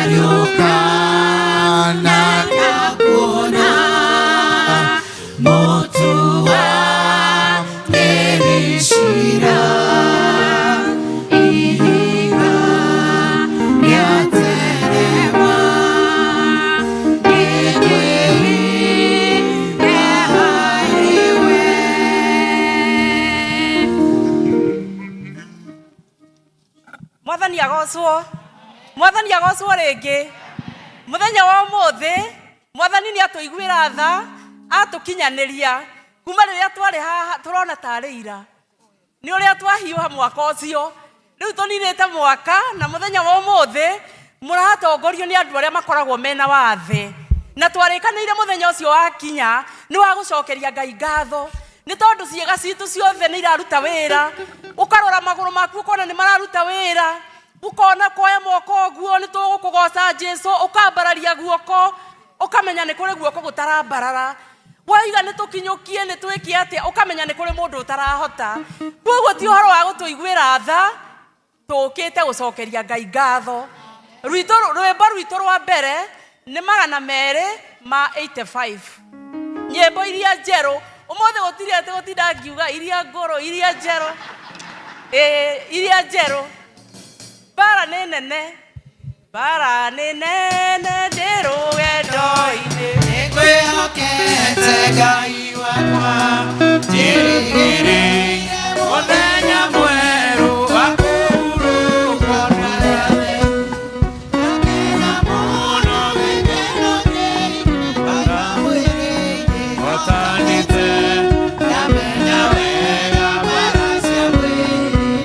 Nĩngariũka na ngakuona mũtuanĩri ciira, ihiga rĩa terema, nĩngwĩhithe harĩ we. Mwathani agocwo. Mwathani agocwo rĩngĩ. Mũthenya wa ũmũthĩ Mwathani nĩ atũiguĩra tha, atũkinyanĩria kuma rĩrĩa twarĩ haha tũrona tarĩ ira. Nĩ ũrĩa twahiũha mwaka ũcio. Rĩu tũninĩte mwaka na mũthenya wa ũmũthĩ mũratongorio nĩ andũ arĩa makoragwo mena wathe. Na twarĩkanĩire mũthenya ũcio wakinya nĩ wa gũcokeria Ngai ngatho. Nĩ tondũ ciĩga citũ ciothe nĩ iraruta wĩra. Ũkarora magũrũ maku ũkona nĩ mararuta wĩra. Ũkona kuoya moko ũguo nĩ tũgũkũgoca Jesu, ũkambararia guoko, ũkamenya nĩ kũrĩ guoko gũtarambarara. Waiga nĩ tũkinyũkie nĩ twĩke atĩa, ũkamenya nĩ kũrĩ mũndũ ũtarahota. Koguo ti ũhoro wa gũtũiguĩra tha, tũkĩte gũcokeria Ngai ngatho. Rwitũ, rwĩmbo rwitũ rwa mbere nĩ 285. Nyĩmbo iria njerũ, ũmũthĩ gũtirĩ atĩ gũtinda ngiuga iria ngũrũ, iria njerũ. Ĩĩ, iria njerũ. Mbara nĩ nene, mbara nĩ nene ndĩ rũgendo-inĩ. Nĩngwĩhokete Ngai wakwa, njĩrĩgĩrĩire mũthenya mwerũ wa kũhurũka na atheru. Ngakena mũno gĩkeno kĩingĩ baba mwĩrĩ-inĩ hotanĩte. Ndamenya wega mbara cia mwĩrĩ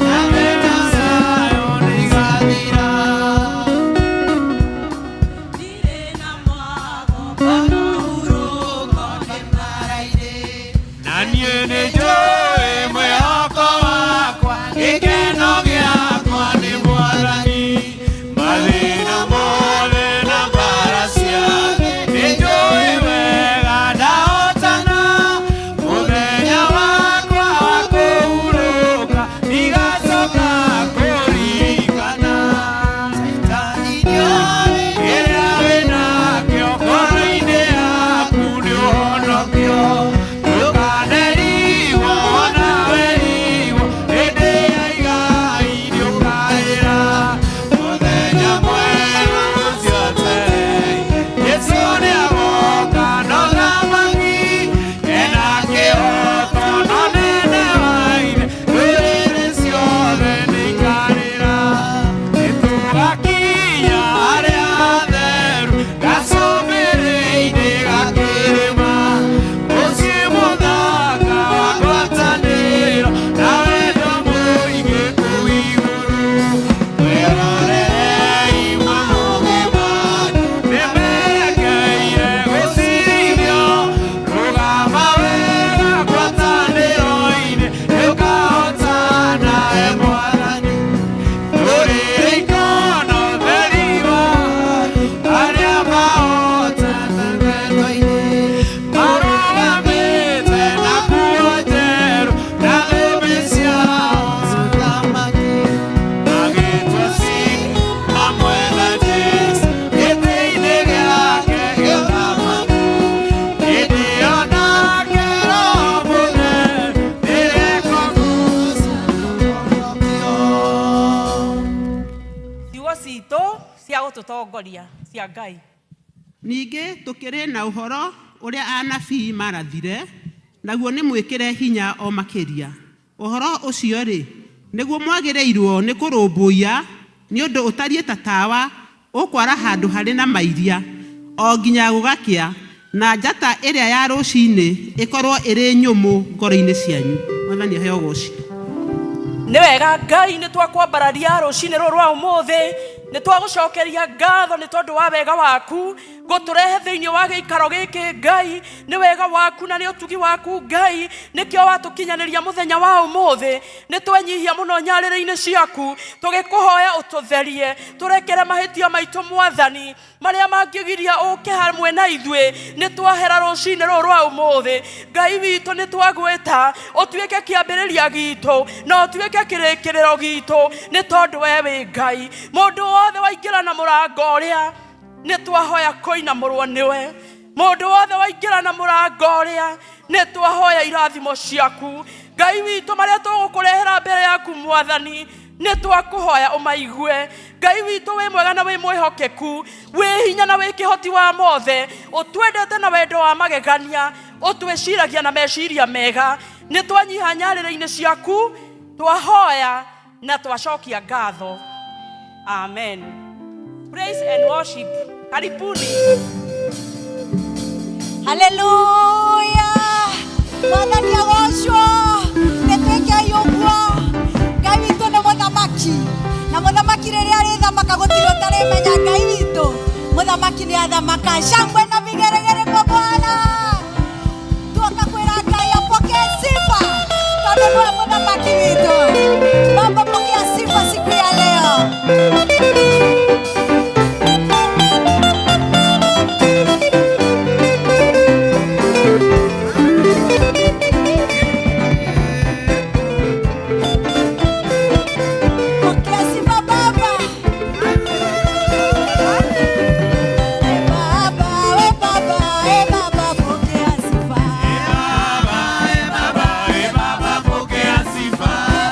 na thĩna ciayo nĩigathira. Ndirĩ na mwago Kũhurũko nĩ mbara-inĩ. Na niĩ nĩnjũĩ mwĩhoko wakwa, gĩkeno gĩakwa nĩ Mwathani. Mathĩna mothe na mbara ciothe, nĩnjũĩ wega ndahotana. Mũthenya wakwa wa kũhurũka, ndigacoka kũririkana. Shaitani nĩoĩ kĩrĩa wĩnakĩo ngoro-inĩ yaku nĩ ũhonokio. Ndũkanerigwo ona werigwo, hĩndĩ ya igai nĩũkaĩra. Mũthenya mwerũ ũcio wetereire, Jesũ nĩagoka na ũthamaki, ena kĩhooto na ũnene wa Ithe, ndũrĩrĩ ciothe nĩikarĩra. Nĩtũgakinya harĩa hatheru, gacũmbĩrĩ-inĩ ga kĩrĩma, mũciĩ mũthaka wa ngwatanĩro, na wendo mũingĩ kũu igũrũ. Mwĩrorerei maũgĩ manyu, nĩmerekeire gũcirithio. Rũgama wega ngwatanĩro-inĩ, nĩũkahotana he Mwathani. Ndũrĩrĩ ikona ũtheri wa arĩa mahotana ng'endo-inĩ. Marũgamĩte na nguo njerũ na thũmbĩ ciao ũthamaki. Magĩtua ciira hamwe na Jesũ gĩtĩ-inĩ gĩake gĩa ũthamaki. Hĩndĩ ĩyo nake Roho Mũtheru nĩekũgucia ũhonokio. Ciugo citũ cia gũtũtongoria cia Ngai. Ningĩ tũkĩrĩ na ũhoro ũrĩa anabii maarathire, naguo nĩ mwĩkĩre hinya o makĩria. Ũhoro ũcio-rĩ, nĩguo mwagĩrĩirũo nĩ kũrũmbũiya, nĩ ũndũ ũtariĩ ta tawa ũkwara handũ harĩ na mairia, o nginya gũgakĩa, na njata ĩrĩa ya rũcinĩ ĩkorũo ĩrĩ nyũmũ ngoro-inĩ cianyu. Mwathani aheo ũgooci. Nĩ wega Ngai, nĩ twakwambararia rũcinĩ rũrũ rwa ũmũthĩ, nĩ twagũcokeria ngatho nĩ tondũ wa wega waku. Gũtũrehe thĩinĩ wa gĩikaro gĩkĩ Ngai nĩ wega waku na nĩ ũtugi waku Ngai, nĩkĩo watũkinyanĩria mũthenya wa ũmũthĩ. Nĩ twenyihia mũno nyarĩrĩ-inĩ ciaku tũgĩkũhoya ũtũtherie, tũrekere mahĩtia maitũ Mwathani marĩa mangĩgiria ũke hamwe na ithuĩ. Nĩ twahera rũcinĩ rũrũ rwa ũmũthĩ Ngai witũ, nĩ twagwĩta ũtuĩke kĩambĩrĩria gitũ na ũtuĩke kĩrĩkĩrĩro gitũ, nĩ tondũ we wĩ Ngai. Mũndũ wothe waingĩra na mũrango ũrĩa, nĩ twahoya kũinamũrwo nĩwe. Mũndũ wothe waingĩra na mũrango ũrĩa, nĩ twahoya irathimo ciaku Ngai witũ. Marĩa tũgũkũrehera mbere yaku Mwathani, nĩ twakũhoya ũmaigue. Ngai witũ, wĩ mwega na wĩ mwĩhokeku, wĩ hinya na wĩ kĩhoti wa mothe, ũtwendete na wendo wa magegania, ũtwĩciragia na meciria mega. Nĩ twanyiha nyarĩrĩ-inĩ ciaku, twahoya na twacokia ngatho. Amen. Praise and worship, karibuni. Haleluya! Mwathani agocwo. Nĩ twĩkei ũguo. Ngai witũ nĩ mũthamaki, na mũthamaki rĩrĩa arĩthamaka gũtirĩ ũtarĩmenya. Ngai witũ mũthamaki nĩ athamaka. Shangwe na vigeregere kwa Bwana. Tuoka kwĩra Ngai apokee sifa tondũ nĩwe mũthamaki witũ. Baba, pokea sifa siku ya leo. Pokea sifa, Baba. Eh, Baba, we Baba, eh, Baba, pokea sifa. Baba, e Baba, pokea sifa. Eh,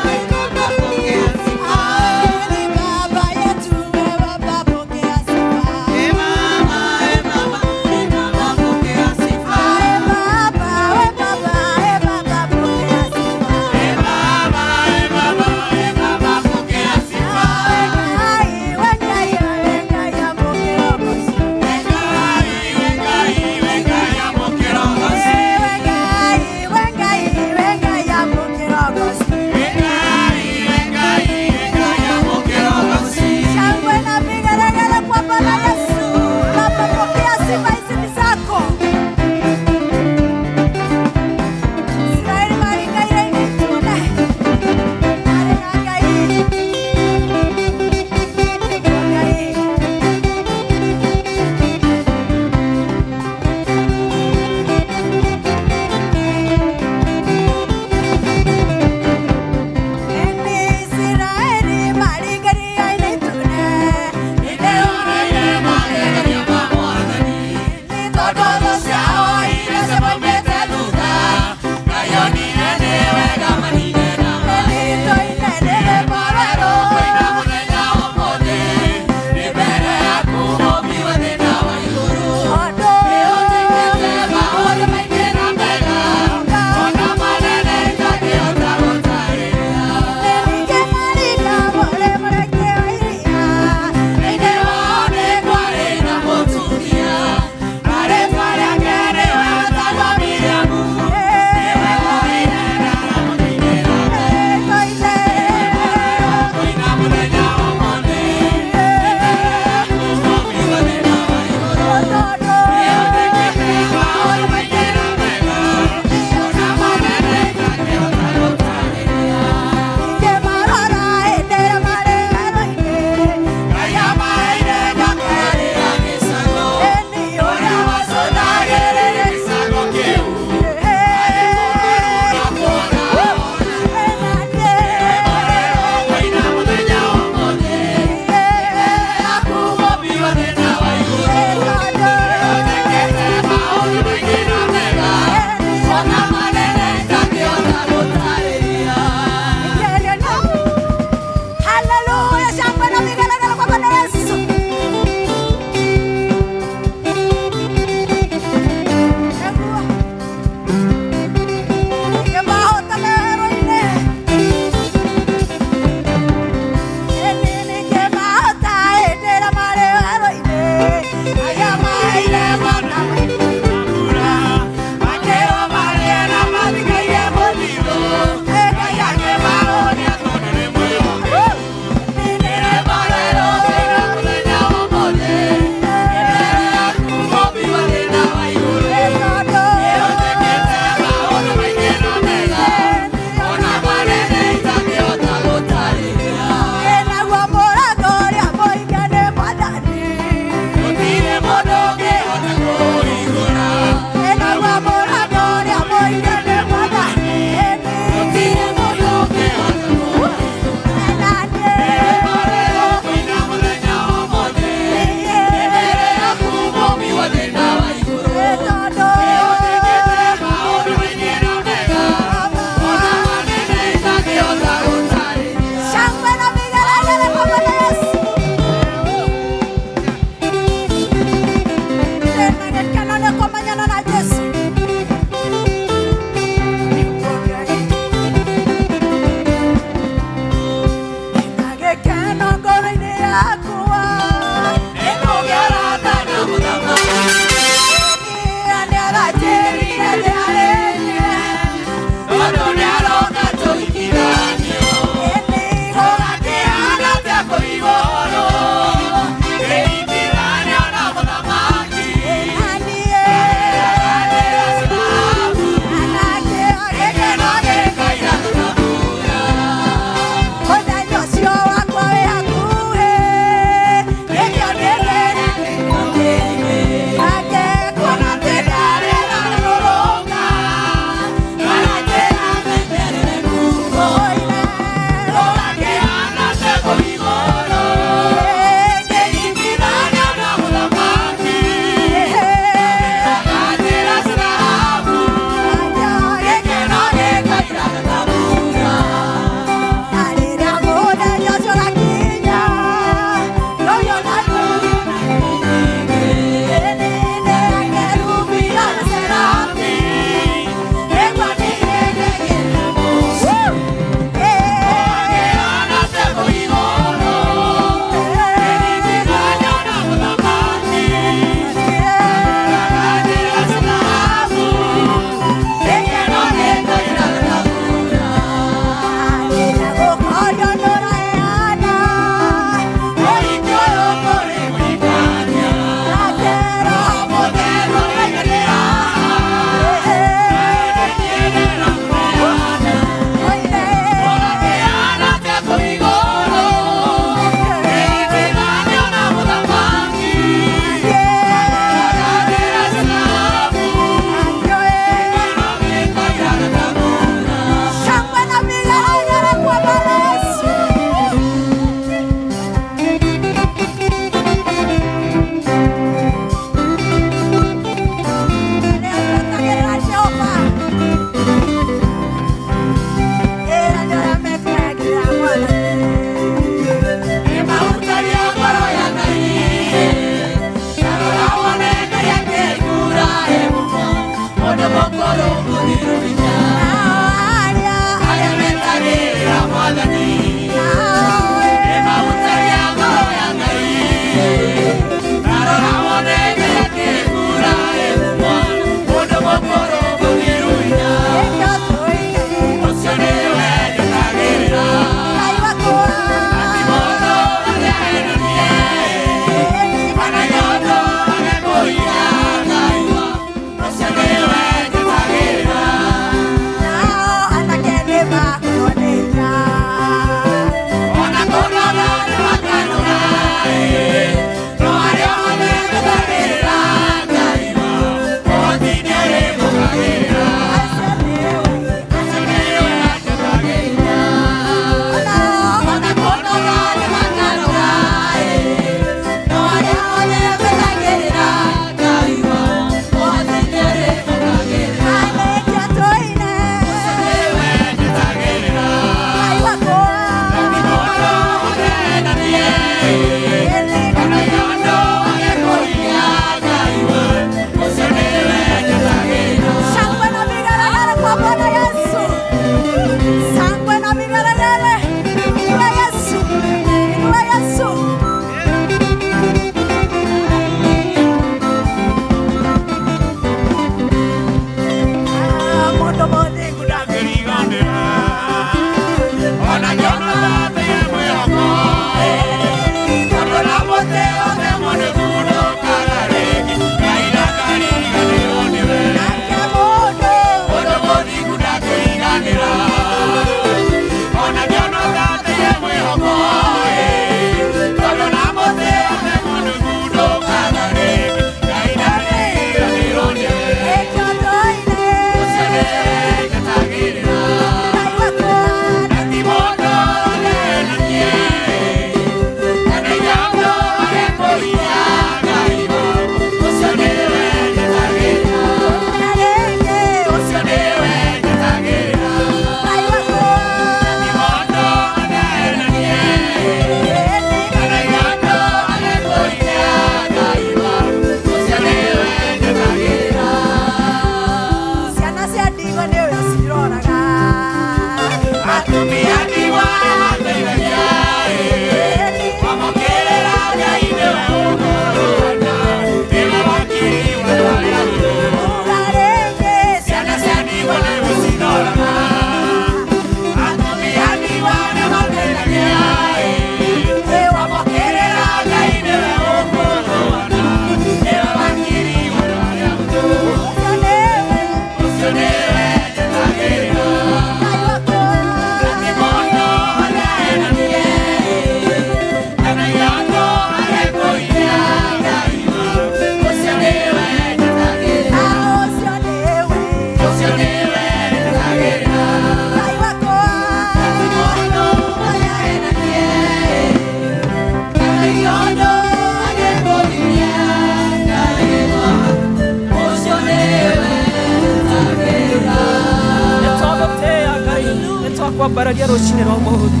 Twakwambararia rũcinĩ rwa ũmũthĩ.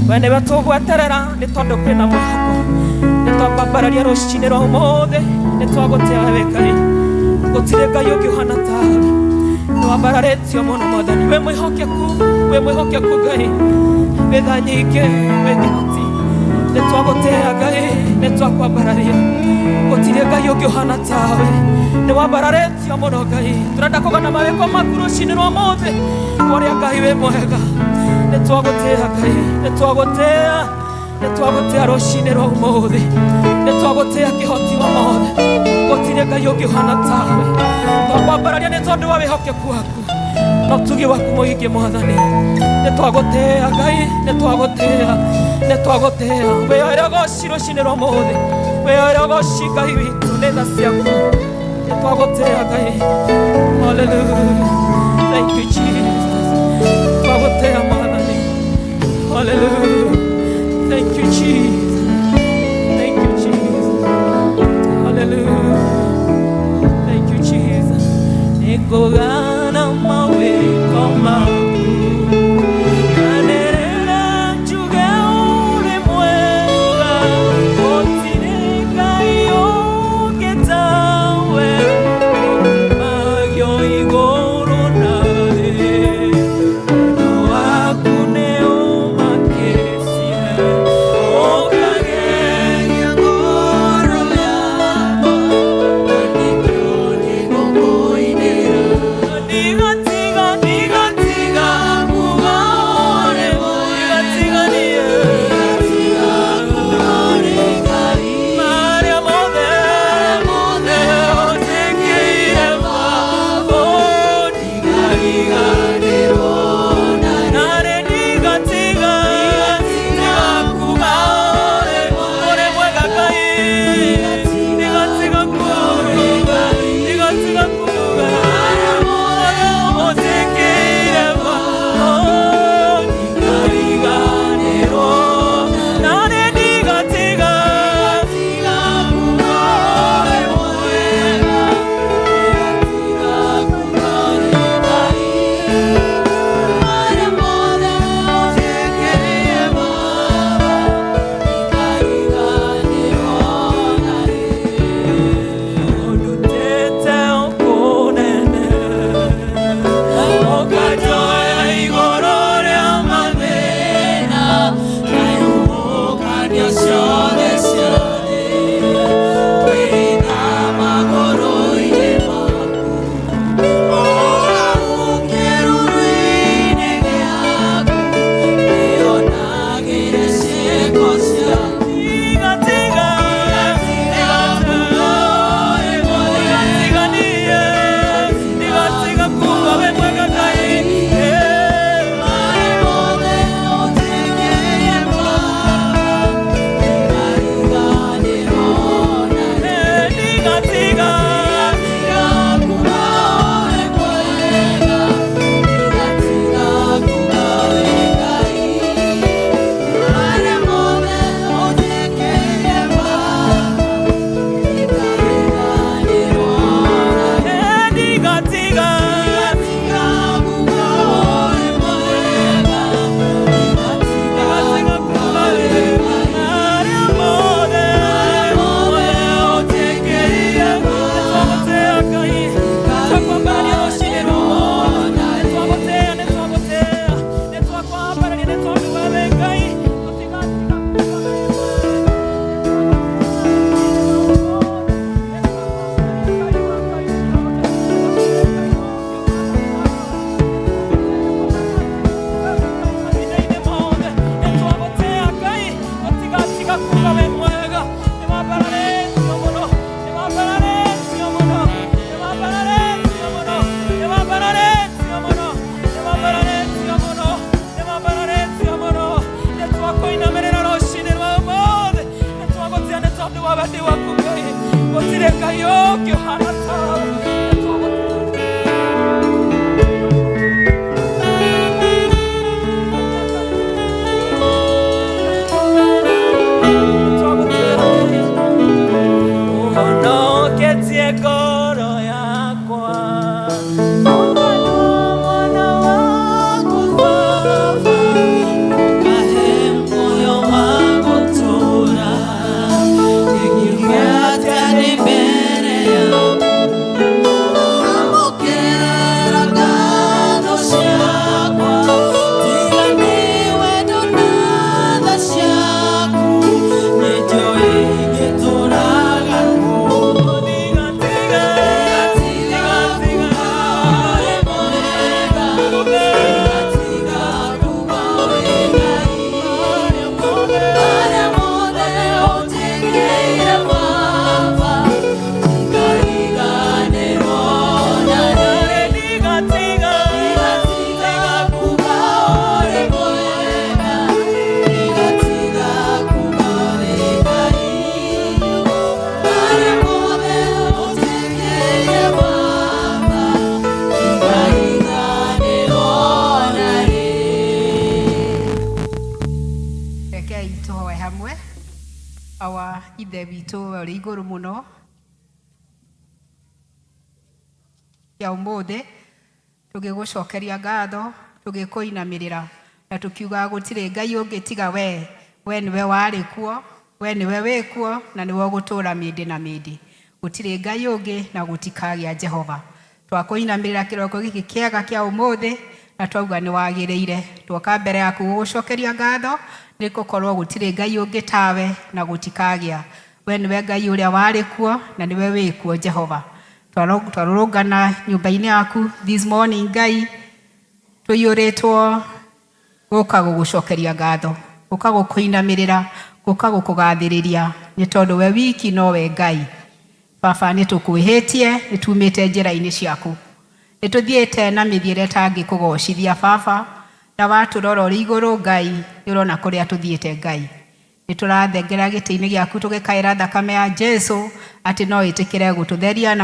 We nĩwe tũgweterera nĩ tondũ kwĩna mwĩhoko. Nĩ twakwambararia rũcinĩ rwa ũmũthĩ, nĩ twagũtĩa we Ngai. Gũtirĩ Ngai ũngĩ ũhana tawe. Nĩ wambararĩtio mũno Mwathani. Wĩ mwĩhokeku, wĩ mwĩhokeku Ngai. Wĩ tha nyingĩ, wĩ kĩhoti. Nĩ twagũtĩa Ngai, nĩ twakwambararia. Gũtirĩ Ngai ũngĩ ũhana tawe. Nĩ wambararĩtio mũno Ngai. Tũrenda kũgana mawĩko maku rũcinĩ rwa ũmũthĩ. Ũrĩa Ngai wĩ mwega. Nĩ twagũtĩa Ngai, nĩ twagũtĩa, nĩ twagũtĩa rũcinĩ rwa ũmũthĩ. Nĩ twagũtĩa kĩhoti wa mothe. Gũtirĩ Ngai ũngĩ ũhana tawe. Twakwambararia nĩ tondũ wa wĩhokeku waku na ũtugi waku mũingĩ Mwathani. Nĩ twagũtĩa Ngai, nĩ twagũtĩa, nĩ twagũtĩa. Wĩyoere ũgoci rũcinĩ rwa ũmũthĩ. Wĩyoere ũgoci Ngai witũ nĩ tha ciaku. Nĩ twagũtĩa Ngai. Hallelujah. Thank you Jesus. Twagũtĩa Mwathani. Hallelujah. Thank you Jesus. Thank you Jesus. Hallelujah. Thank you Jesus. Nĩngũgana mawĩko maku. Anĩrĩra njuge ũrĩ mwega. Gũtirĩ Ngai ũngĩ tawe. Ũkumagio igũrũ na thĩ. Wendo waku nĩ ũmakĩtie. Ũkageria ngoro yakwa. Na nĩkĩo nĩngũkũinĩra. Ndigatiga, ndigatiga kuga ũrĩ mwega. Ndigatiga niĩ. Ndigatiga kuga ũrĩ Ngai. Marĩa mothe, mothe ũnjĩkĩire Baba, ndingariganĩrwo narĩ. Ndigatiga, ndigatiga kuga ũrĩ mwega Ngai. Ndigatiga kuga, ndigatiga kuga ũnjĩkĩire Baba, ndingariganĩrwo narĩ. Ndigatiga, ndigatiga kuga ũrĩ mwega. Ndigatiga kuga ũrĩ Ngai. Marĩa mothe ũnjĩkĩire Baba, ndingariganĩrwo narĩ. Ũndutĩte kũnene, ũkanjoya igũrũ rĩa mathĩna, na ihuhũkanio ciothe cia thĩ. Kwĩhitha magũrũ-inĩ maku, ũgahukia gĩaku, wĩonagĩre ciĩko ciaku. Ndigatiga, ndigatiga ndigatiga niĩ, ndigatiga kuga wĩ mwega Ngai. Marĩa mothe ũnjĩkĩire Baba, ndingariganĩrwo narĩ. Ndigatiga, ndigatiga kuga ũrĩ mwega. Ndigatiga kuga ũrĩ Ngai. Marĩa mothe ũnjĩkĩire Baba, ndingariganĩrwo narĩ. Ndigatiga, ndigatiga kuga ũrĩ mwega. Ndigatiga kuga ũrĩ Ngai. Marĩa mothe, mothe ũnjĩkĩire Nĩtwagũtĩa Ngai, nĩtwakwambararia rũcinĩ rwa ũmũthĩ. Nĩtwagũtĩa, nĩtwagũtĩa, nĩtwakwambararia nĩ tondũ we wĩ Ngai. Tũtigatiga kuga wĩ mwega. Mahinda-inĩ mothe nĩtwagũtĩa Ngai, tũtigatiga kuga wĩ mwega. Nĩwambararĩtio mũno, nĩwambararĩtio mũno, nĩwambararĩtio mũno, nĩwambararĩtio mũno, nĩwambararĩtio mũno, nĩwambararĩtio mũno. Nĩtwakũinamĩrĩra rũcinĩ rwa ũmũthĩ, nĩtwagũtĩa nĩ tondũ wa wendi waku Ngai. Gũtirĩ Ngai ũngĩ ũhana tawe. Nĩtwagũtĩa. Nĩtwagũtĩa Ngai. Ũhonoketie ngoro yakwa. Ũkandua mwana waku Baba. Rekei tũhoe hamwe. Awa Ithe witũ we ũrĩ igũrũ mũno ya ũmũthĩ, tũgĩgũcokeria ngatho, tũgĩkũinamĩrĩra na tũkiuga gũtirĩ Ngai ũngĩ tiga we. We nĩwe warĩ kuo, we nĩwe wĩ kuo na nĩwe ũgũtũũra mĩndĩ na mĩndĩ. Gũtirĩ Ngai ũngĩ na gũtikagĩa Jehova. Twakũinamĩrĩra kĩroko gĩkĩ kĩega kĩa ũmũthĩ na twauga nĩ wagĩrĩire. Twoka mbere yaku gũgũcokeria ngatho nĩ gũkorwo gũtirĩ Ngai ũngĩ tawe na gũtikagĩa. We nĩwe Ngai ũrĩa warĩ kuo na nĩwe wĩ kuo Jehova. Twarũrũngana nyũmba-inĩ yaku this morning Ngai, tũiyũrĩtwo gũka gũgũcokeria ngatho, gũka gũkũinamĩrĩra, gũka gũkũgathĩrĩria nĩ tondũ we wiki nowe Ngai. Baba, nĩ tũkwĩhĩtie, nĩ tumĩte njĩra-inĩ ciaku, nĩ tũthiĩte na mĩthiĩre ĩtangĩkũgocithia Baba, na watũrora ũrĩ igũrũ Ngai, nĩ ũrona kũrĩa tũthiĩte Ngai. Nĩ tũrathengera gĩtĩ-inĩ gĩaku tũgĩkaĩra thakame ya Jesu atĩ no ĩtĩkĩre gũtũtheria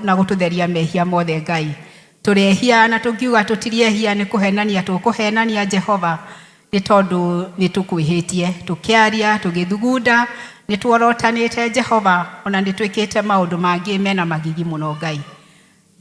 na gũtũtheria mehia mothe Ngai. Tũrĩ ehia na tũngiuga tũtirĩ ehia nĩ kũhenania tũkũhenania Jehova, nĩ tondũ nĩ tũkwĩhĩtie, tũkĩaria, tũgĩthugunda, nĩ tuorotanĩte Jehova, ona nĩ twĩkĩte maũndũ mangĩ mena magigi mũno Ngai.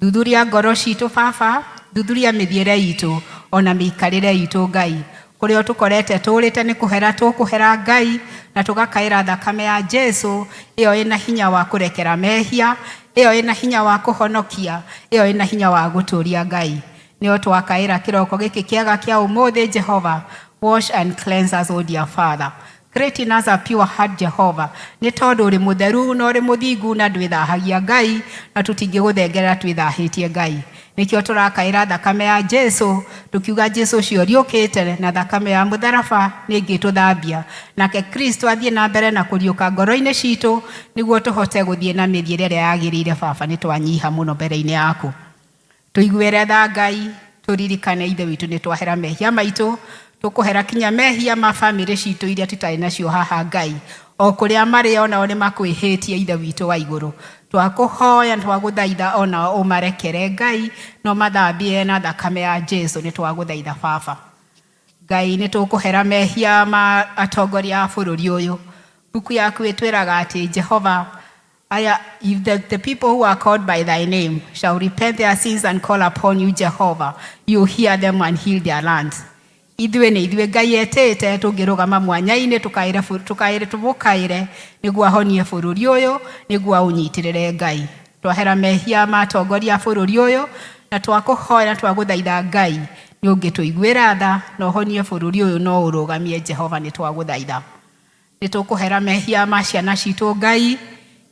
Thuthuria ngoro citũ Baba, thuthuria mĩthiĩre itũ ona mĩikarĩre itũ Ngai. Kũrĩa tũkorete tũrĩte nĩ kũhera tũkũhera Ngai, na tũgakaĩra thakame ya Jesu, ĩyo ĩna hinya wa kũrekera mehia, ĩyo ĩna hinya wa kũhonokia, ĩyo ĩna hinya wa gũtũria Ngai. Nĩyo twakaĩra kĩroko gĩkĩ kĩega kĩa ũmũthĩ Jehova. Wash and cleanse us, O dear Father. Create in us a pure heart, Jehovah. Nĩ tondũ ũrĩ mũtheru na ũrĩ mũthingu na ndwĩthahagia Ngai, na tũtingĩgũthengerera twĩthahĩtie Ngai. Nĩkĩo tũrakaĩra thakame ya Jesu, tũkiuga Jesu ũcio ũriũkĩte na thakame ya mũtharaba nĩ ĩngĩtũthambia. Nake Kristo athiĩ na mbere na kũriũka ngoro-inĩ citũ nĩguo tũhote gũthiĩ na mĩthiĩre ĩrĩa yagĩrĩire. Baba, nĩ twanyiha mũno mbere-inĩ yaku. Tũiguĩre tha Ngai, tũririkane Ithe witũ nĩ twahera mehia maitũ, tũkũhera kinya mehia ma bamĩrĩ citũ iria tũtarĩ nacio haha Ngai. O kũrĩa marĩ onao nĩ makwĩhĩtie Ithe witũ wa igũrũ. Twakũhoya twagũthaitha onao ũmarekere Ngai, no mathambie na thakame ya Jesu, nĩ twagũthaitha Baba. Ngai, nĩ tũkũhera mehia ma atongoria a bũrũri ũyũ. Mbuku yaku ĩtwĩraga atĩ Jehova, aya, if the people who are called by thy name shall repent their sins and call upon you, Jehovah, you hear them and heal their land. Ithuĩ nĩ ithuĩ Ngai etĩte tũngĩrũgama mwanya-inĩ tũkaĩre tũkaĩre tũmũkaĩre nĩguo ahonie bũrũri ũyũ, nĩguo aũnyitĩrĩre Ngai. Twahera mehia ma atongoria a bũrũri ũyũ na twakũhoya na twagũthaitha Ngai, nĩ ũngĩtũiguĩra tha na ũhonie bũrũri ũyũ no ũrũgamie Jehova, nĩ twagũthaitha. Nĩ tũkũhera mehia ma ciana citũ Ngai,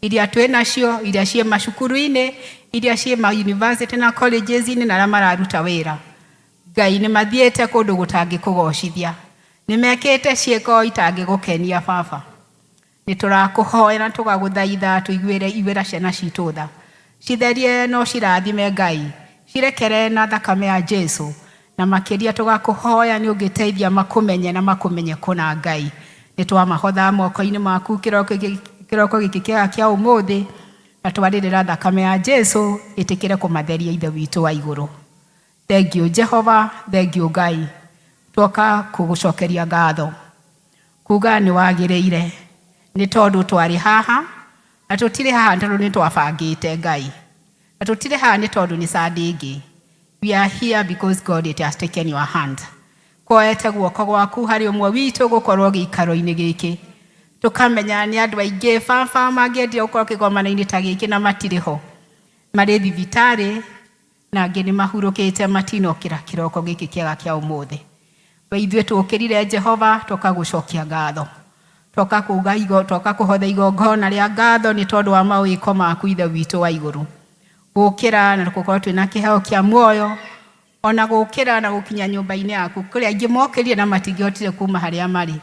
iria twĩ nacio, iria ciĩ macukuru-inĩ, iria ciĩ ma university na colleges-inĩ na arĩa mararuta wĩra. Ngai, nĩ mathiĩte kũndũ gũtangĩkũgocithia, nĩ mekĩte ciĩko itangĩgũkenia Baba. Nĩ tũrakũhoya na tũgagũthaitha tũiguĩre iguĩra ciana citũ tha, citherie no cirathime Ngai, cirekere na thakame ya Jesu, na makĩria tũgakũhoya nĩ ũngĩteithia makũmenye na makũmenye kũna Ngai. Nĩ twamahotha moko-inĩ maku kĩroko gĩkĩ kĩega kĩa ũmũthĩ, na twarĩrĩra thakame ya Jesu ĩtĩkĩre kũmatheria Ithe witũ wa igũrũ. Thank you Jehova, thank you Ngai. Twoka kũgũcokeria ngatho kuga nĩ wagĩrĩire, nĩ tondũ twarĩ haha na tũtirĩ haha tondũ nĩ twabangĩte Ngai, na tũtirĩ haha nĩ tondũ nĩ Sunday ĩngĩ. We are here because God, it has taken your hand. Kuoete guoko gwaku harĩ ũmwe witũ gũkorwo gĩikaro-inĩ gĩkĩ, tũkamenya nĩ andũ aingĩ Baba mangĩendire gũkorwo kĩgomano-inĩ ta gĩkĩ na matirĩ ho, marĩ thibitarĩ na angĩ nĩ mahurũkĩte matinokĩra kĩroko gĩkĩ kĩega kĩa ũmũthĩ. We ithuĩ tũkĩrire Jehova, tũka gũcokia ngatho, tũka kuga igo, tũka kũhotha igongona rĩa ngatho nĩ tondũ wa mawĩko maku Ithe witũ wa igũrũ. Gũkĩra na gũkorwo twĩna kĩheo kĩa muoyo, ona gũkĩra na gũkinya nyũmba-inĩ yaku, kũrĩ aingĩ mokĩrire na matingĩhotire kuma harĩa marĩ.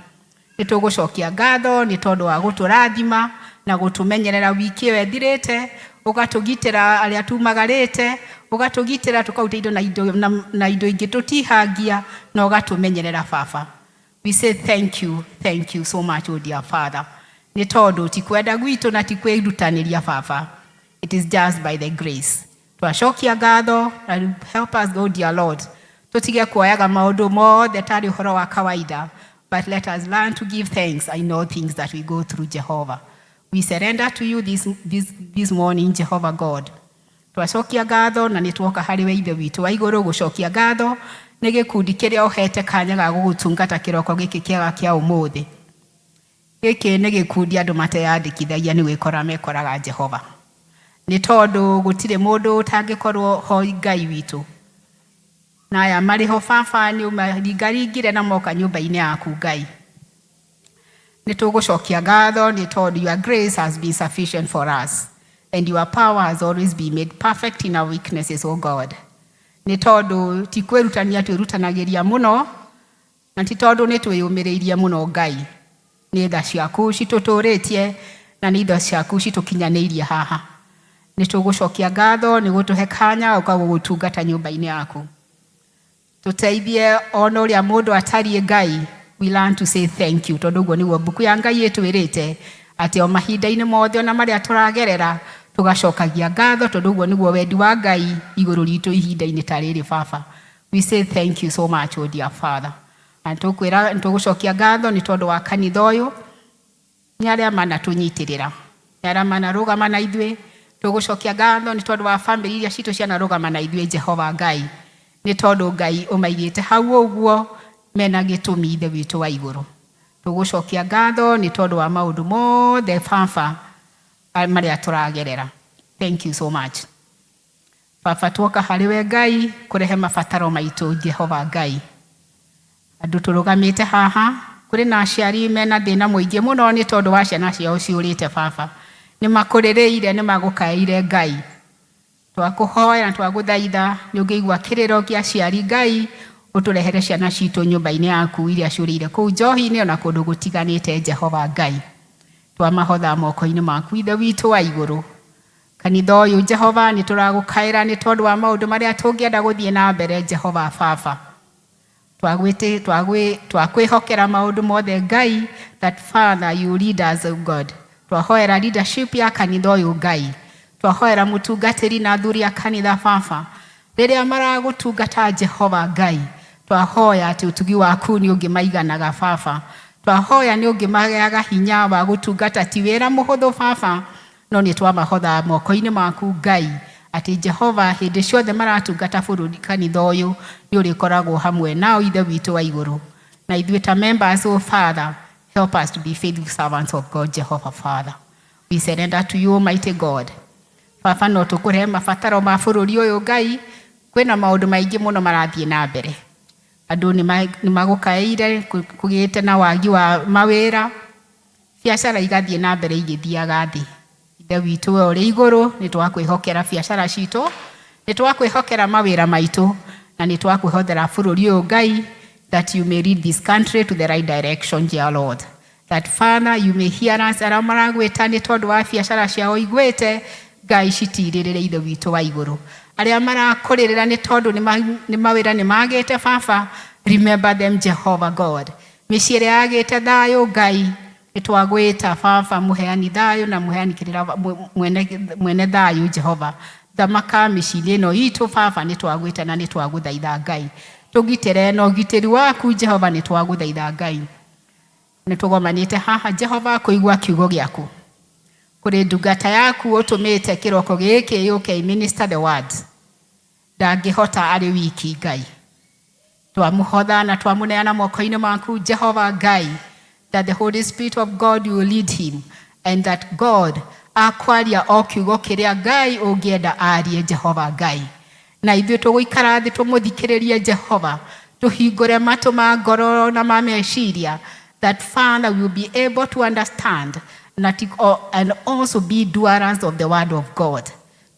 Nĩ tũgũcokia ngatho nĩ tondũ wa gũtũrathima na gũtũmenyerera wiki ĩyo ĩthirĩte, ũgatũgitĩra arĩa tumagarĩte, ũgatũgitĩra tũkaruta indo na indo na indo ingĩ tũtihangia, na ũgatũmenyerera Baba. We say thank you, thank you so much, oh dear Father. Nĩ tondũ ti kwenda gwitũ na ti kwĩrutanĩria Baba. It is just by the grace. Twacokia ngatho na help us, oh dear Lord. Tũtige kuoyaga maũndũ mothe tarĩ ũhoro wa kawaida. But let us learn to give thanks in all things that we go through, Jehovah. We surrender to you this morning, Jehovah God. Twacokia ngatho na nĩ tuoka harĩ we Ithe witũ wa igũrũ gũcokia ngatho nĩ gĩkundi kĩrĩa ũhete kanya ga gũgũtungata kĩroko gĩkĩ kĩega kĩa ũmũthĩ. Gĩkĩ nĩ gĩkundi andũ mateyandĩkithagia nĩ gwĩkora mekoraga, Jehova, nĩ tondũ gũtirĩ mũndũ ũtangĩkorwo ho Ngai witũ, na aya marĩ ho baba nĩ ũmaringaringire na moka nyũmba-inĩ yaku Ngai. Nĩ tũgũcokia ngatho nĩ tondũ your grace has been sufficient for us and your power has always been made perfect in our weaknesses, O God. Nĩ tondũ ti kwĩrutania twĩrutanagĩria mũno na ti tondũ nĩ twĩyũmĩrĩirie mũno Ngai, nĩ tha ciaku citũtũrĩtie na nĩ tha ciaku citũkinyanĩirie haha. Nĩ tũgũcokia ngatho nĩ gũtũhe kanya ũka gũgũtungata nyũmba-inĩ yaku. Tũteithie ona ũrĩa mũndũ atariĩ Ngai, we learn to say thank you, tondũ ũguo nĩguo mbuku ya Ngai ĩtwĩrĩte atĩ o mahinda-inĩ mothe ona marĩa tũragerera tũgacokagia ngatho, tondũ ũguo nĩguo wendi wa Ngai igũrũ ritũ ihinda-inĩ ta rĩrĩ. Baba, we say thank you so much, oh dear Father. Na tũkwĩra tũgũcokia ngatho nĩ tondũ wa kanitha ũyũ, nĩ arĩa manatũnyitĩrĩra, nĩ arĩa manarũgama na ithuĩ. Tũgũcokia ngatho nĩ tondũ wa bamĩrĩ iria citũ cianarũgama na ithuĩ, Jehova Ngai, nĩ tondũ Ngai ũmaigĩte hau ũguo mena gĩtũmi. Ithe witũ wa igũrũ, tũgũcokia ngatho nĩ tondũ wa maũndũ mothe baba marĩa tũragerera. Thank you so much, baba. Tuoka harĩ we Ngai kũrehe mabataro maitũ, Jehova Ngai. Andũ tũrũgamĩte haha, kũrĩ na aciari mena thĩna mũingĩ mũno nĩ tondũ wa ciana ciao ciũrĩte. Baba, nĩ makũrĩrĩire, nĩ magũkaĩire Ngai. Twakũhoya na twagũthaitha nĩ ũngĩigua kĩrĩro kĩa aciari Ngai, ũtũrehere ciana citũ nyũmba-inĩ yaku iria ciũrĩire kũu njohi-inĩ ona kũndũ gũtiganĩte. Jehova Ngai, twamahotha moko-inĩ maku, Ithe witũ wa igũrũ. Kanitha ũyũ, Jehova, nĩ tũragũkaĩra nĩ tondũ wa maũndũ marĩa tũngĩenda gũthiĩ na mbere. Jehova baba, twakwĩhokera maũndũ mothe Ngai, that Father, you lead us, oh God. Twahoera leadership ya kanitha ũyũ Ngai, twahoera mũtungatĩri na athuri a kanitha baba rĩrĩa maragũtungata. Jehova Ngai, twahoya atĩ ũtugi waku nĩ ũngĩmaiganaga. Baba, twahoya nĩ ũngĩmaheaga hinya wa gũtungata. Ti wĩra mũhũthũ baba, no nĩ twamahotha moko-inĩ maku Ngai, atĩ Jehova, hĩndĩ ciothe maratungata bũrũri kanitha ũyũ nĩ ũrĩkoragwo hamwe nao, Ithe witũ wa igũrũ. Na ithuĩ ta members, oh Father, help us to be faithful servants of God. Jehovah Father, we surrender to you, Almighty God. Baba, no tũkũrehe mabataro ma bũrũri ũyũ Ngai. Kwĩna maũndũ maingĩ mũno marathiĩ na mbere, andũ nĩ magũkaĩire, kũgĩte na wagi wa mawĩra, biacara igathiĩ na mbere igĩthiaga thĩ. Ithe witũ we ũrĩ igũrũ, nĩ twakwĩhokera biacara citũ, nĩ twakwĩhokera mawĩra maitũ, na nĩ twakwĩhokera bũrũri ũyũ Ngai, that you may lead this country to the right direction, dear Lord, that Father, you may hear us. Arĩa maragwĩta nĩ tondũ wa biacara ciao igwĩte Ngai citirĩrĩre, Ithe witũ wa igũrũ. Arĩa marakũrĩrĩra nĩ tondũ nĩ mawĩra nĩ magĩte, baba, remember them, Jehovah God. Mĩciĩ ĩrĩa yagĩte thayũ Ngai, nĩ twagwĩta baba, mũheani thayũ na mũheani kĩrĩra, mwene thayũ. Jehova, thamaka mĩciĩ-inĩ ĩno itũ. Baba, nĩ twagwĩta na nĩ twagũthaitha Ngai, tũgitĩre na ũgitĩri waku. Jehova, nĩ twagũthaitha Ngai. Nĩ tũgomanĩte haha, Jehova, kũigua kiugo gĩaku. Kũrĩ ndungata yaku ũtũmĩte kĩroko gĩkĩ yũke minister the word, ndangĩhota arĩ wiki Ngai. Twamũhotha na twamũneana moko-inĩ maku, Jehova Ngai, that the Holy Spirit of God will lead him and that God akwaria o kiugo kĩrĩa Ngai ũngĩenda arie. Jehova Ngai, na ithuĩ tũgũikara thĩ tũmũthikĩrĩrie. Jehova, tũhingũre matũ ma ngoro na ma meciria, that Father, we will be able to understand and also be doers of the word of God.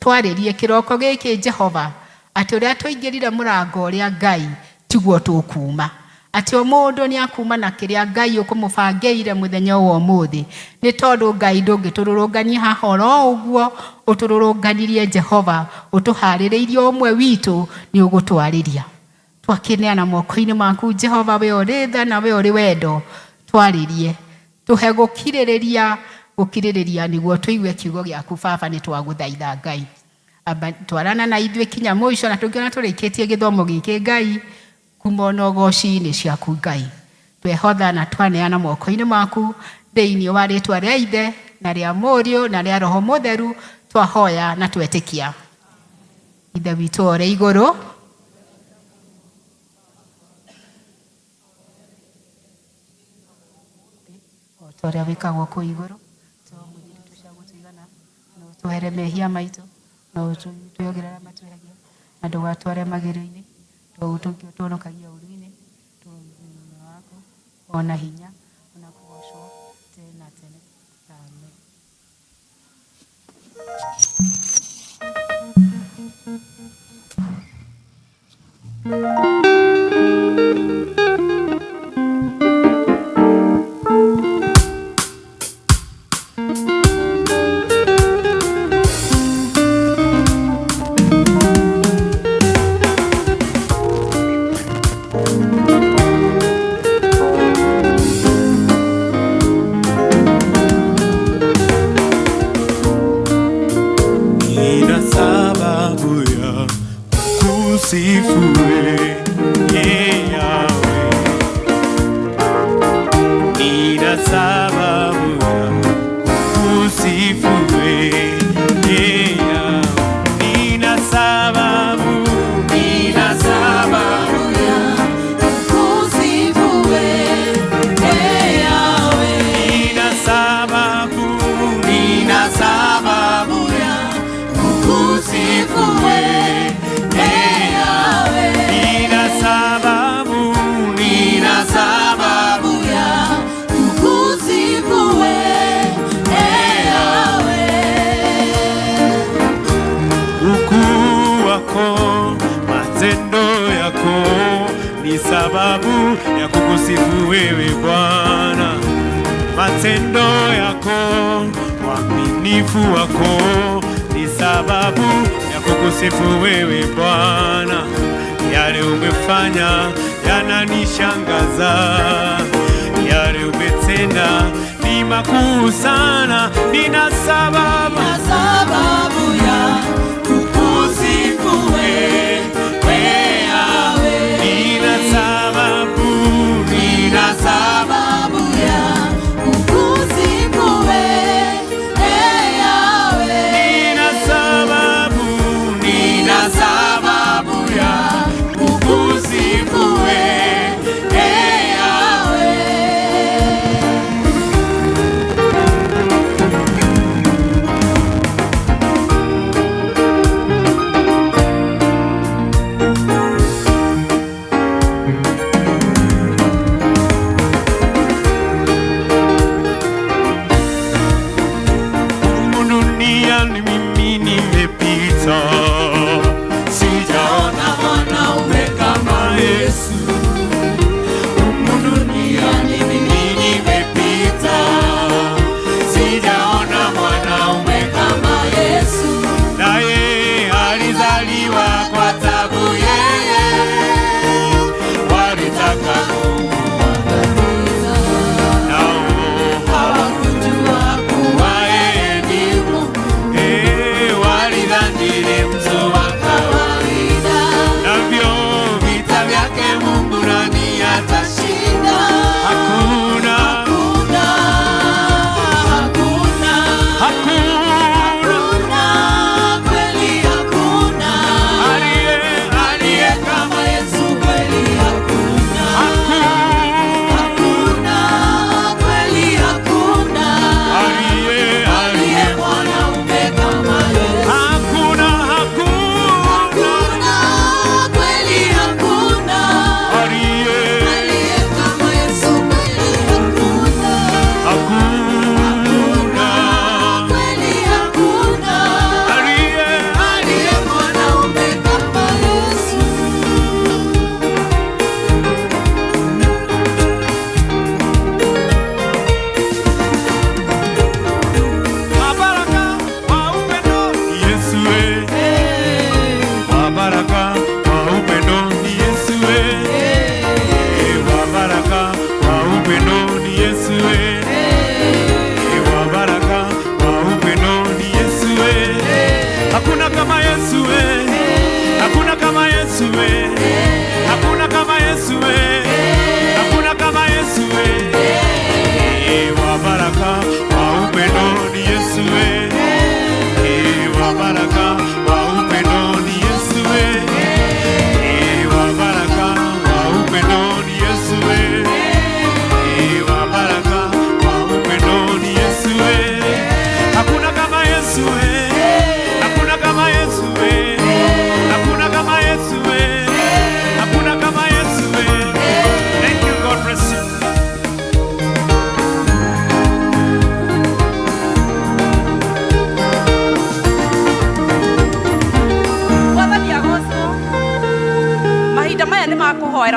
Twarĩrie kĩroko gĩkĩ, Jehova, atĩ ũrĩa tũingĩrire mũrango ũrĩa Ngai tiguo tũkuma, atĩ o mũndũ nĩ akuma na kĩrĩa Ngai ũkũmũbangĩire mũthenya wa ũmũthĩ, nĩ tondũ Ngai ndũngĩtũrũrũngania haha oro ũguo ũtũrũrũnganirie. Jehova, ũtũharĩrĩirie ũmwe witũ nĩ ũgũtwarĩria. Twakĩneana moko-inĩ maku, Jehova, we ũrĩ tha na we ũrĩ wendo. Twarĩrie, tũhe gũkirĩrĩria, gũkirĩrĩria nĩguo tũigue kiugo gĩaku. Baba, nĩ twagũthaitha Ngai, amba twarana na ithuĩ kinya mũico, na tũngĩona tũrĩkĩtie gĩthomo gĩkĩ Ngai, kuma ona ũgoci-inĩ ciaku Ngai. Twehotha na twaneana moko-inĩ maku thĩinĩ wa rĩtwa rĩa Ithe na rĩa Mũriũ na rĩa Roho Mũtheru, twahoya na twetĩkia. Ithe witũ ũrĩ igũrũ, o ta ũrĩa wĩkagwo kũu igũrũ, na ũtũhere mehia maitũ, na ũtũogerere arĩa matwĩhagia, na ndũgatware magerio-inĩ, ũtũhonokagie ũũru-inĩ, waku ona hinya ona kũgocwo tene na tene. Amen. Nina sababu ya kukusifu wewe, Yahweh. Nina sababu ya kukusifu wewe, Yahweh. Nina sababu, nina sababu nina sababu, nina sababu ya kukusifu wewe, Yahweh. Nina sababu, nina sababu ukuu wako, matendo yako ni sababu ya kukusifu wewe Bwana. Matendo yako, uaminifu wako ni sababu ya kukusifu wewe Bwana. Yale umefanya yananishangaza, yale umetenda ni makuu sana. Nina sababu kukusifu wewe, nina sababu, nina sababu nina sababu, nina sababu ya kukusifu wewe, Yahweh.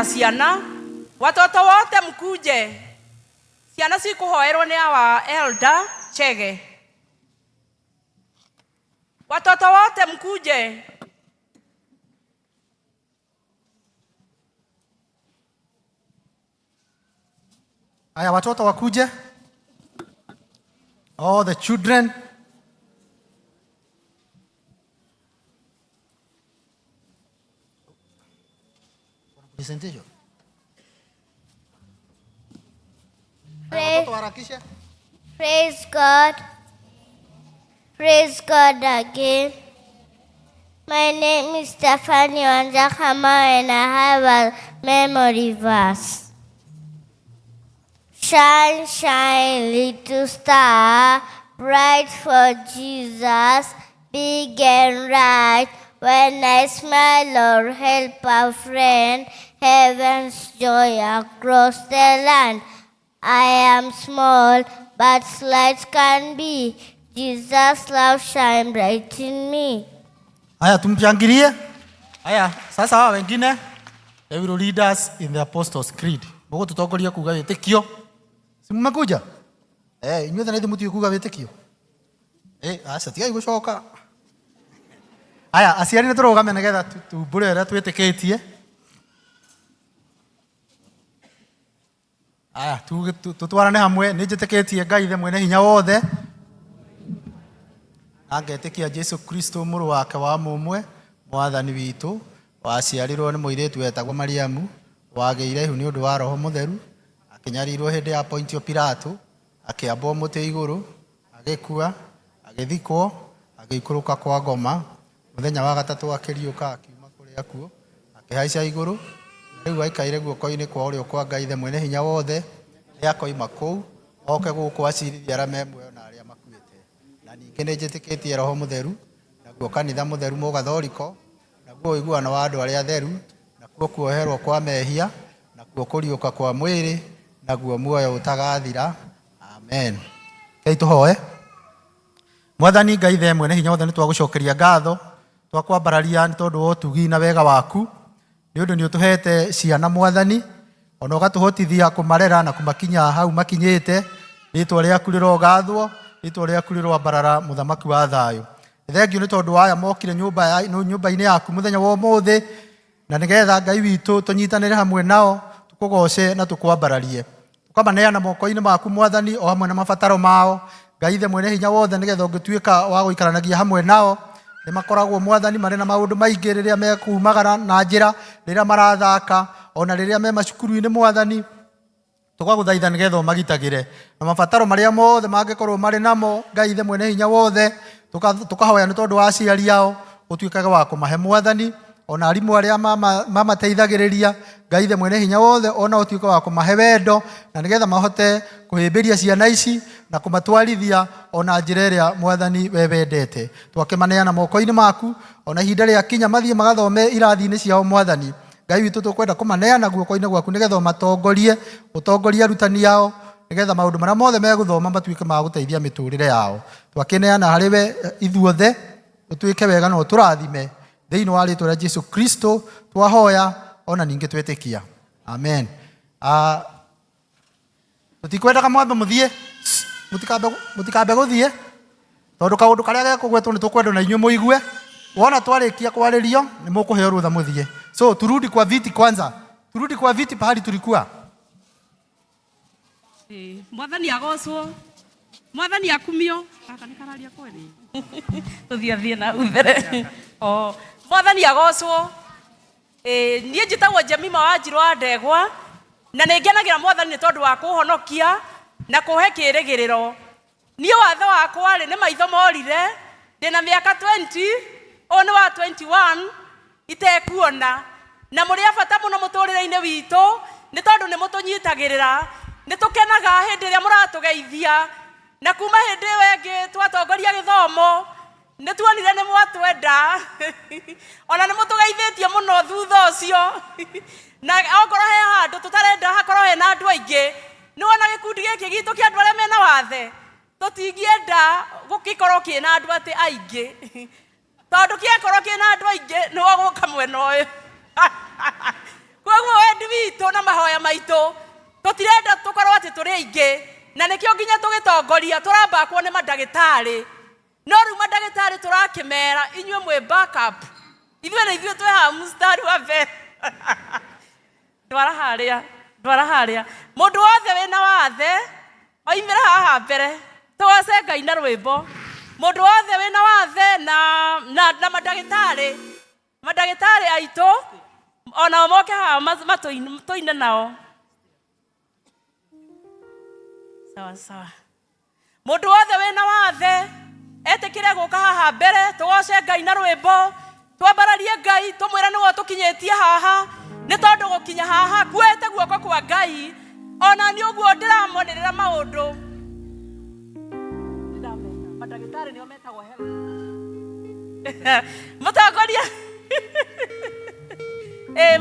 kũhoera ciana. Watoto wote mkuje, ciana cikũhoerwo nĩ our elder Chege. Watoto wote mkuje. Haya, watoto wakuje. All the children. Presentation. Haya, watoto waharakishe. Praise God. Praise God again. My name is Stephanie Wanjakama and I have a memory verse. Shine, shine, little star, bright for Jesus, big and bright. When I smile or help a friend, heaven's joy across the land. I am small, but light can be. Jesus' love shine bright in me. Haya, tumshangilie. Haya, sasa hawa wengine, they will lead us in the Apostles' Creed. Mũgũtũtongoria kuga wĩtĩkio. Si mmekuja? Eh, inyuothe na ithuĩ mũtiũĩ kuga wĩtĩkio. Eh, aca tigai gũcoka. Haya, aciari nĩ tũrũgame nĩgetha tumbũre ũrĩa twĩtĩkĩtie. Aya, tũtwarane hamwe. Nĩ njĩtĩkĩtie Ngai Ithe mwene hinya wothe, na ngetĩkia Jesu Kristo mũrũ wake wa mũmwe, mwathani witũ, waciarirwo nĩ mũirĩtu wetagwo Mariamu, wagĩire ihu nĩ ũndũ wa Roho Mũtheru, akĩnyarirwo hĩndĩ ya Pontio Pilato, akĩambwo mũtĩ igũrũ, agĩkua, agĩthikwo, agĩikũrũka kwa ngoma, mũthenya wa gatatũ akĩriũka akiuma kũrĩ akuũ, akĩhaica igũrũ, na rĩu aikaire guoko-inĩ kwa ũrĩo kwa Ngai Ithe mwene hinya wothe. Nĩ akoima kũu oke gũkũ acirithie arĩa me muoyo na arĩa makuĩte. Na ningĩ nĩ njĩtĩkĩtie Roho Mũtheru, naguo kanitha mũtheru mũgathoriko, naguo ũiguano wa andũ arĩa atheru, nakuo kuoherwo kwa mehia, nakuo kũriũka kwa mwĩrĩ, naguo muoyo ũtagathira. Amen. Ngai tũhoe. Mwathani Ngai Ithe mwene hinya wothe, nĩ twagũcokeria ngatho, twakwambararia nĩ tondũ wa ũtugi na wega waku, nĩ ũndũ nĩ ũtũhete ciana Mwathani, ona ũgatũhotithia kũmarera na kũmakinya hau makinyĩte. Rĩtwa rĩaku rĩrogathwo, rĩtwa rĩaku rĩroambarara, mũthamaki wa thayũ. Nĩ thengio nĩ tondũ wa aya mokire nyũmba-inĩ yaku mũthenya wa ũmũthĩ, na nĩgetha Ngai witũ tũnyitanĩre hamwe nao, tũkũgoce na tũkwambararie. Tũkamaneana moko-inĩ maku Mwathani, o hamwe na mabataro mao. Ngai Ithe mwene hinya wothe, nĩgetha ũngĩtuĩka wa gũikaranagia hamwe nao. Nĩ makoragwo Mwathani marĩ na maũndũ maingĩ rĩrĩa mekumagara na njĩra, rĩrĩa marathaka, ona rĩrĩa me macukuru-inĩ Mwathani. Tũgagũthaitha nĩgetha ũmagitagĩre na mabataro marĩa mothe mangĩkorwo marĩ namo. Ngai Ithe mwene hinya wothe, tũkahoya nĩ tondũ wa aciari ao, ũtuĩkage wa kũmahe Mwathani, ona arimũ arĩa mamateithagĩrĩria. Ngai Ithe mwene hinya wothe, ona ũtuĩke wa kũmahe wendo, na nĩgetha mahote kũhĩmbĩria ciana ici na kũmatwarithia ona njĩra ĩrĩa Mwathani we wendete. Twakĩmaneana moko-inĩ maku, ona ihinda rĩakinya mathiĩ magathome irathi-inĩ ciao Mwathani. Ngai witũ, tũkwenda kũmaneana guoko-inĩ gwaku nĩgetha ũmatongorie, ũtongorie arutani ao, nĩgetha maũndũ marĩa mothe megũthoma matuĩke ma gũteithia mĩtũrĩre yao. Twakĩneana harĩ we ithuothe, ũtuĩke wega na ũtũrathime thĩinĩ wa rĩtwa rĩa Jesu Kristo twahoya ona ningĩ twetĩkia. Amen. Tũtikwendaga mwambe mũthiĩ, mũtikambe gũthiĩ, tondũ kaũndũ karĩa gekũgwetwo nĩ tũkwenda na inyuĩ mũigue. Wona twarĩkia kwarĩrio nĩ mũkũheo rũtha mũthiĩ. So turudi kwa viti kwanza, turudi kwa viti pahali tulikuwa. Mwathani agocwo, Mwathani akumio. Gaka nĩ kararia kweli. Tũthiĩ athiĩ na mbere. Oh, Mwathani agocwo. Niĩ njĩtagwo Jemima Wanjirũ wa Ndegwa, na nĩ ngenagĩra Mwathani nĩ tondũ wa kũhonokia na kũhe kĩrĩgĩrĩro. Niĩ wathe wakwa rĩ, nĩ maitho morire, ndĩna mĩaka 20, ũyũ nĩ wa 21, itekuona. Na mũrĩ a bata mũno mũtũrĩre-inĩ witũ, nĩ tondũ nĩ mũtũnyitagĩrĩra. Nĩ tũkenaga hĩndĩ ĩrĩa mũratũgeithia, na kuma hĩndĩ ĩyo ĩngĩ twatongoria gĩthomo, nĩ tuonire nĩ mwatwenda. Ona nĩ mũtũgeithĩtie mũno thutha ũcio. Na okorwo he handũ tũtarenda hakorwo hena andũ aingĩ, nĩ wona gĩkundi gĩkĩ gitũ kĩa andũ arĩa mena wathe, tũtingĩenda gũgĩkorwo kĩna andũ atĩ aingĩ. Tondũ kĩakorwo kĩna andũ aingĩ, nĩ wagũka mwena ũyũ. Koguo Koguo wendi witũ na mahoya maitũ tũtirenda tũkorwo atĩ tũrĩ aingĩ, na nĩkĩo nginya tũgĩtongoria tũrambakwo nĩ mandagĩtarĩ. No rĩu mandagĩtarĩ tũrakĩmera inyuĩ mwĩ backup, ithuĩ nĩ ithuĩ twĩ haha mstari wa mbere. Ndwara harĩa, ndwara harĩa. Mũndũ wothe wĩna wathe oimĩre haha mbere tũgoce Ngai na rwĩmbo. Mũndũ wothe wĩna wathe na mandagĩtarĩ, mandagĩtarĩ aitũ onao moke haha tũine nao. Sawa sawa. Mũndũ wothe wĩna wathe etĩkĩre gũka haha mbere tũgoce Ngai na rwĩmbo, twambararie Ngai tũmwĩre nĩwe ũtũkinyĩtie haha, nĩ tondũ gũkinya haha kuoete guoko kwa Ngai. Ona nĩ ũguo ndĩramonĩrĩra maũndũ. Mandagĩtarĩ nĩo metagwo health. Mũtongoria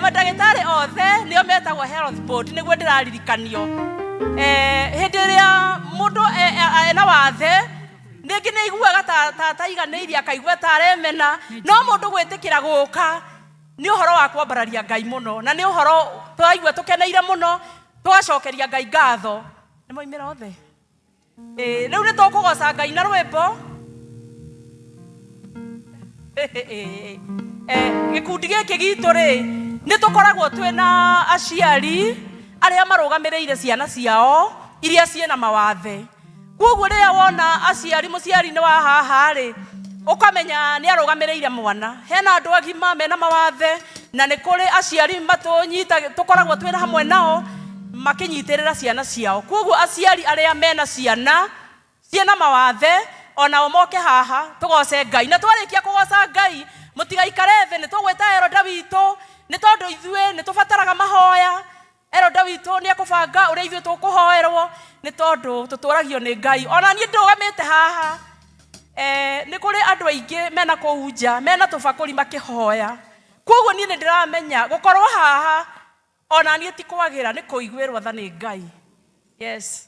mandagĩtarĩ othe nĩo metagwo health board, nĩguo ndĩraririkanio. Hĩndĩ ĩrĩa mũndũ ena wathe rĩngĩ nĩ aiguaga ta ataiganĩirie, akaigua ta aremena, no mũndũ gwĩtĩkĩra gũka nĩ ũhoro wa kwambararia Ngai mũno, na nĩ ũhoro tũraigua tũkeneire mũno, tũgacokeria Ngai ngatho. Nĩ moimĩra othe? Rĩu nĩ tũkũgoca Ngai na rwĩmbo. Gĩkundi gĩkĩ gitũ rĩ, nĩ tũkoragwo twĩna aciari arĩa marũgamĩrĩire ciana ciao iria ciĩna mawathe. Koguo rĩrĩa wona aciari, mũciari nĩ wa haha rĩ, ũkamenya nĩ arũgamĩrĩire mwana. Hena andũ agima mena mawathe, na nĩ kũrĩ aciari matũnyita, tũkoragwo twĩna hamwe nao makĩnyitĩrĩra ciana ciao. Koguo aciari arĩa mena ciana ciĩna mawathe onao moke haha tũgoce Ngai. Na twarĩkia kũgoca Ngai, mũtigaikare thĩ, nĩ tũgwĩta eroda witũ, nĩ tondũ ithuĩ nĩ tũbataraga mahoya. Eroda witũ nĩ ekũbanga ũrĩa ithuĩ tũkũhoerwo, nĩ tondũ tũtũragio nĩ Ngai. Ona niĩ ndũgamĩte haha, nĩ kũrĩ andũ aingĩ mena kũu nja, mena tũbakũri makĩhoya. Koguo niĩ nĩ ndĩramenya gũkorwo haha ona niĩ ti kwagĩra, nĩ kũiguĩrwo tha nĩ Ngai. Yes.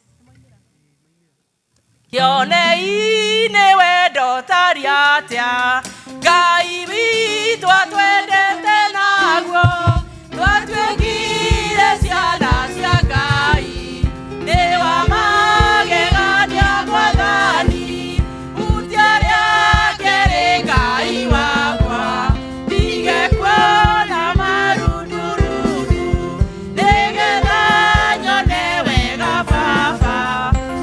Kĩonei nĩ wendo ũtariĩ atĩa, Ngai witũ atwendete naguo, twatuĩkire ciana cia Ngai, nĩ wa magegania Mwathani, hutia rĩake rĩ Ngai wakwa, ndige kuona marundurundu, nĩgetha nyone wega Baba,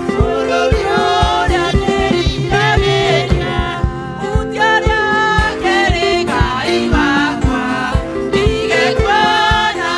bũrũri ũrĩa ndĩriragĩria, hutia rĩake rĩ Ngai wakwa, ndige kuona.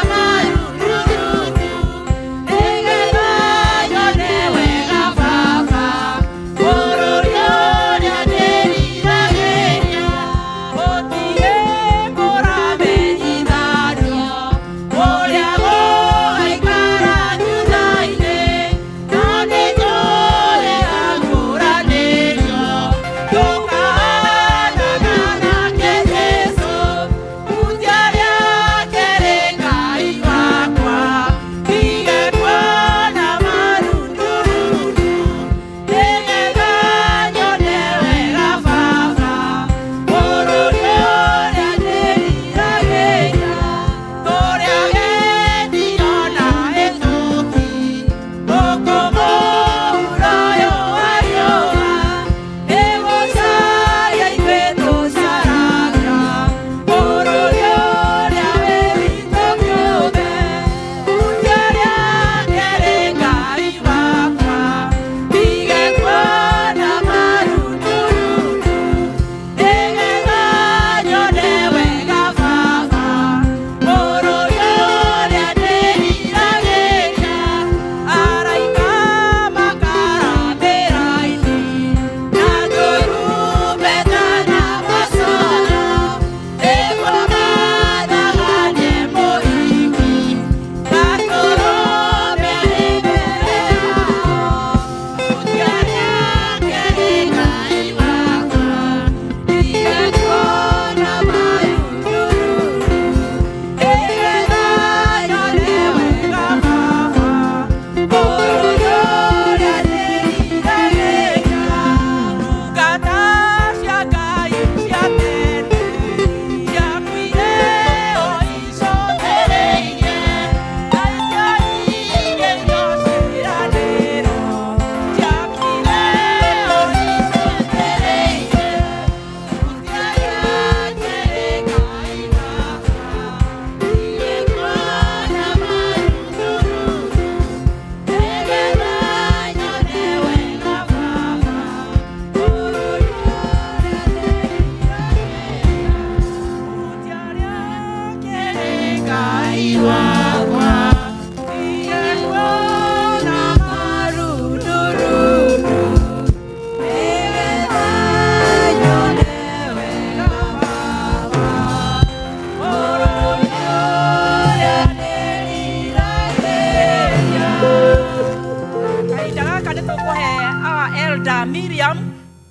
Twacoka nĩ tũkũhe our elder Miriam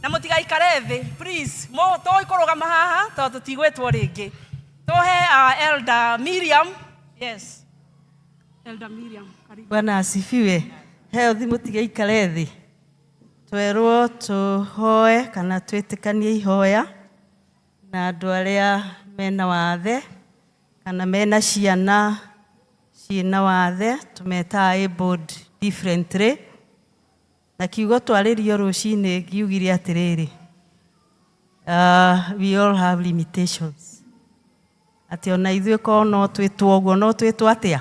na mũtigaikare thĩ please, tũikũrũgama haha tondũ tũtigwĩtwo rĩngĩ. Tũhe our elder Miriam. Yes, Elder Miriam, karibu. Bwana asifiwe. Health, mũtigaikare thĩ. Twerwo tũhoe kana twĩtĩkanie ihoya na andũ arĩa mena wathe kana mena ciana ciĩna wathe, tũmetaga abled differently. Na kiugo twarĩrio rũcinĩ ngiugire atĩrĩrĩ, we all have limitations, atĩ ona ithuĩ korwo no twĩtwo ũguo, no twĩtwo atĩa,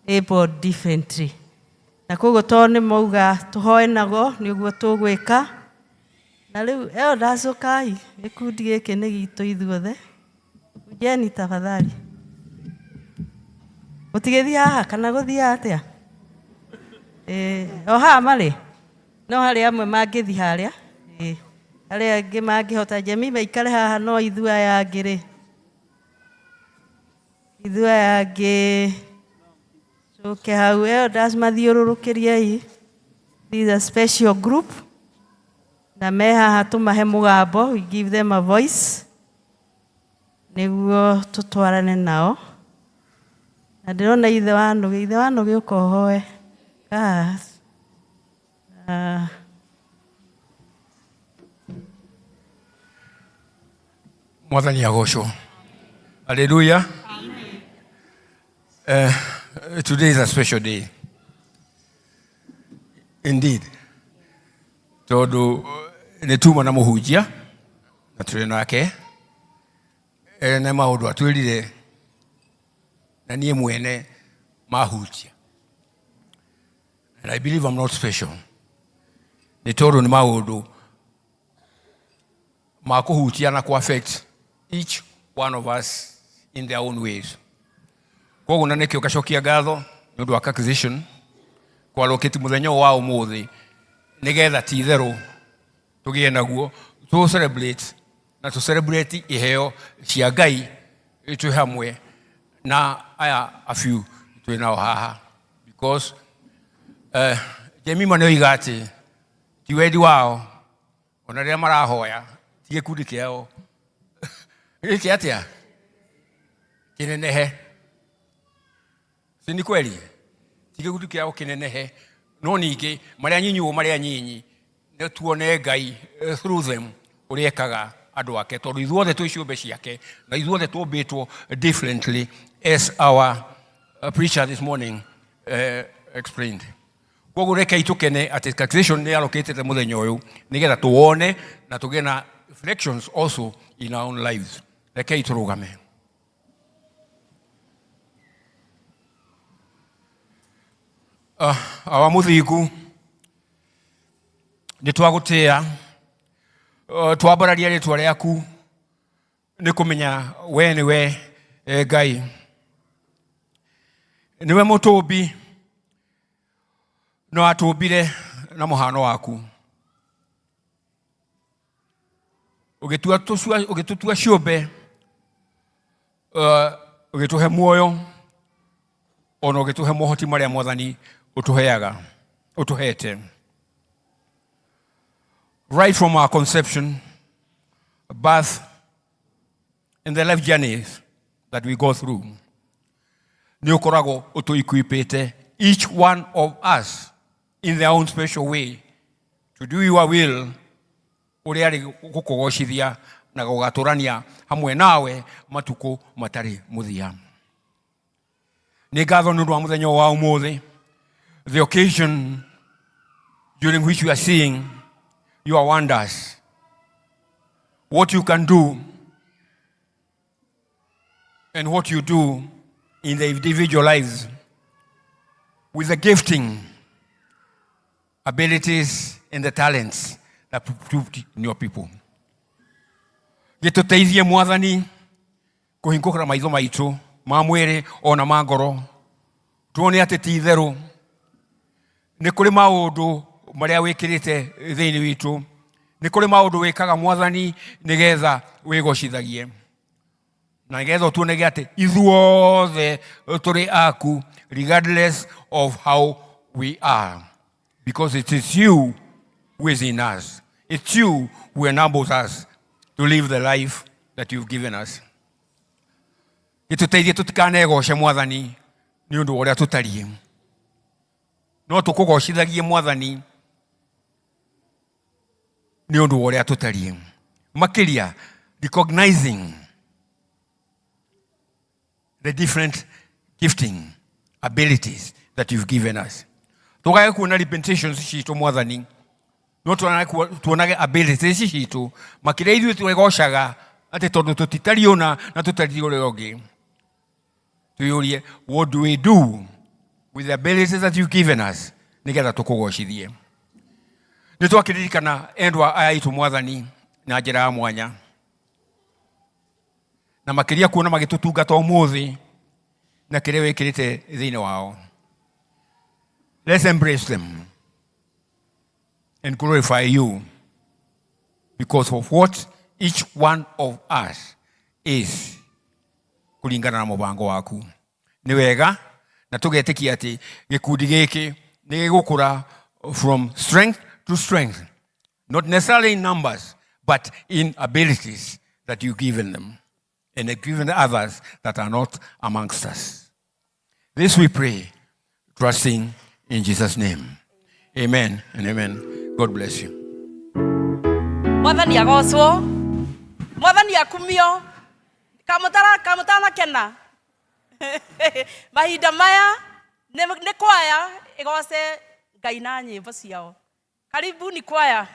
abled differently. Na koguo tondũ nĩ mauga tũhoe nago, nĩ ũguo tũgwĩka. Na rĩu elders, ũkai, gĩkundi gĩkĩ nĩ gitũ ithuothe. Kujeni tafadhali. Mũtigĩthiĩ haha kana gũthiĩ atĩa? Ĩĩ, o haha marĩ no harĩ amwe mangĩthiĩ harĩa. Ĩĩ, arĩa angĩ mangĩhota Jemi maikare haha, no ithuĩ aya angĩ rĩ, ithuĩ aya angĩ tũke hau. Elders mathiũrũrũkĩriei. This is a special group na me haha, tũmahe mũgambo, we give them a voice nĩguo tũtwarane nao. Na ndĩrona ithe wa Nũgĩ, ithe wa Nũgĩ, ũka ũhoe haha. Ah. Mwathani agocwo. Hallelujah. Today is a special day indeed, tondũ nĩ tuma na mũhunjia na tũrĩ nake na maũndũ atwĩrire na niĩ mwene mahunjia, and I believe I'm not special, nĩ tondũ nĩ maũndũ ma kũhutia na kũ affect each one of us in their own ways. Koguo na nĩkĩo ngacokia ngatho nĩ ũndũ wa acquisition kwalokĩti mũthenya ũyũ wa ũmũthĩ, nĩgetha ti itherũ tũgĩe naguo tũ celebrate na tũ celebrate iheo cia Ngai twĩ hamwe na aya a few twĩ nao haha, because Jemima nĩ oiga atĩ ti wendi wao ona rĩrĩa marahoya ti gĩkundi kĩao gĩkĩ atĩa kĩnenehe. Si ni kweli? Ti gĩkundi kĩao kĩnenehe, no ningĩ marĩa nyinyi ũũ, marĩa nyinyi nĩ tuone Ngai through them ũrĩa ekaga andũ ake, tondũ ithuothe twĩ ciũmbe ciake na ithuothe tũmbĩtwo differently, as our preacher this morning explained. Koguo rekei tũkene atĩ taxation nĩ allocated mũthenya ũyũ nĩgetha tũwone na tũgĩe na reflections also in our own lives. Rekei tũrũgame. Awa mũthingu, nĩ twagũtĩa, twambararia rĩtwa rĩaku nĩ kũmenya we nĩwe Ngai, nĩwe mũtũmbi no atũmbire na mũhano waku, ũgĩtũtua ciũmbe, ũgĩtũhe muoyo ona ũgĩtũhe mohoti marĩa Mwathani ũtũheaga, ũtũhete right from our conception, birth and the life journeys that we go through. Nĩ ũkoragwo ũtũ-equipĩte each one of us in their own special way to do your will, ũrĩa arĩ gũkũgocithia na gũgatũrania hamwe nawe matukũ matarĩ mũthia. Nĩ ngatho nĩ ũndũ wa mũthenya wa ũmũthĩ, the occasion during which we are seeing your wonders, what you can do and what you do in the individual lives with the gifting, abilities and the talents that proved in your people. Gĩtũteithie Mwathani kũhingũra maitho maitũ ma mwĩrĩ ona ma ngoro, tuone atĩ ti itherũ nĩ kũrĩ maũndũ marĩa wĩkĩrĩte thĩinĩ witũ, nĩ kũrĩ maũndũ wĩkaga Mwathani nĩgetha wĩgocithagie na nĩgetha ũtuonege atĩ ithuothe tũrĩ aku regardless of how we are. Because it is you who is in us. It's you who enables us to live the life that you've given us. Gĩtũteithie tũtikanegoce Mwathani nĩ ũndũ wa ũrĩa tũtariĩ, no tũkũgocithagie Mwathani nĩ ũndũ wa ũrĩa tũtariĩ, makĩria recognizing the different gifting abilities that you've given us. Tũgage kuona limitations citũ Mwathani, no tuonage abilities citũ makĩria. Ithuĩ twĩgocaga atĩ tondũ tũtitariĩ ũna na tũtariĩ ũrĩa ũngĩ. Twĩyũrie, what do we do with the abilities that you've given us nĩgetha tũkũgocithie? Nĩ twakĩririkana endwa aya aitũ Mwathani na njĩra ya mwanya, na makĩria kuona magĩtũtungata ũmũthĩ na kĩrĩa wĩkĩrĩte thĩinĩ wao. Let's embrace them and glorify you because of what each one of us is kũringana na mũbango waku. Nĩ wega na tũgetĩkia atĩ gĩkundi gĩkĩ nĩ gĩgũkũra from strength to strength, not necessarily in numbers but in abilities that you've given them and have given others that are not amongst us. This we pray, trusting in Jesus' name. Amen and amen. God bless you. Mwathani agocwo, Mwathani akumio. Kamũtara kamũtanakena mahinda maya nĩ kwaya ĩgoce Ngai na nyĩmbo ciao. Karibuni kwaya.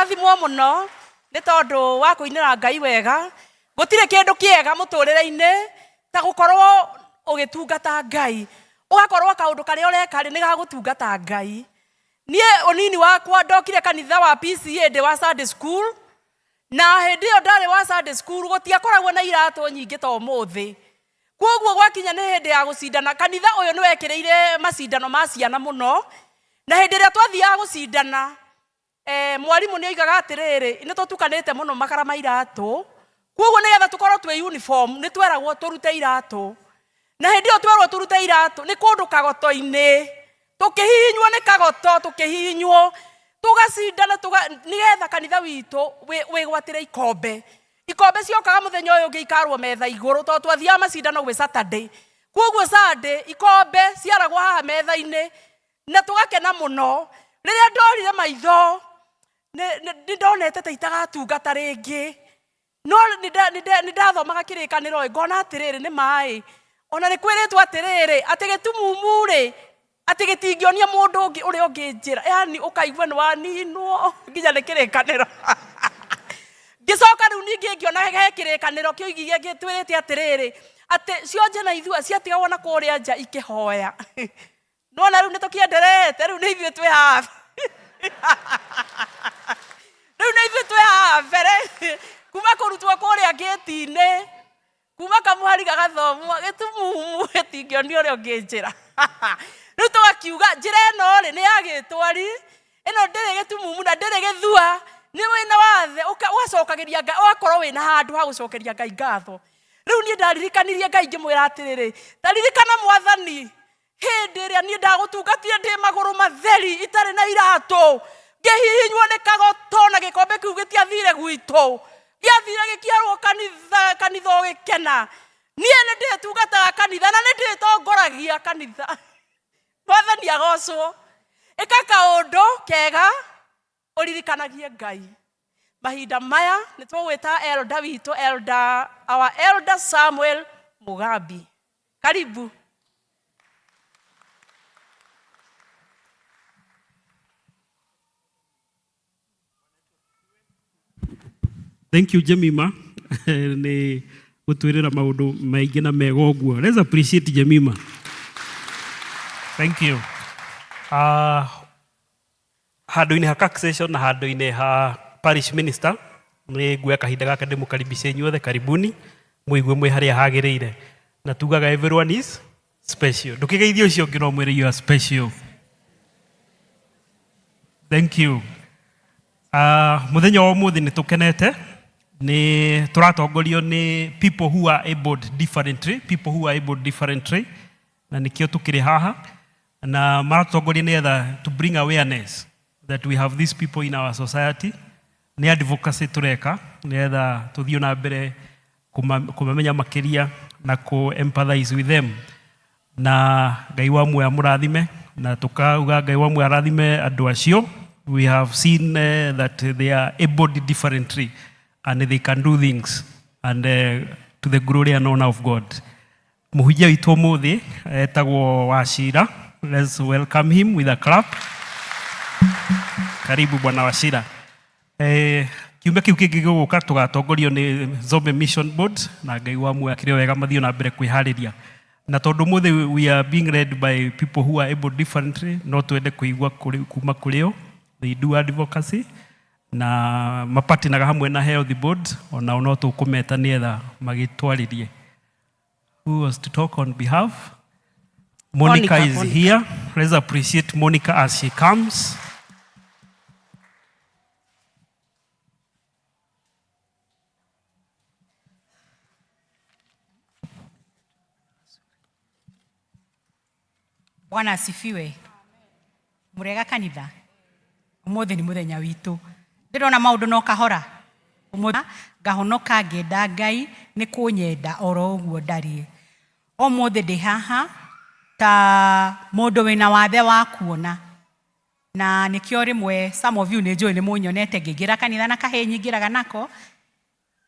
Mũrathimwo mũno nĩ tondũ wa kũinĩra Ngai wega. Gũtirĩ kĩndũ kĩega mũtũrĩre-inĩ ta gũkorwo ũgĩtungata Ngai, ũgakorwo kaũndũ karĩa ũreka rĩ nĩ gagũtungata Ngai. Niĩ ũnini wakwa ndokire kanitha wa PCEA ndĩ wa Sunday school, na hĩndĩ ĩyo ndarĩ wa Sunday school gũtiakoragwo na iratũ nyingĩ ta ũmũthĩ. Kwoguo gwakinya nĩ hĩndĩ ya gũcindana, kanitha ũyũ nĩ wekĩrĩire macindano ma ciana mũno, na hĩndĩ ĩrĩa twathiaga gũcindana, eh, mwarimũ nĩ oigaga atĩrĩrĩ, nĩ tũtukanĩte mũno makara ma iratũ, kwoguo nĩgetha tũkorwo twĩ uniform nĩ tweragwo tũrute iratũ. Na hĩndĩ ĩyo twerwo tũrute iratũ nĩ kũndũ kagoto-inĩ, tũkĩhihinywo nĩ kagoto, tũkĩhihinywo tũgacindana tũga, nĩgetha kanitha witũ wĩgwatĩre ikombe. Ikombe ciokaga mũthenya ũyũ ũngĩ ikarwo metha igũrũ, tondũ twathiaga macindano gwĩ Saturday. Kwoguo Sunday ikombe ciaragwo haha metha-inĩ na tũgakena mũno. Rĩrĩa ndorire maitho nĩ ndonete ta itagatungata rĩngĩ, no nĩ ndathomaga kĩrĩkanĩro ĩ, ngona atĩrĩrĩ nĩ maĩ, ona nĩ kwĩrĩtwo atĩrĩrĩ atĩ gĩtumumu rĩ atĩ gĩtingĩonia mũndũ ũngĩ ũrĩa ũngĩ njĩra, yani ũkaigua nĩ waninwo nginya nĩ kĩrĩkanĩro. Ngĩcoka rĩu ningĩ ngĩona he kĩrĩkanĩro kĩoigire gĩtwĩrĩte atĩrĩrĩ atĩ cionje na ithua ciatigagwo na kũrĩa nja ikĩhoya. Nĩwona rĩu nĩtũkĩenderete, rĩu nĩ ithuĩ twĩ haha rĩu nĩ ithuĩ twĩ haha mbere kuma kũrutwo kũrĩa ngĩti-inĩ, kuma kamũhari gagathomwo gĩtumumu gĩtingĩonia ũrĩa ũngĩ njĩra. Rĩu tũgakiuga njĩra ĩno rĩ nĩ ya gĩtwari, ĩno ndĩrĩ gĩtumumu na ndĩrĩ gĩthua, nĩ wĩna wathe ũgacokagĩria Ngai, ũgakorwo wĩna handũ ha gũcokeria Ngai ngatho. Rĩu niĩ ndaririkanirie Ngai ngĩmwĩra atĩrĩrĩ, ta ririkana Mwathani, hĩndĩ ĩrĩa niĩ ndagũtungatire ndĩ magũrũ matheri itarĩ na iratũ, ngĩhihinywo nĩ kagoto na gĩkombe kĩu gĩtiathire gwitũ, gĩathire gĩkĩarwo kanitha, kanitha ũgĩkena. Niĩ nĩ ndĩtungataga kanitha na nĩ ndĩtongoragia kanitha. Mwathani agocwo. Ĩka kaũndũ kega ũririkanagie Ngai. Mahinda maya nĩ tũgwĩta elder witũ, elder, our elder Samuel Mugambi. Karibu. Thank you Jemima nĩ gũtwĩrĩra maũndũ maingĩ na mega ũguo. Let's appreciate Jemima. Thank you. Handũ-inĩ ha taxation na handũ-inĩ ha parish minister nĩ nguoya kahinda gaka ndĩmũkaribishe inyuothe karibuni mũigue mwĩ harĩa hagĩrĩire na tugaga everyone is special ndũkĩgeithie ũcio ũngĩ no mwĩre you are special thank you Mũthenya wa ũmũthĩ nĩ tũkenete nĩ tũratongorio nĩ people who are abled differently, people who are abled differently na nĩkĩo tũkĩrĩ haha na maratũtongoria nĩgetha to bring awareness that we have these people in our society. Nĩ advocacy tũreka nĩgetha tũthiĩ na mbere kũmamenya makĩria na kũ empathize with them na Ngai wa muoyo amũrathime na tũkauga Ngai wa muoyo arathime andũ acio. We have seen that they are able differently and they can do things and to the glory and honor of God. Mũhunjia witũ ũmũthĩ etagwo Wachira. Let's welcome him with a clap. Karibu Bwana Wachira. Kiumia kĩu kĩngĩ gĩgũka tũgatongorio nĩ Zombe Mission Board na Ngai wa muoyo akĩrĩ o wega mathiĩ na mbere kwĩharĩria. Na tondũ ũmũthĩ we are being led by people who are able differently, no twende kũigua kuma kũrĩ o. They do advocacy na mapatinaga hamwe na Health Board, onao no tũkũmeta nĩgetha magĩtwarĩrie. Who was to talk on behalf? Monica, Monica is Monica. here. Let's appreciate Monica as she comes. Bwana asifiwe. Murega kanitha. Umuthi ni muthenya witu. Ndirona maundu no kahora. Umuthi ngahonoka ngenda Ngai ni kunyenda oro uguo ndarie. Umuthi ndi haha ta mundu wina wathe wa kuona. Na nikio rimwe some of you ni njui ni munyonete ngĩingĩra kanitha na kahĩ nyingĩraga nako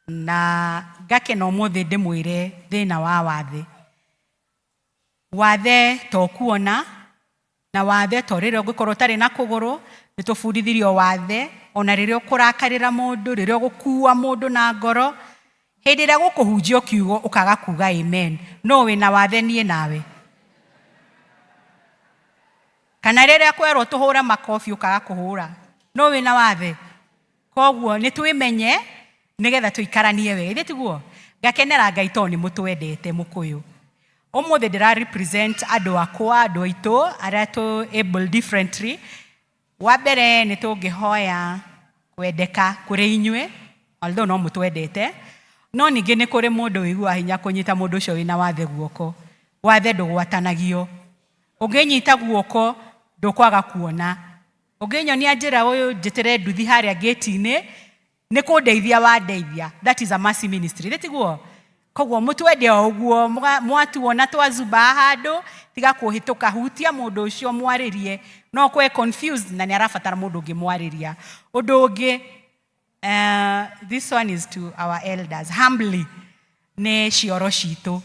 na ngakena umuthi ndimwire thina wa wathe. Wathe to kuona na wathe to rĩrĩa ũngĩkorwo ũtarĩ na kũgũrũ Nĩ tũbundithirio wathe ona rĩrĩa ũkũrakarĩra mũndũ, rĩrĩa ũgũkua mũndũ na ngoro, hĩndĩ ĩrĩa gũkũhunjio kiugo ũkaga kuga amen, no wĩna wathe niĩ nawe. Kana rĩrĩa kwerwo tũhũre makobi ũkaga kũhũra, no wĩna wathe. Koguo nĩ twĩmenye nĩgetha tũikaranie wega, ithe tiguo? Ngakenera Ngai tondũ nĩ mũtwendete mũkũyũ. Ũmũthĩ ndĩra represent andũ akwa, andũ aitũ arĩa tũ able differently. Wa mbere nĩ tũngĩhoya kwendeka kũrĩ inyuĩ, although no mũtwendete, no ningĩ nĩ kũrĩ mũndũ ũiguaga hinya kũnyita mũndũ ũcio wĩna wathe guoko. Wathe ndũgwatanagio. Ũngĩnyita guoko ndũkwaga kuona. Ũngĩnyonia njĩra ũyũ njĩtĩre nduthi harĩa gate-inĩ, nĩ kũndeithia wandeithia. That is a mercy ministry. Ithĩ tiguo? Koguo mũtwende o ũguo, mwatuona twazubaa handũ, tiga kũhĩtũka, hutia mũndũ ũcio mwarĩrie. No ũkorwo e confused na nĩ arabatara mũndũ ũngĩmwarĩria. Ũndũ ũngĩ, this one is to our elders, humbly, nĩ cioro citũ.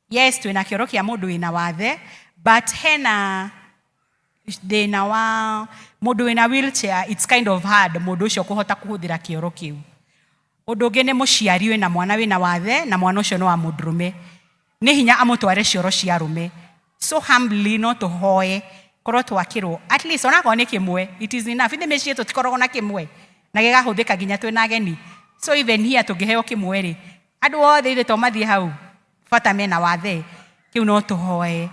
Yes, twĩna kĩoro kĩa mũndũ wĩna wathe, but hena thĩna wa mũndũ wĩna wheelchair, it's kind of hard mũndũ ũcio kũhota kũhũthĩra kĩoro kĩu. Ũndũ ũngĩ nĩ mũciari wĩna mwana wĩna wathe na mwana ũcio nĩ wa mũndũrũme, nĩ hinya amũtware cioro cia arũme. So humbly no tũhoe korwo twakĩrwo at least onakorwo nĩ kĩmwe, it is enough. Ithe mĩciĩ tũtikoragwo na kĩmwe na gĩgahũthĩka nginya twĩna ageni. So even here tũngĩheo kĩmwe rĩ, andũ othe ithe to mathiĩ hau bata mena wathe, kĩu no tũhoe.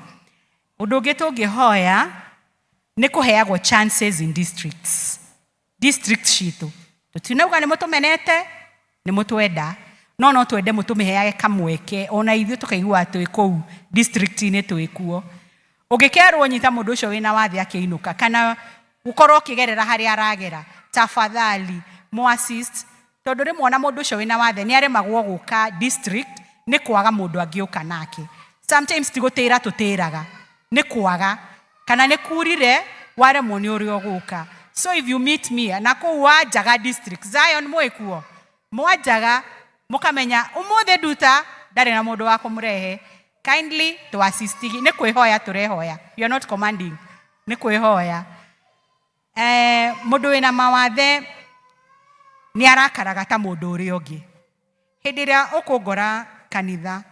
Ũndũ ũngĩ tũngĩhoya nĩ kũheagwo chances in districts. District citũ tũtinauga nĩ mũtũmenete, nĩ mũtwenda, no no twende mũtũmĩheage kamweke ona ithuĩ tũkaigua twĩ kũu district-inĩ twĩ kuo. Ũngĩkerwo nyita mũndũ ũcio wĩna wathe akĩinũka kana ũkorwo ũkĩgerera harĩa aragera, tafadhali mo assist, tondũ rĩmwe ona mũndũ ũcio wĩna wathe nĩ aremagwo gũka district nĩ kwaga mũndũ angĩũka nake. Sometimes ti gũtĩra tũtĩraga, nĩ kwaga kana nĩ kurire waremwo nĩ ũrĩa ũgũka. So if you meet me na kũu Wanjaga district, Zion mwĩ kuo, mwanjaga mũkamenya ũmũthĩ nduta ndarĩ na mũndũ wa kũmũrehe, kindly to assist. Nĩ kwĩhoya tũrehoya, we are not commanding, nĩ kwĩhoya. Mũndũ wĩna mawathe nĩ arakaraga ta mũndũ ũrĩa ũngĩ. Hĩndĩ ĩrĩa ũkũngora kanitha,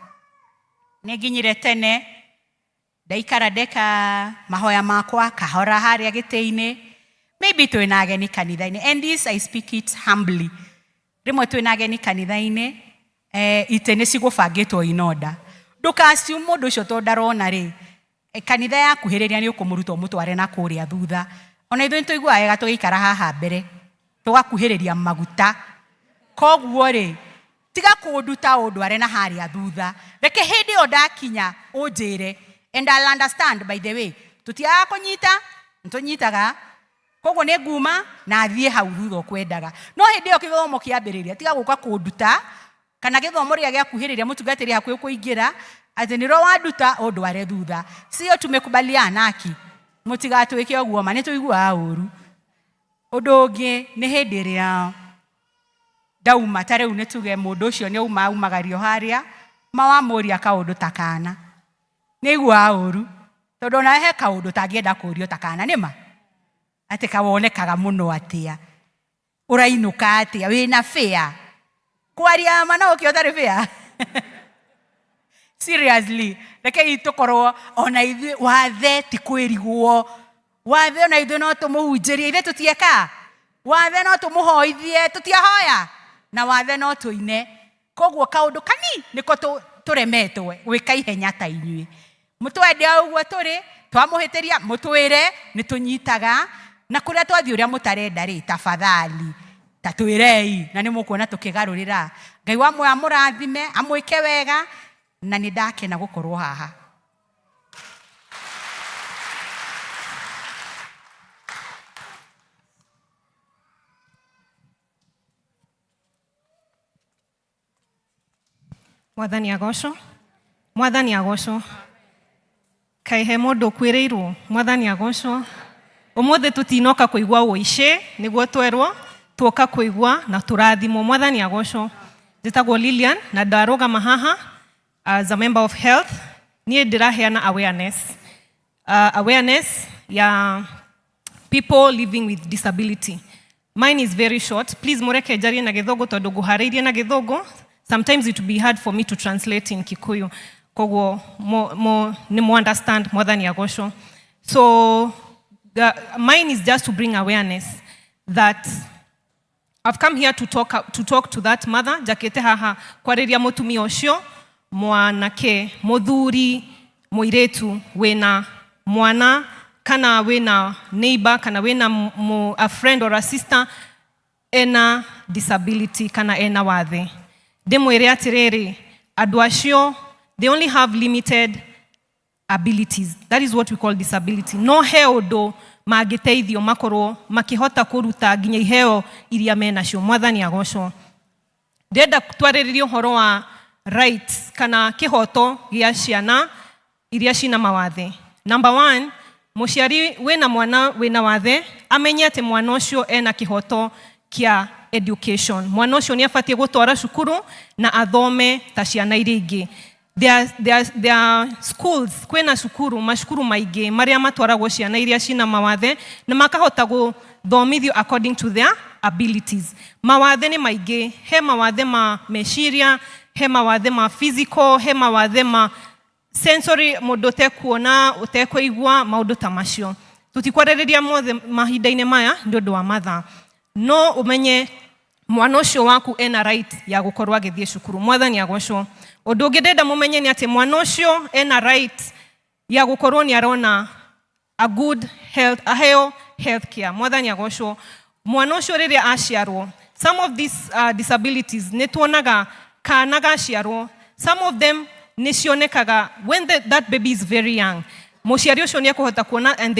nĩ nginyire tene, ndaikara ndeka mahoya makwa kahora harĩa gĩtĩ-inĩ, maybe twĩna ageni kanitha-inĩ, and this I speak it humbly. Rĩmwe twĩna ageni kanitha-inĩ, itĩ nĩ cigũbangĩtwo in order. Ndũka assume mũndũ ũcio tondũ ndarona rĩ, kanitha yakuhĩrĩria nĩ ũkũmũruta ũmũtware na kũrĩa thutha. Ona ithuĩ nĩ tũiguaga wega tũgĩikara haha mbere, tũgakuhĩrĩria maguta. Koguo rĩ, tiga kũnduta ũndware na harĩa thutha, reke hĩndĩ ĩyo ndakinya ũnjĩre, and I'll understand. By the way, tũtiagaga kũnyita, nĩtũnyitaga, koguo nĩ nguma na thiĩ hau thutha ũkwendaga. No hĩndĩ ĩyo kĩthomo kĩambĩrĩria, tiga gũka kũnduta kana gĩthomo rĩrĩa gĩakuhĩrĩria mũtungatĩri hakuhĩ kũingĩra atĩ nĩrĩo wanduta ũndware thutha. Sio tumekubaliana aki mũtigatwĩke ũguo, ma nĩ tũiguaga ũru. Ũndũ ũngĩ nĩ hĩndĩ ĩrĩa ndauma, ta rĩu nĩ tuge mũndũ ũcio nĩ auma aumagario harĩa, ma wamũria kaũndũ ta kana, nĩ aiguaga ũru tondũ ona he kaũndũ tangĩenda kũrio ta kana, nĩ ma atĩ kawonekaga mũno atĩa, ũrainũka atĩa, wĩna fare, kwaria ma no ũkĩ ũtarĩ fare. Seriously, rekei tũkorwo ona ithuĩ wathe ti kwĩrigwo, wathe ona ithuĩ no tũmũhunjĩrie, ithuĩ tũtieka wathe, no tũmũhoithie, tũtiahoya na wathe no tũine. Koguo kaũndũ kani nĩko tũremetwo gwĩka ihenya ta inyuĩ. Mũtwende o ũguo tũrĩ, twamũhĩtĩria mũtwĩre, nĩ tũnyitaga, na kũrĩa twathiĩ ũrĩa mũtarenda rĩ, tafadhali ta twĩrei na nĩ mũkuona tũkĩgarũrĩra. Ngai wa muoyo amũrathime, amwĩke wega, na nĩ ndakena gũkorwo haha. Mwathani agocwo, Mwathani agocwo. Kaĩ he mũndũ ũkuĩrĩirwo? Mwathani agocwo. Ũmũthĩ tũtinoka kũigua ũici nĩguo twerwo, tuoka kũigua na tũrathimwo. Mwathani agocwo. Njĩtagwo Lilian na ndarũgama haha as a member of health. Niĩ ndĩraheana awareness, awareness ya People living with disability. Mine is very short. Please mureke njarie na Gĩthũngũ tondũ ngũharĩirie na Gĩthũngũ. Sometimes it will be hard for me to translate in Kikuyu. Koguo mo, nĩ mo understand. Mwathani agocwo. So mine is just to bring awareness that I've come here to talk to that mother. Njakĩte haha kwarĩria mũtumia ũcio, mwanake, mũthuri, mũirĩtu wĩna mwana kana wĩna neighbor kana wĩna a friend or a sister ena disability kana ena wathe. Ndĩmwĩre atĩrĩrĩ, andũ acio, they only have limited abilities. That is what we call disability. No he ũndũ mangĩteithio makorwo makĩhota kũruta nginya iheo iria menacio. Mwathani agocwo. Ndĩrenda twarĩrĩrie ũhoro wa rights kana kĩhoto gĩa ciana iria cina mawathe. Number one, mũciari wĩna mwana wĩna wathe amenye atĩ mwana ũcio ena kĩhoto kĩa education. Mwana ũcio nĩ abatiĩ gũtwara cukuru na athome ta ciana iria ingĩ. There are schools, kwĩna cukuru, macukuru maingĩ marĩa matwaragwo ciana iria cina mawathe na makahota gũthomithio according to their abilities. Mawathe nĩ maingĩ. He mawathe ma meciria, he mawathe ma physical, he mawathe ma sensory, mũndũ ũtekuona, ũtekũigua, maũndũ ta macio. Tũtikwarĩrĩria mothe mahinda-inĩ maya nĩ ũndũ wa mathaa, no ũmenye mwana ũcio waku ena right ya gũkorwo agĩthiĩ cukuru. Mwathani agocwo. Ũndũ ũngĩ ndĩrenda mũmenye nĩ atĩ mwana ũcio ena right ya gũkorwo nĩ arona a good health, aheo health care. Mwathani agocwo. Mwana ũcio rĩrĩa aciarwo, some of these disabilities nĩ tuonaga kana gaciarwo, some of them nĩ cionekaga when that baby is very young. Mũciari ũcio nĩ ekũhota kuona and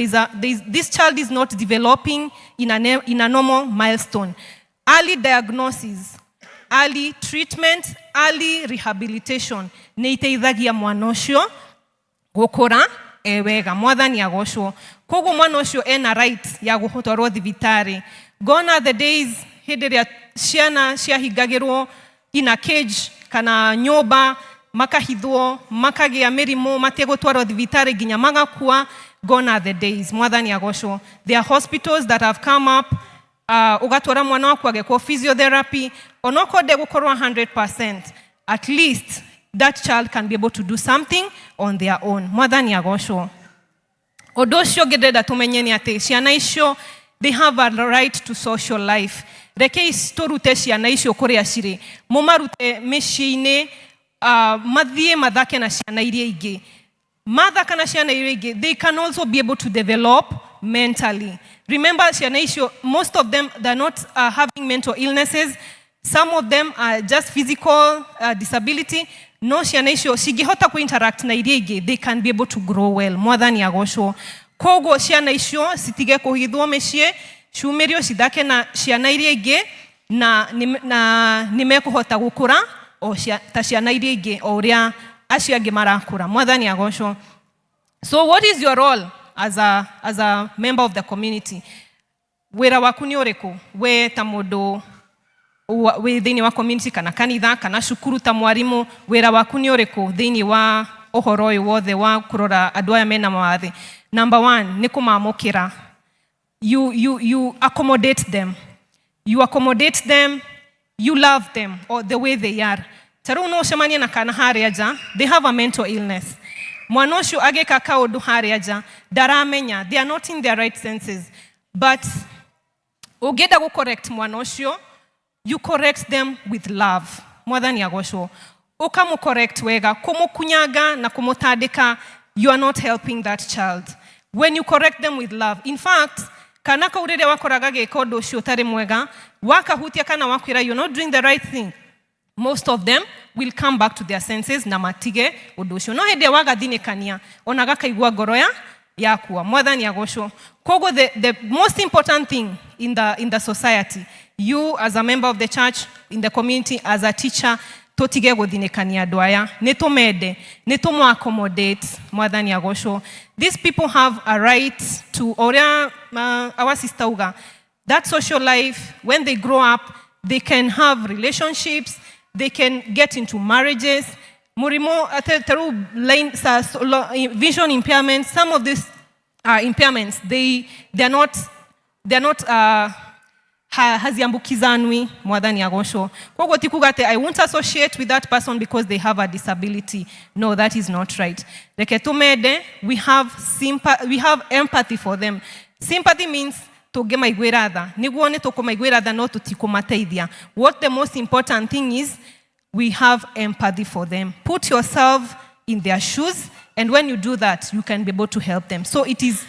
this child is not developing in a normal milestone. Early diagnosis, early treatment, early rehabilitation nĩ iteithagia mwana ũcio gũkũra e wega. Mwathani agocwo. Koguo mwana ũcio ena right ya gũtwarwo thibitarĩ. Gone are the days hĩndĩ ĩrĩa ciana ciahingagĩrwo in a cage kana nyũmba, makahithwo, makagĩa mĩrimũ mategũtwarwo thibitarĩ nginya magakua. Gone are the days. Mwathani agocwo. There are hospitals that have come up, ũgatwara mwana waku agekwo physiotherapy, onokorwo ndegũkorwo 100%, at least that child can be able to do something on their own. Mwathani agocwo. Ũndũ ũcio ũngĩ ndĩrenda tũmenye nĩ atĩ ciana icio, they have a right to social life. Rekei tũrute ciana icio kũrĩa cirĩ, mũmarute mĩciĩ-inĩ, mathiĩ mathake na ciana iria ingĩ. Mathaka na ciana iria ingĩ, they can also be able to develop mentally. Remember, ciana icio, most of them, they're not having mental illnesses. Some of them are just physical disability. No ciana icio cingĩhota ku-interact na iria ingĩ, they can be able to grow well. Mwathani agocwo. Koguo ciana icio citige kũhithwo mĩciĩ, ciumĩrio cithake na ciana iria ingĩ na nĩ mekũhota gũkũra o ta ciana iria ingĩ, o ũrĩa acio angĩ marakũra. Mwathani agocwo. So what is your role as a member of the community? Wĩra waku nĩ ũrĩkũ we ta mũndũ wĩ thĩinĩ wa community kana kanitha kana cukuru, ta mwarimũ? Wĩra waku nĩ ũrĩkũ thĩinĩ wa ũhoro ũyũ wothe wa kũrora andũ aya mena mawathe? Number one nĩ kũmamũkĩra. You accommodate them. You accommodate them, you love them or the way they are. Ta rĩu no ũcemanie na kana harĩa nja, they have a mental illness. Mwana ũcio agĩka kaũndũ harĩa nja ndaramenya, they are not in their right senses, but ũngĩenda gũ correct mwana ũcio, you correct them with love. Mwathani agocwo. Ũkamũ correct wega. Kũmũkunyanga na kũmũtandĩka, you are not helping that child. When you correct them with love, in fact, kana kau rĩrĩa wakoraga gĩka ũndũ ũcio ũtarĩ mwega, wakahutia kana wakwĩra, "You're not doing the right thing," most of them will come back to their senses na matige ũndũ ũcio. No hĩndĩ ĩrĩa wagathinĩkania, ona gakaigua ngoro ya yakua. Mwathani agocwo. Koguo the most important thing in the society, you as a member of the church, in the community, as a teacher, tũtige gũthinĩkania andũ aya. Nĩ tũmende, nĩ tũmũ accommodate. Mwathani agocwo. These people have a right to ũrĩa our sister uga, that social life. When they grow up, they can have relationships, they can get into marriages. Mũrimũ ta rĩu vision impairment, some of these impairments, they are not They are not haziambukizanwi. Mwathani agocwo. Koguo ti kuga atĩ I won't associate with that person because they have a disability. No, that is not right. Reke tumende. We have empathy for them. Sympathy means tũngĩmaiguĩra tha, nĩguo nĩ tũkũmaiguĩra tha, no tũtikũmateithia. What the most important thing is, we have empathy for them. Put yourself in their shoes, and when you do that, you can be able to help them. So it is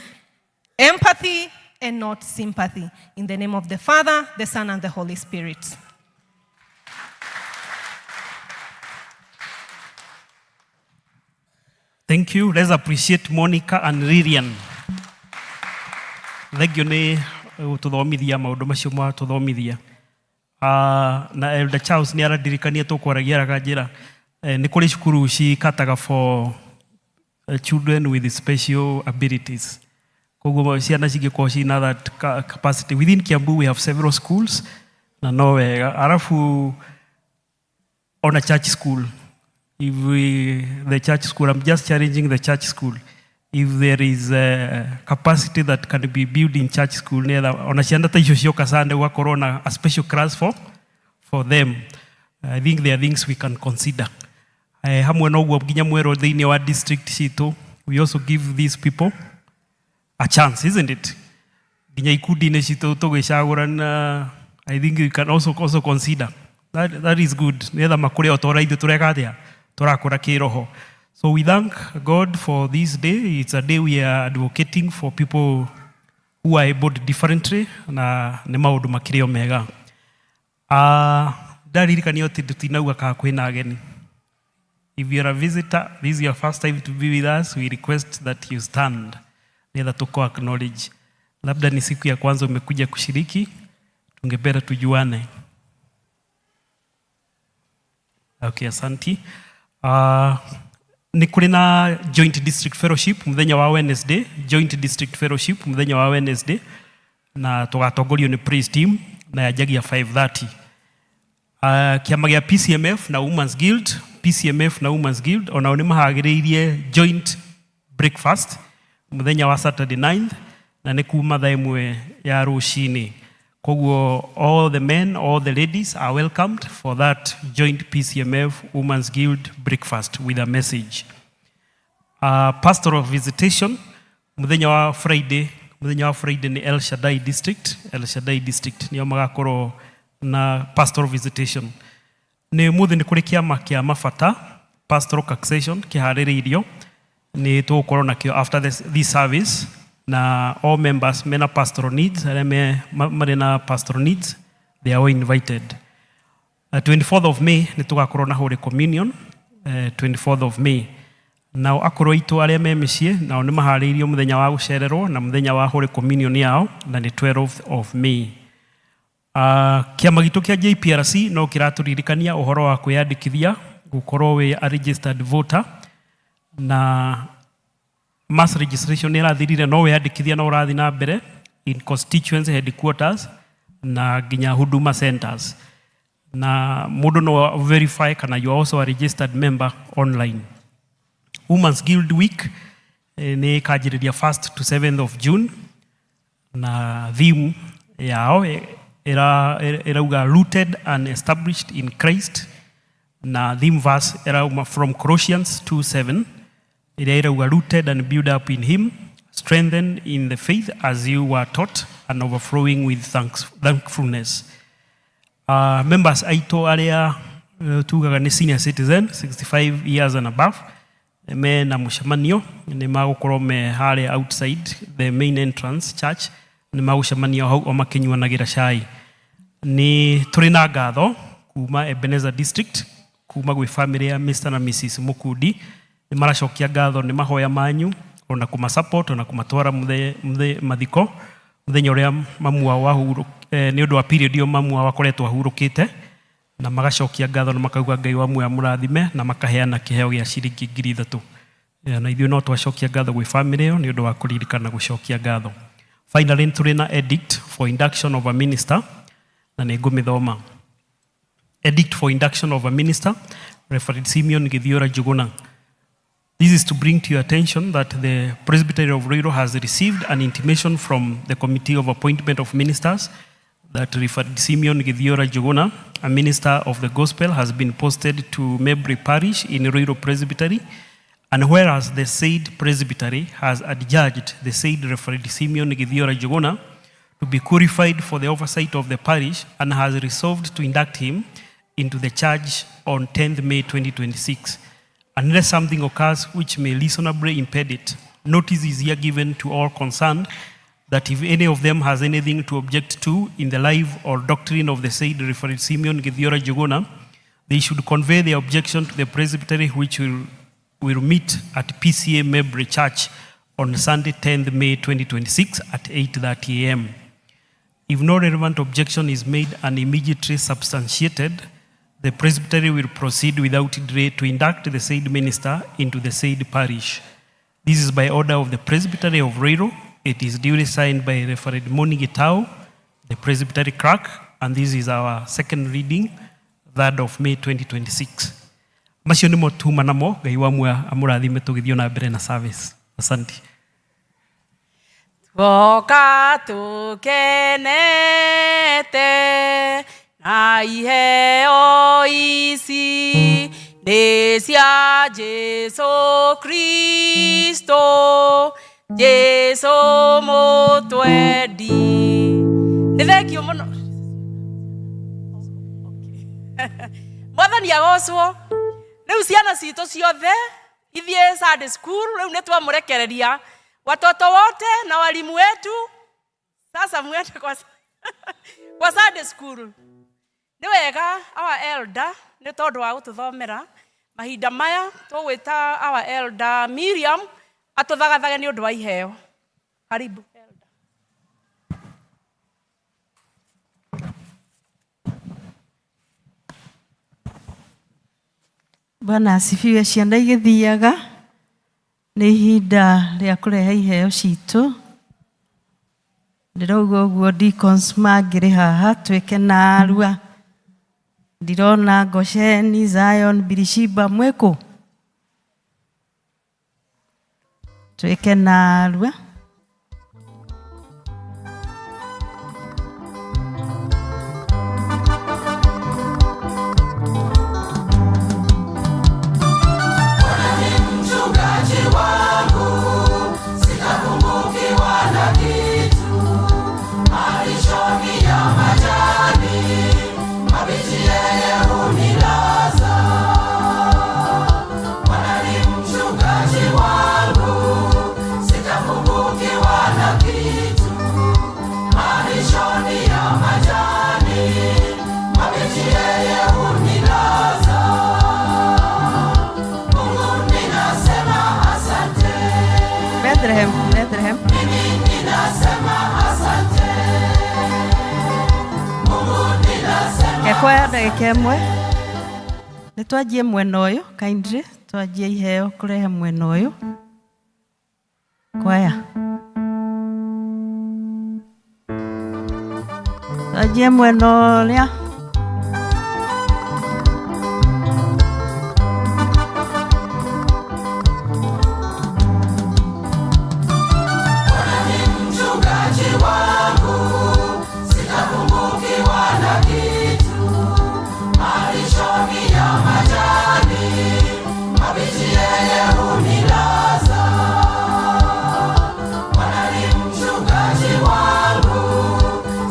empathy and not sympathy. In the name of the Father, the Son, and the Holy Spirit. Thank you. Let's appreciate Monica and Lilian. Thank you nĩ gũtũthomithia maũndũ macio mwatũthomithia. Na Elder Charles nĩ arandirikania tũkwaragia arakanjĩra nĩ kũrĩ cukuru cikataga for children with special abilities. Koguo ciana cingĩkorwo ciina that capacity. Within Kiambu we have several schools na no wega. Arafu on a church school. If we, the church school, I'm just challenging the church school. If there is a capacity that can be built in church school, nĩgetha ona ciana ta icio cioka Sunday gũgakorwo na a special class for them. I think there are things we can consider. Hamwe na ũguo nginya mwerwo thĩinĩ wa district citũ, we also give these people a chance, isn't it? Nginya ikundi-inĩ citũ tũgĩcagũrana, I think you can also consider. That is good. Nĩgetha makũre o ta ũrĩa ithuĩ tũreka atĩa, tũrakũra kĩroho. So we thank God for this day. It's a day we are advocating for people who are able differently, na nĩ maũndũ makĩrĩ o mega. Ndaririkanio atĩ tũtinauga kana kwĩna ageni. If you're a visitor, this is your first time to be with us, we request that you stand nĩgetha tuko acknowledge. Labda ni siku ya kwanza umekuja kushiriki, tungependa tujuane. Okay, asanti. Nĩ kũrĩ na Joint District Fellowship mũthenya wa Wednesday, Joint District Fellowship mũthenya wa Wednesday, na tũgatongorio nĩ praise team na yanjagia 5:30. Kĩama gĩa PCMF na Women's Guild, PCMF na Women's Guild onao nĩ mahagĩrĩirie joint breakfast mũthenya wa Saturday 9th, na nĩ kuma thaa 1 ya rũcinĩ. Koguo all the men, all the ladies are welcomed for that joint PCMF Women's Guild breakfast with a message. Pastoral visitation mũthenya wa Friday, mũthenya wa Friday nĩ El Shaddai District, El Shaddai District nĩo magakorwo na pastoral visitation. Nĩ mũthĩ nĩ kũrĩ kĩama kĩa mabata pastoral succession kĩharĩrĩirio, nĩ tũgũkorwo nakĩo after this service, na all members mena pastoral needs, arĩa marĩ na pastoral needs, they are all invited. 24th of May nĩ tũgakorwo na Holy Communion, 24th of May. Nao akũrũ aitũ arĩa me mĩciĩ nao nĩ maharĩirio mũthenya wa gũcererwo na mũthenya wa Holy Communion yao, na nĩ 12th of May. Kĩama gitũ kĩa JPRC no kĩratũririkania ũhoro wa kwĩyandĩkithia gũkorwo wĩ a registered voter, na mass registration nĩ ĩrathirire, no wĩyandĩkithia no ũrathiĩ na mbere in constituency headquarters na nginya Huduma centers, na mũndũ no verify kana you are also a registered member online. Women's Guild Week nĩ ĩkanjĩrĩria 1st to 7th of June, na theme yao ĩrauga rooted and established in Christ, na theme verse ĩrauma from Colossians 2:7, ĩrĩa ĩrauga rooted and built up in him, strengthened in the faith as you were taught, and overflowing with thankfulness. Members aitũ arĩa tugaga nĩ senior citizen 65 years and above me na mũcemanio, nĩ magũkorwo me harĩa outside the main entrance church, nĩ magũcemania hau o makĩnyuanagĩra cai. Nĩ tũrĩ na ngatho kuma Ebenezer District, kuma gwĩ family ya Mr na Mrs Mukundi, nĩ maracokia ngatho nĩ mahoya manyu ona kũma support ona kũmatwara mathiko mũthenya ũrĩa mamu wao nĩ ũndũ wa period ĩyo mamu wao akoretwo ahurũkĩte, na magacokia ngatho na makauga Ngai wa muoyo amũrathime, na makaheana kĩheo gĩa ciringi 3,000. Na ithuĩ no twacokia ngatho gwĩ family ĩyo nĩ ũndũ wa kũririkana gũcokia ngatho. Finally, tũrĩ na edict for induction of a minister, na nĩ ngũmĩthoma. Edict for induction of a minister, Reverend Simeon Githiora Njuguna. This is to bring to your attention that the Presbytery of Ruiru has received an intimation from the Committee of Appointment of Ministers that Reverend Simeon Githiora Njuguna, a minister of the gospel, has been posted to Mebri Parish in Ruiru Presbytery. And whereas the said Presbytery has adjudged the said Reverend Simeon Githiora Njuguna to be qualified for the oversight of the parish and has resolved to induct him into the charge on 10th May 2026. Unless something occurs which may reasonably impede it, notice is here given to all concerned that if any of them has anything to object to in the life or doctrine of the said Reverend Simeon Githiora Njuguna, they should convey their objection to the presbytery, which will meet at PCA Mebri Church on Sunday, 10th May 2026 at 8:30 a.m. If no relevant objection is made and immediately substantiated, the presbytery will proceed without delay to induct the said minister into the said parish. This is by order of the Presbytery of Ruiru. It is duly signed by Reverend Moni Gitau, the Presbytery clerk, and this is our second reading, 3rd of May 2026. Macio nĩmo tuma namo. Ngai wa muoyo amũrathime tũgĩthiĩ na mbere na service. Asante. Tuoka tukenete na iheo ici nĩ cia Jesu Kristo, Jesu mũtwendi. Nĩ thengio mũno. Mwathani agocwo. Rĩu ciana citũ ciothe ithiĩ Sunday school, rĩu nĩ twamũrekereria watoto wote na walimu wetu. Sasa mwende kwa Sunday school. Nĩ wega our elder nĩ tondũ wa gũtũthomera mahinda maya. Tũgwĩta our elder Miriam atũthagathage nĩ ũndũ wa iheo. Karibu, elder. Bwana asifiwe. Ciana igĩthiaga, nĩ ihinda rĩa kũrehe iheo citũ. Ndĩrauga ũguo deacons mangĩrĩ haha twĩke narua. Ndirona Gosheni, Zion, Birishiba, mwĩkũ? Twĩke narua. Mchungaji wangu, sitapungukiwa na kitu. Malishoni ya majani mabichi yeye hunilaza. Bwana ni mchungaji wangu, sitapungukiwa na kitu. Malishoni ya majani mabichi yeye hunilaza. Mungu ninasema asante. Bethlehem, Bethlehem. Mimi ninasema asante. Mungu ninasema. Kekoya ndagĩka ĩmwe. Nĩ twanjie mwena ũyũ, kindly, twanjie iheo kũrehe mwena ũyũ. Kwaya. Twanjie mwena ũrĩa. Bwana ni mchungaji wangu, sitapungukiwa na kitu. Malishoni ya majani mabichi yeye hunilaza. Bwana ni mchungaji wangu,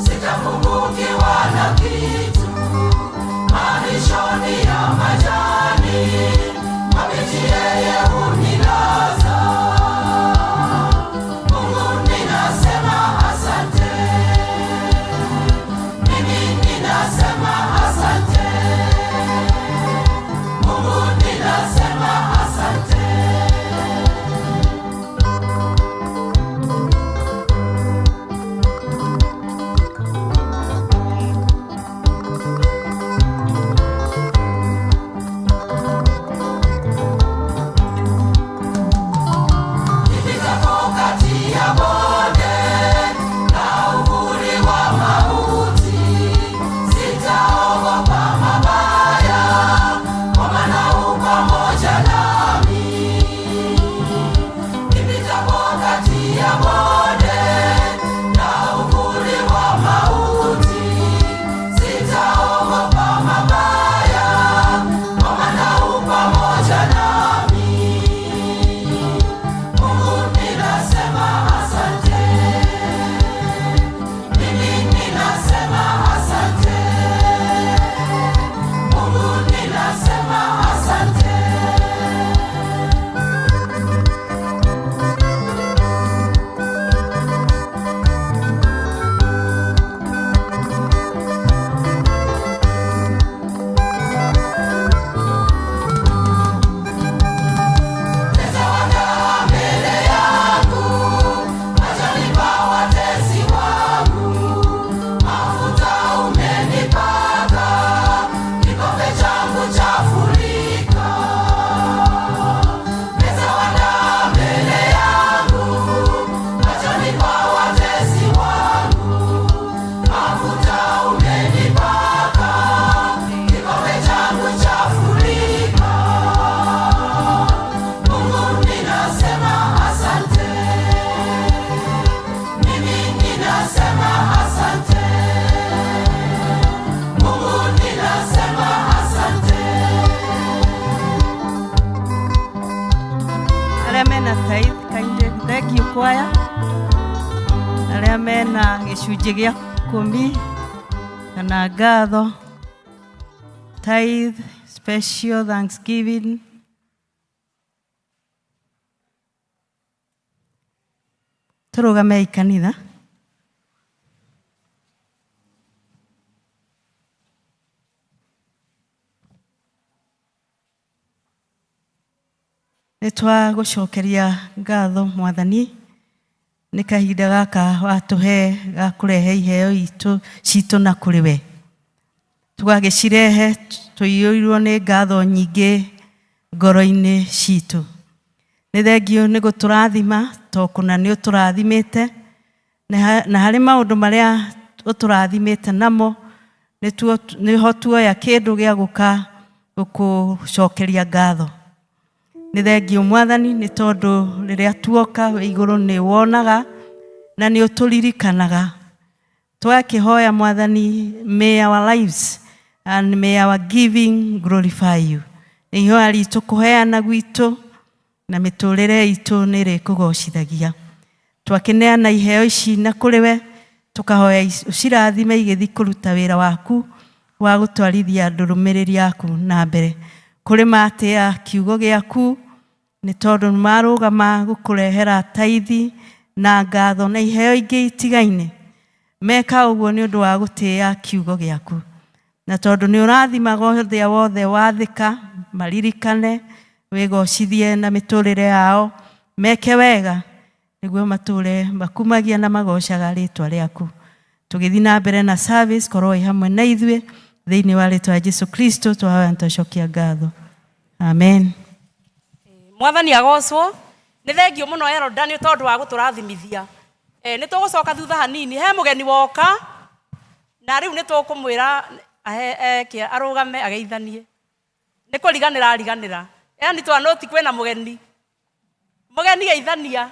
sitapungukiwa na kitu. Tithe kindly. Thank you choir. Arĩa mena gĩcunjĩ gĩa ikũmi kana ngatho, tithe, special thanksgiving. Tũrũgamei kanitha. Nĩ twagũcokeria ngatho Mwathani nĩ kahinda gaka watũhe ga kũrehe iheo itũ citũ na kũrĩ we. Tũgagĩcirehe tũiyũirwo nĩ ngatho nyingĩ ngoro-inĩ citũ. Nĩ thengiũ nĩ gũtũrathima to kũna nĩ ũtũrathimĩte na harĩ maũndũ marĩa ũtũrathimĩte namo nĩho tuoya kĩndũ gĩa gũka gũkũcokeria ngatho. Nĩ thengiũ Mwathani nĩ tondũ rĩrĩa tuoka wĩ igũrũ nĩ wonaga na nĩ ũtũririkanaga. Twakĩhoya Mwathani, may our lives and may our giving glorify you. Nĩ ihoya ritũ kũheana gwitũ na mĩtũrĩre itũ nĩ ĩrĩkũgocithagia. Twakĩneana iheo ici na kũrĩ we, tũkahoya ũcirathime igĩthiĩ kũruta wĩra waku wa gũtwarithia ndũrũmĩrĩri yaku na mbere. Kũrĩ matĩa kiugo gĩaku nĩ tondũ nĩmarũgama gũkũrehera taithi na ngatho na iheo ingĩ itigaine. Meka ũguo nĩ ũndũ wa gũtĩĩa kiugo gĩaku. Na tondũ nĩ ũrathimaga ũrĩa wothe wathĩka, maririkane, wĩgocithie na mĩtũrĩre yao, meke wega nĩguo matũre makumagia na magocaga rĩtwa rĩaku. Tũgĩthiĩ na mbere na service, korwo wĩ hamwe na ithuĩ thĩinĩ wa rĩtwa rĩa Jesu Kristo twahoya na twacokia ngatho. Amen. Mwathani agocwo. Nĩ thengio mũno Elda nĩ tondũ wa gũtũrathimithia. Nĩ tũgũcoka thutha hanini, he mũgeni woka na rĩu nĩ tũkũmwĩra eke arũgame ageithanie. Nĩ kũriganĩra ariganĩra. Yani twanoti kwĩna mũgeni. Mũgeni geithania.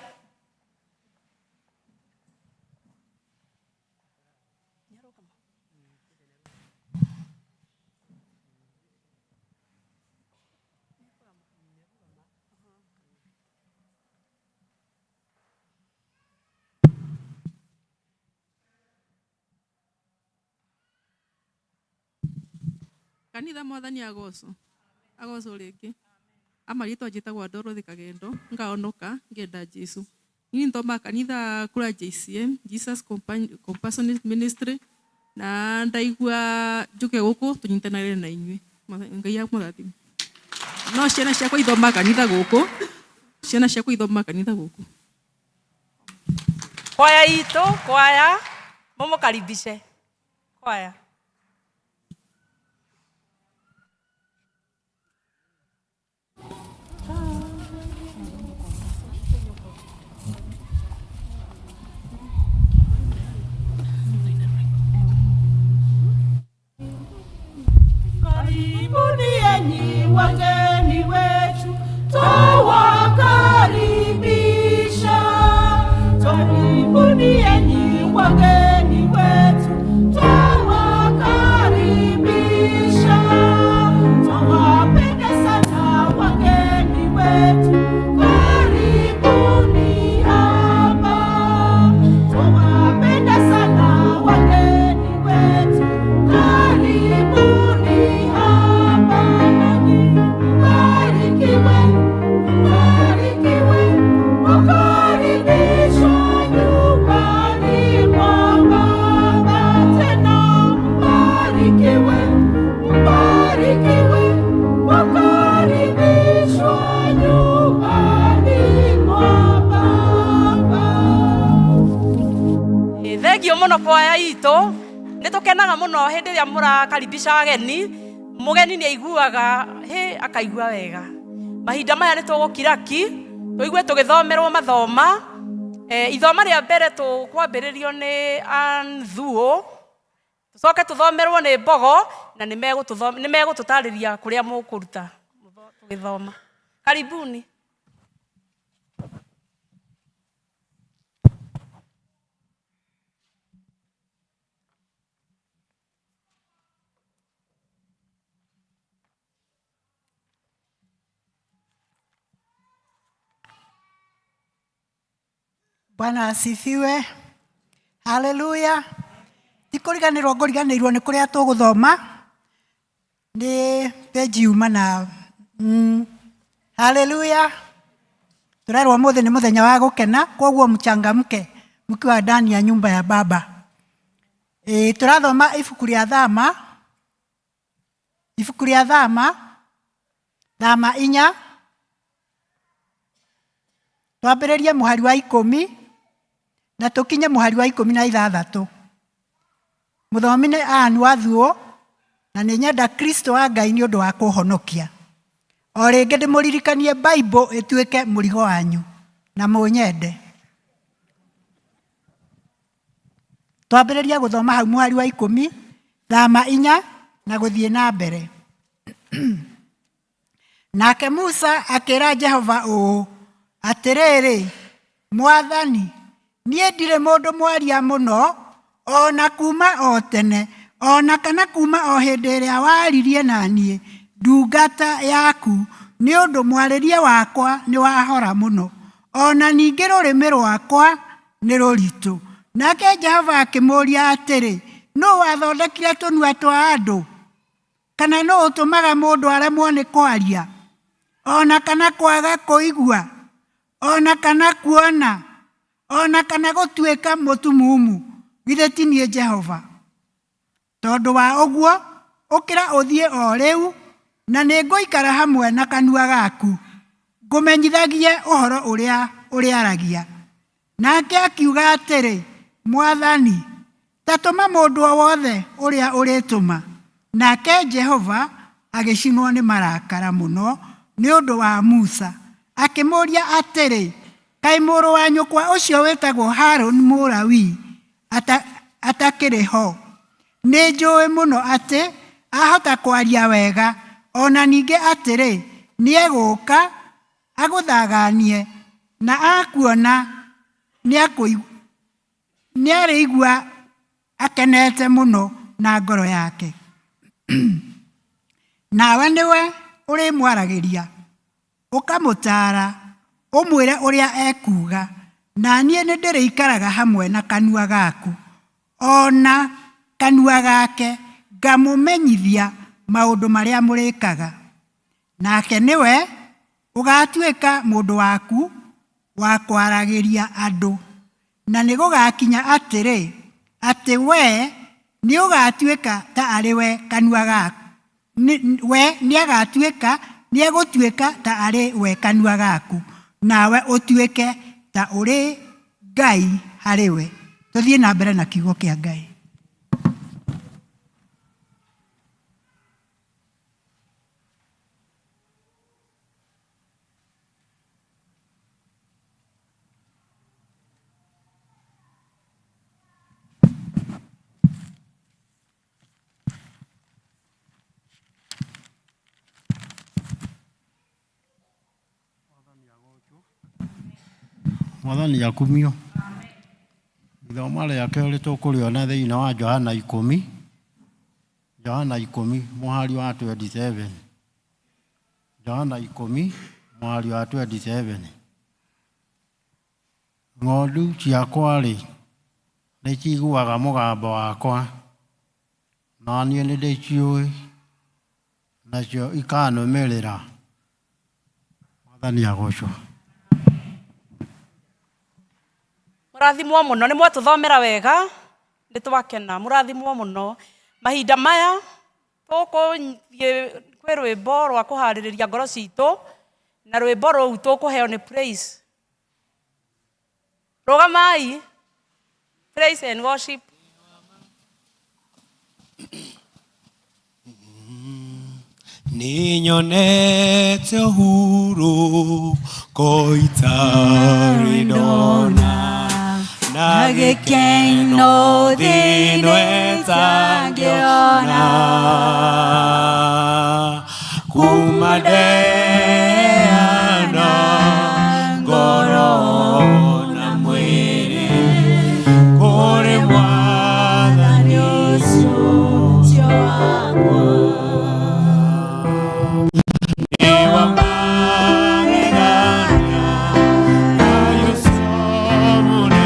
Kanitha Mwathani agocwo agocwo rĩngĩ. Amarĩtwa njĩtagwo Dorothy Kagendo, ngaonoka ngenda Jesu. Niĩ nthomaga kanitha kũrĩa JCM, Jesus Compassionate Ministry, na ndaigua njũke gũkũ tũnyitanĩre na inyuĩ. Ngai amũrathime. No ciana ciakwa ithomaga kanitha gũkũ, ciana ciakwa ithomaga kanitha gũkũ. Kwaya itũ, kwaya, mũmũkaribishe. Kwaya. Karibuni enyi wageni wetu, twawakaribisha. Karibuni enyi wageni wetu, twawakaribisha. Twawapenda sana wageni wetu, karibuni hapa. Twawapenda sana wageni wetu, karibuni hapa. Nanyi mbarikiwe, mbarikiwe, mwakaribishwa nyumbani mwa Baba. Tena mbarikiwe, mbarikiwe, mwakaribishwa nyumbani mwa Baba. Thengio mũno kwaya itũ. Nĩ tũkenaga mũno hĩndĩ ĩrĩa mũrakaribisha ageni. Mũgeni nĩ aiguaga hĩ akaigua wega. Mahinda maya nĩ tũgũkira ki tũigue tũgĩthomerwo mathoma. Ithoma rĩa mbere tũkwambĩrĩrio nĩ Anthuo, tũcoke tũthomerwo nĩ Mbogo, na nĩ megũtũtarĩria kũrĩa mũkũruta tũgĩthoma. Karibuni. Bwana asifiwe. Haleluya. Ti kũriganĩrwo ngũriganĩirwo nĩ kũrĩa tũgũthoma nĩ peji yuma na Haleluya. Tũrerwo ũmũthĩ nĩ mũthenya wa gũkena, kwoguo mchangamke mkiwa ndani ya nyumba ya baba. E, tũrathoma ibuku rĩa Thama, ibuku rĩa Thama, Thama 4, twambĩrĩrie mũhari wa 10 na tũkinye mũhari wa 16. Mũthomi nĩ Ann Wathuo, na nĩ nyenda Kristo wa Ngai nĩ ũndũ wa kũhonokia. O rĩngĩ ndĩmũririkanie Bible ĩtuĩke mũrigo wanyu na mũnyende. Twambĩrĩrie gũthoma hau mũhari wa 10, Thama 4 na gũthiĩ na mbere. Nake Musa akĩra Jehova ũũ, atĩrĩrĩ, Mwathani, niĩ ndirĩ mũndũ mwaria mũno, o na kuma o tene, o na kana kuma o hĩndĩ ĩrĩa waririe na niĩ, ndungata yaku, nĩ ũndũ mwarĩrie wakwa nĩ wahora mũno, o na ningĩ rũrĩmĩ rwakwa nĩ rũritũ. Nake Jehova akĩmũũria atĩrĩ, nũ wathondekire tũnua twa andũ? Kana nũ ũtũmaga mũndũ aremwo nĩ kwaria, o na kana kwaga kũigua, o na kana kuona, o na kana gũtuĩka mũtumumu? Githĩ ti niĩ Jehova? Tondũ wa ũguo, ũkĩra ũthiĩ o rĩu, na nĩngũikara hamwe na kanua gaku, ngũmenyithagie ũhoro ũrĩa ũrĩaragia. Nake akiuga atĩrĩ, Mwathani, ta tũma mũndũ o wothe ũrĩa ũrĩtũma. Nake Jehova agĩcinwo nĩ marakara mũno nĩ ũndũ wa Musa, akĩmũũria atĩrĩ, kaĩ mũrũ wa nyũkwa ũcio wĩtagwo Harũni Mũlawi atakĩrĩ ho? Nĩ njũĩ mũno atĩ ahota kwaria wega, o na ningĩ atĩrĩ, nĩegũũka agũthaganie, na akuona nĩarĩigua akenete mũno na ngoro yake. Nawe nĩwe ũrĩmwaragĩria, ũkamũtaara, ũmwĩre ũrĩa ekuuga, na niĩ nĩndĩrĩikaraga hamwe na kanua gaku, o na kanua gake ngamũmenyithia maũndũ marĩa mũrĩkaga. Nake nĩwe ũgaatuĩka mũndũ waku wa kwaragĩria andũ. Na nĩgũgakinya atĩrĩ, atĩ we nĩũgatuĩka ta arĩ we kanua gaku, we nĩagatuĩka, nĩegũtuĩka ta arĩ we kanua gaku, nawe ũtuĩke ta ũrĩ Ngai harĩ we. Tũthiĩ na mbere na kiugo kĩa Ngai. Mwathani akumio. Ithomo rĩa kerĩ tũkũrĩona thĩinĩ wa Johana 10, Johana 10 mũhari wa 27. Johana 10 mũhari wa 27. Ng'ondu ciakwa-rĩ, nĩciiguaga mũgambo wakwa, na niĩ nĩndĩciũĩ, nacio ikanũmĩrĩra. Mwathani agocwo. Mũrathimwo mũno, nĩ mwatũthomera wega, nĩ twakena, mũrathimwo mũno. Mahinda maya tũkũthiĩ kwĩ rwĩmbo rwa kũharĩrĩria ngoro citũ, na rwĩmbo rũu tũkũheo nĩ Praise. Rũgamai, Praise and worship. Nĩnyonete ũhurũko itarĩ ndona, na gĩkeno thĩ ĩno ĩtangĩona. Kuma ndeana ngoro na mwĩrĩ kũrĩ Mwathani ũcio wakwa. Nĩ wa magegania, Ngai ũcio mũnene.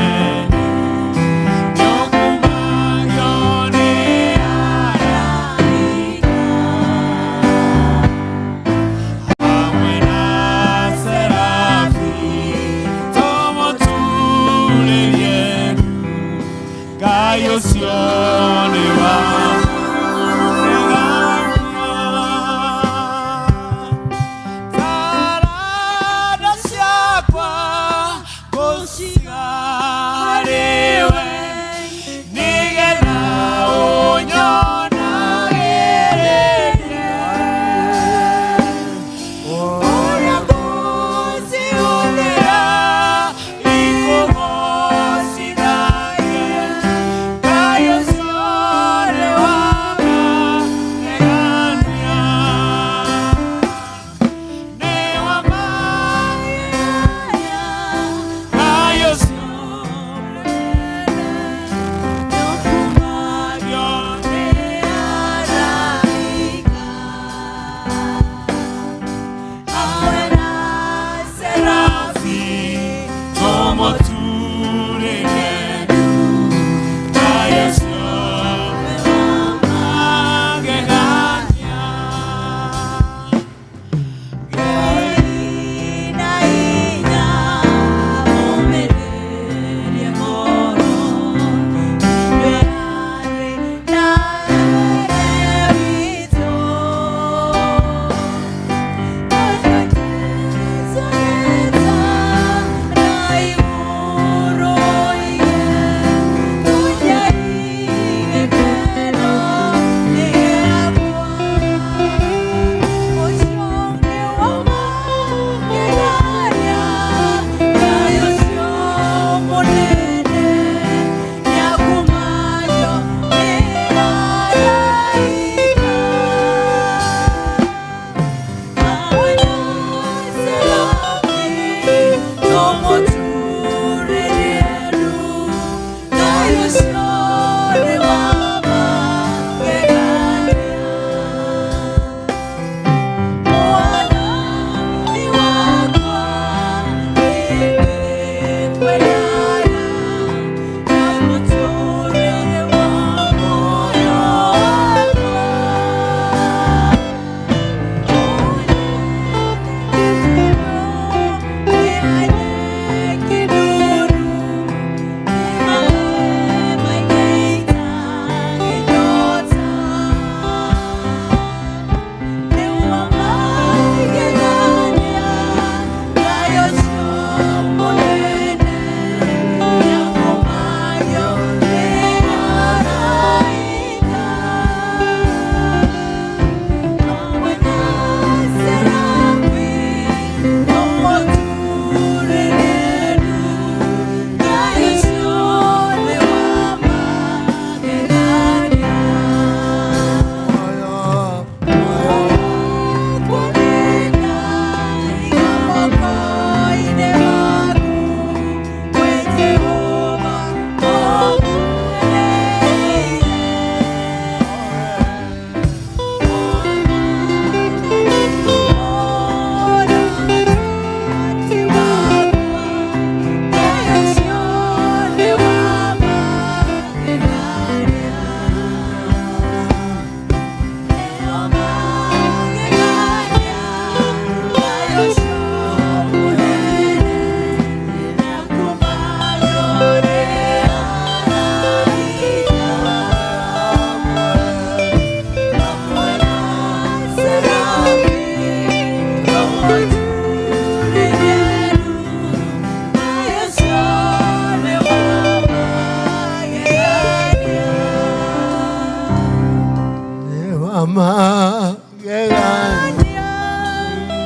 Magegania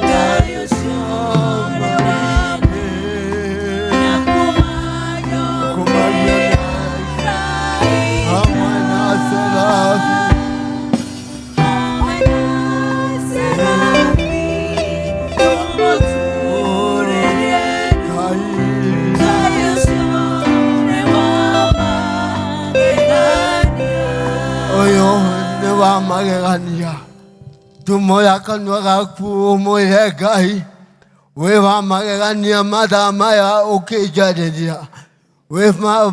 Ngai ũcio nĩ wa ma Kumagio hamwe na Serafi Ũyũ nĩ wa magegania tumũra kanua gaku ũmwĩre Ngai wĩ wa magegania mathaa maya ũkĩnjarĩria wĩ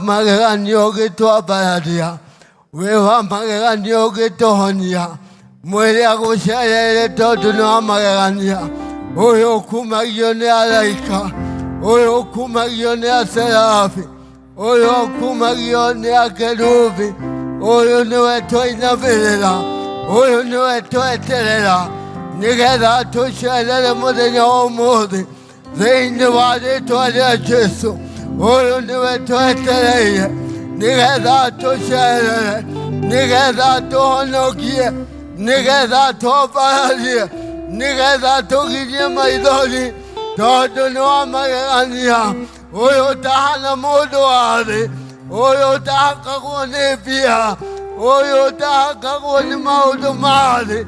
magegania ũgĩtwambararia wĩ wa magegania ũgĩtũhonia mwĩre agũcerere tondũ nĩ wa magegania ũyũ ũkumagio nĩ araika ũyũ ũkumagio nĩ aserafi ũyũ ũkumagio nĩ akerubi ũyũ nĩwe twainamĩrĩra ũyũ nĩwe tweterera nĩgetha tũcerere mũthenya wa ũmũthĩ thĩinĩ wa rĩtwa rĩa Jesũ ũyũ nĩwe twetereire nĩgetha tũcerere nĩgetha tũhonokie nĩgetha twambararie nĩgetha tũgirie maithori tondũ nĩ wa magegania ũyũ ũtahana mũndũ wa thĩ ũyũ ũtahakagwo nĩ mbia ũyũ ũtahakagwo nĩ maũndũ ma thĩ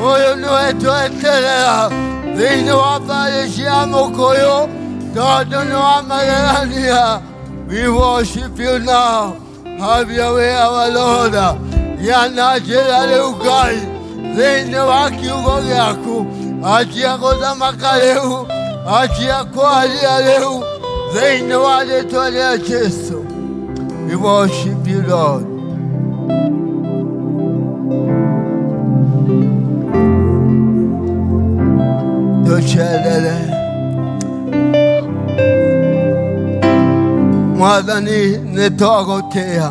ũyũ nĩwe tweterera thĩinĩ wa mbarĩ cia mũkũyũ tondũ nĩ wa magegania. We worship you now. Have your way, our Lord. Yana njĩra rĩu Ngai thĩinĩ wa kiugo gĩaku anjia gũthamaka rĩu anjia kwaria rĩu thĩinĩ wa rĩtwa rĩa Jesu. We worship you, Lord. Tũcerere Mwathani nĩ twagũtĩa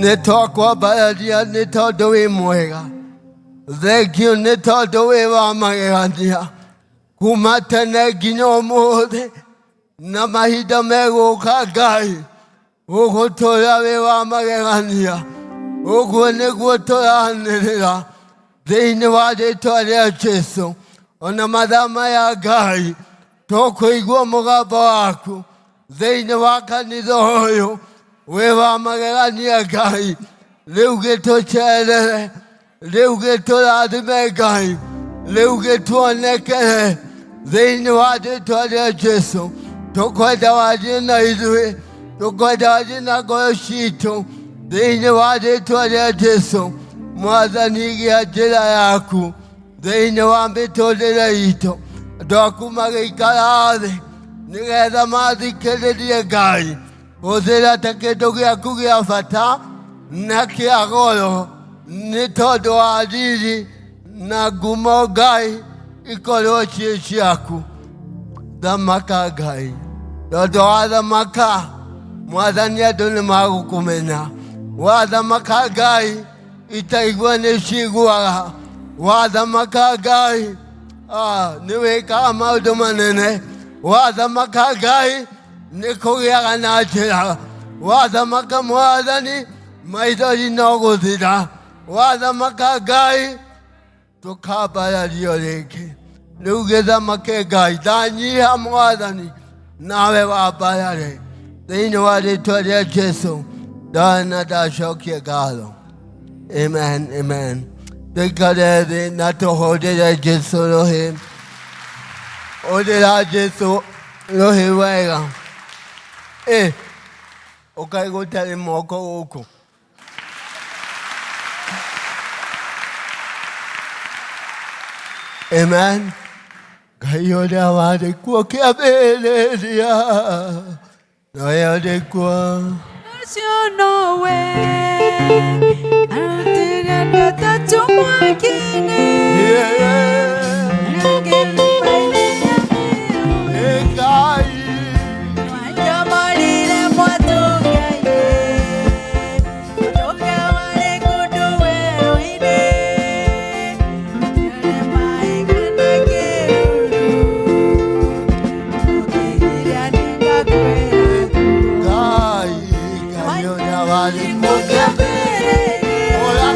nĩ twakwambararia nĩ tondũ wĩ mwega thengio nĩ tondũ wĩ wa magegania kuma tene nginya ũmũthĩ na mahinda megũka Ngai ũgũtũra wĩ wa magegania ũguo nĩguo tũranĩrĩra thĩinĩ wa rĩtwa rĩa Jesũ ona mathaa maya Ngai tũkũigua mũgambo waku thĩinĩ wa kanitha ũyũ wĩ wa magegania Ngai rĩu gĩtũcerere rĩu gĩtũrathime Ngai rĩu gĩtuonekere thĩinĩ wa rĩtwa rĩa Jesũ tũkwenda warie na ithuĩ tũkwenda warie na ngoro citũ thĩinĩ wa rĩtwa rĩa Jesũ Mwathani gĩa njĩra yaku thĩinĩ wa mĩtũrĩre itũ andũ aku magĩikara thĩ nĩgetha mathikĩrĩrie Ngai hũthĩra ta kĩndũ gĩaku gĩa bata na kĩa goro nĩ tondũ wa riri na ngumo Ngai ikorwo ciĩ ciaku thamaka Ngai tondũ wathamaka Mwathani andũ nĩ magũkũmenya wathamaka Ngai itaigua nĩ ciguaga wathamaka Ngai nĩ wĩkaga maũndũ manene wathamaka Ngai nĩ kũgĩaga na njĩra wathamaka Mwathani maithori no gũthira wathamaka Ngai tũkambarario rĩngĩ rĩu gĩthamake Ngai ndanyiha Mwathani nawe wambarare thĩinĩ wa rĩtwa rĩa Jesũ ndana ndacokia ngatho. Amen, amen. Tũikare thĩ na tũhũrĩre Jesũ rũhĩ. Hũrĩra Jesũ rũhĩ wega. Ĩ, ũkaĩ gũtarĩ moko gũkũ. Amen. Ngai ũrĩa warĩ kuo kĩambĩrĩria nowe ũrĩ kuo. Ũcio nowe arutire andũ atatũ mwaki-inĩ. Wanjomorire mwatũ Ngai, ũtoka warĩ kũndũ werũ-inĩ. Ndĩrĩ maĩ kana kĩruru, ũkĩngiria nĩngakwĩra. Ngai, Ngai ũrĩa warĩ kuo kĩambĩrĩria. Ũrĩa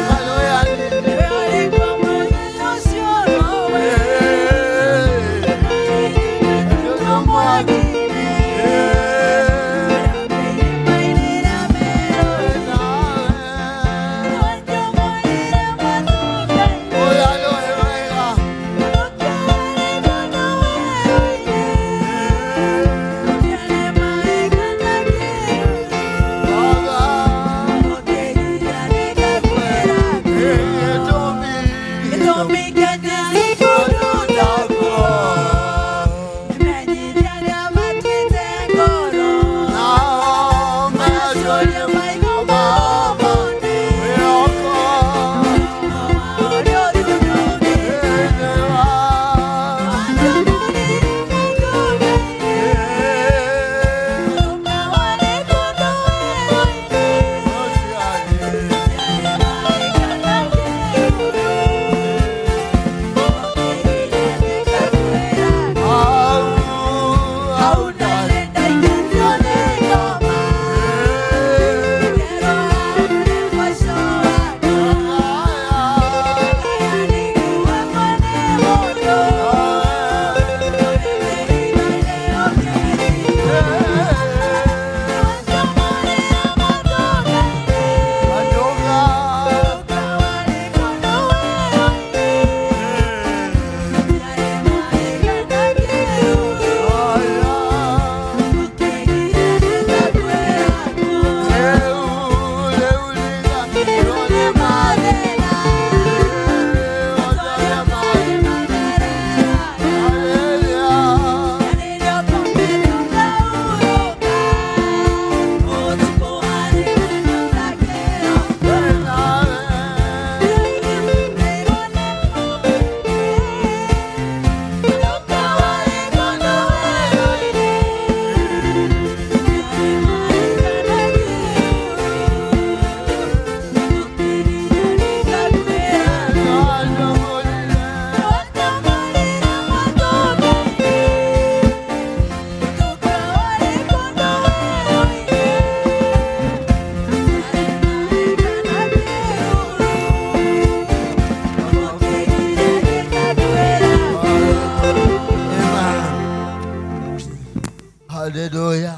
Haleluya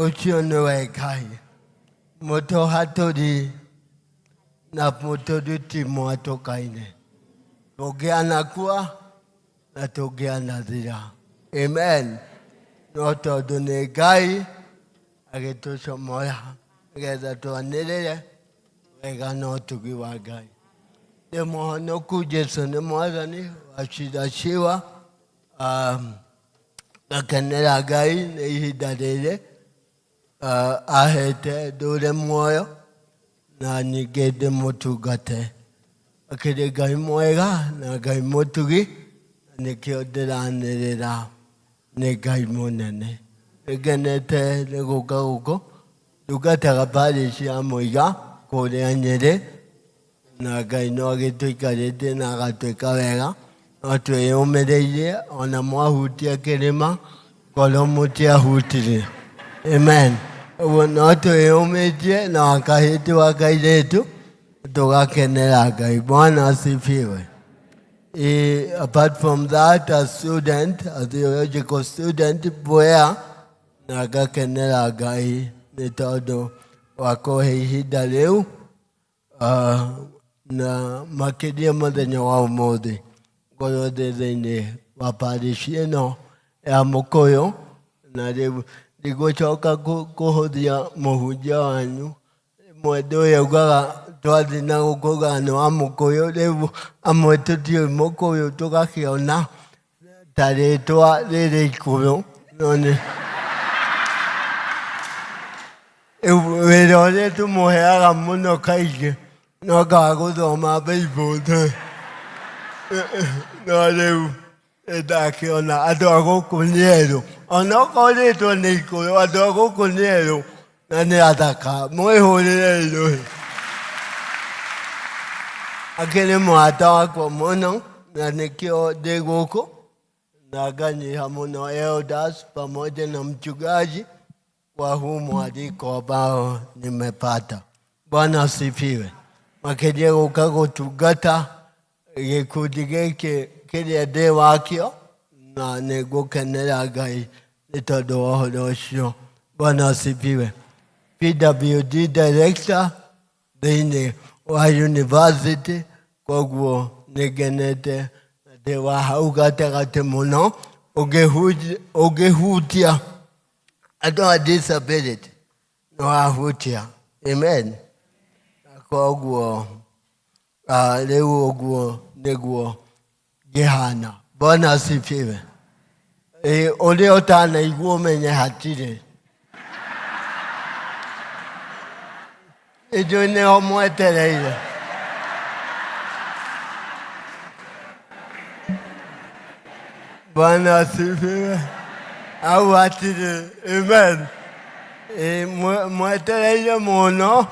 ũcio nĩwe Ngai mũtũhatũri na mũtũruti mwatũka-inĩ tũngĩanakua na tũngĩanathira amen no tondũ nĩ Ngai agĩtũcomora nĩgetha twanĩrĩre wega na ũtugi wa Ngai ndĩ mũhonoku Jesu nĩ mwathani waciraciwa ngakenera Ngai nĩ ihinda rĩrĩ ahete ndũre muoyo na ningĩ ndĩmũtungate akĩrĩ Ngai mwega na Ngai mũtugi na nĩkĩo ndĩranĩrĩra nĩ Ngai mũnene nĩngenete nĩ gũka gũkũ ndungataga parish ya Mũiga kũrĩa Nyĩrĩ na Ngai no agĩtũikarĩtie na agatwĩka wega no twĩyũmĩrĩirie ona mwahutia kĩrĩma ngoro mũtiahutirie amen ũguo no twĩyũmĩtie na wakahĩti wa kairĩtu tũgakenera Ngai Bwana asifiwe apart from that a student a theological student Buea na ngakenera Ngai nĩ tondũ wa kũhe ihinda rĩu na makĩria mũthenya wa ũmũthĩ ngorwo ndĩ thĩinĩ wa parish ĩno ya Mũkũyũ na rĩu ndigũcoka kũhũthia mũhunjia wanyu mwendwa ũyũ augaga twathiĩ na gũkũ augaga nĩ wa Mũkũyũ rĩu amwe tũtiũĩ Mũkũyũ tũgakĩona ta rĩtwa rĩrĩ ikũrũ no nĩ Rĩu wĩra ũrĩa tũmũheaga mũno kaingĩ no anga gũthoma Bible no rĩu nĩndakĩona andũ a gũkũ nĩ erũ onokorwo rĩtwa nĩ ikũrũ andũ a gũkũ nĩ erũ na nĩ athaka mwĩhũrĩre rũĩ akĩrĩ mũrata wakwa mũno na nĩkĩo ndĩ gũkũ na nganyiha mũno elders pamoja na mchungaji kwa huu mwaliko ambao nimepata. Bwana asifiwe. Makĩria gũka gũtungata gĩkundi gĩkĩ kĩrĩa ndĩ wakĩo na nĩ ngũkenera Ngai nĩ tondũ wa ũhoro ũcio. Bwana asifiwe. PWD director thĩinĩ wa university koguo nĩ ngenete na ndĩ wa hau gatagatĩ mũno ũngĩhutia andũ a disability nĩ wahutia amen. Koguo rĩu ũguo nĩguo ngĩhana. Bwana asifiwe. Ĩ, ũrĩa ũtanaigua ũmenye hatirĩ. Ithuĩ nĩho mwetereire. Bwana asifiwe. Au hatirĩ. Amen. Ĩ, mwetereire mũno.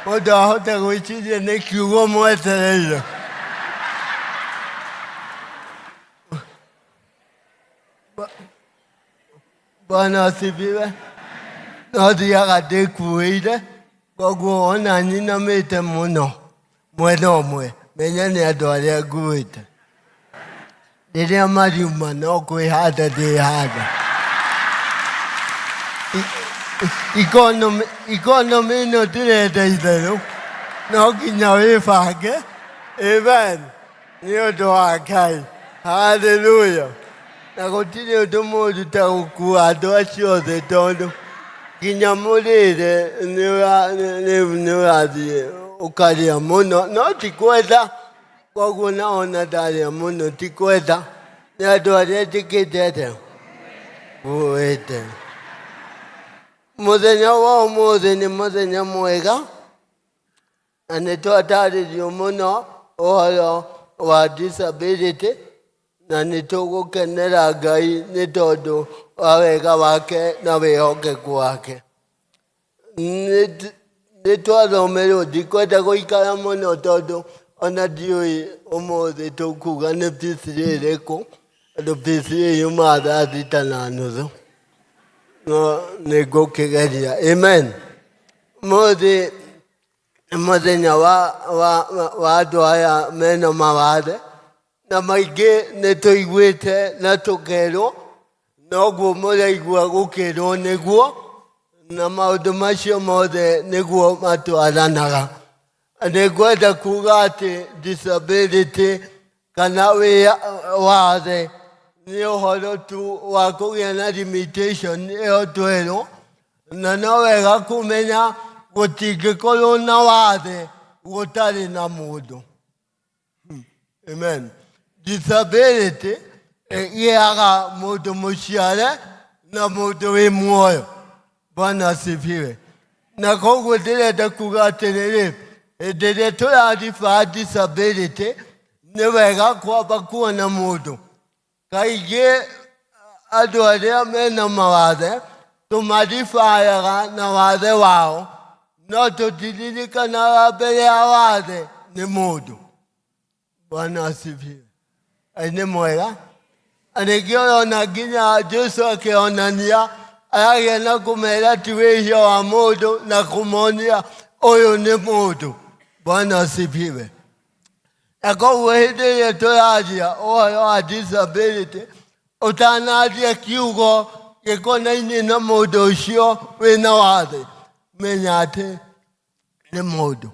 Mũndũ ahota gwĩciria nĩ kiugo mwetereire. Bwana asifiwe. No thiaga ndĩkuĩire, koguo ona nyinamĩte mũno mwena ũmwe, menya nĩ andũ arĩa nguĩte. Rĩrĩa mariuma no kwĩhanda ndĩhanda. Economy ĩno ndĩrenda itherũ, no nginya wĩbange. Amen. Nĩ ũndũ wa Ngai. Haleluya. Na gũtirĩ ũndũ mũũru ta gũkua andũ acio othe tondũ nginya mũrĩre nĩ ũrathiĩ ũkarĩa mũno, no ti kwenda. Koguo na ona ndarĩa mũno ti kwenda, nĩ andũ arĩa njĩkĩte atĩa? Nguĩte. Mũthenya wa ũmũthĩ nĩ mũthenya mwega, na nĩ twatarĩrio mũno ũhoro wa disability, na nĩ tũgũkenera Ngai nĩ tondũ wa wega wake na wĩhokeku wake. Nĩ twathomerwo, ndikwenda gũikara mũno tondũ ona ndiũĩ ũmũthĩ tũkuga nĩ P3 ĩrĩkũ, tondũ P3 yumaga thaa thita na nuthu, no nĩ ngũkĩgeria. Amen. Ũmũthĩ nĩ mũthenya wa andũ aya mena mawathe, na maingĩ nĩ tũiguĩte na tũkerwo, noguo mũraigua gũkĩrwo nĩguo, na maũndũ macio mothe nĩguo matwaranaga. Nĩ ngwenda kuga atĩ disability kana wathe nĩ ũhoro tu wa kũgĩa na limitation ĩyo twerwo, na no wega kũmenya gũtingĩkorwo na wathe gũtarĩ na mũndũ. Amen. Disability ĩgĩaga mũndũ mũciare na mũndũ wĩ muoyo. Bwana asifiwe. Na koguo ndĩrenda kuga atĩrĩrĩ, hĩndĩ ĩrĩa tũrariba disability nĩ wega kwamba kuona mũndũ. Kaingĩ andũ arĩa mena mawathe tũmaribayaga na wathe wao, no tũtiririkanaga mbere ya wathe nĩ mũndũ. Bwana asifiwe. Ai nĩ mwega. Na nĩkĩo ũrona nginya Jesu akĩonania aragĩa na kũmera ti wĩhia wa mũndũ na kũmonia ũyũ nĩ mũndũ. Bwana asifiwe. Na koguo hĩndĩ ĩrĩa tũraria ũhoro wa disability, ũtanaria kiugo gĩkonainie na mũndũ ũcio wĩna wathe, menya atĩ nĩ mũndũ.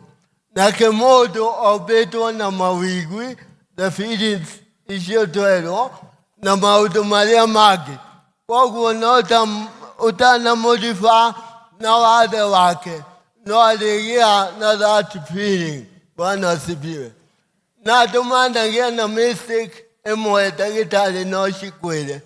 Nake mũndũ ombĩtwo na mawĩigwi, the feelings icio twerwo, na maũndũ marĩa mangĩ. Koguo no ta ũtanamũriba na wathe wake, no arĩgĩa na that feeling. Bwana asifiwe. Na andũ managĩa na mistake ĩmwe ndagĩtarĩ no cikwĩre.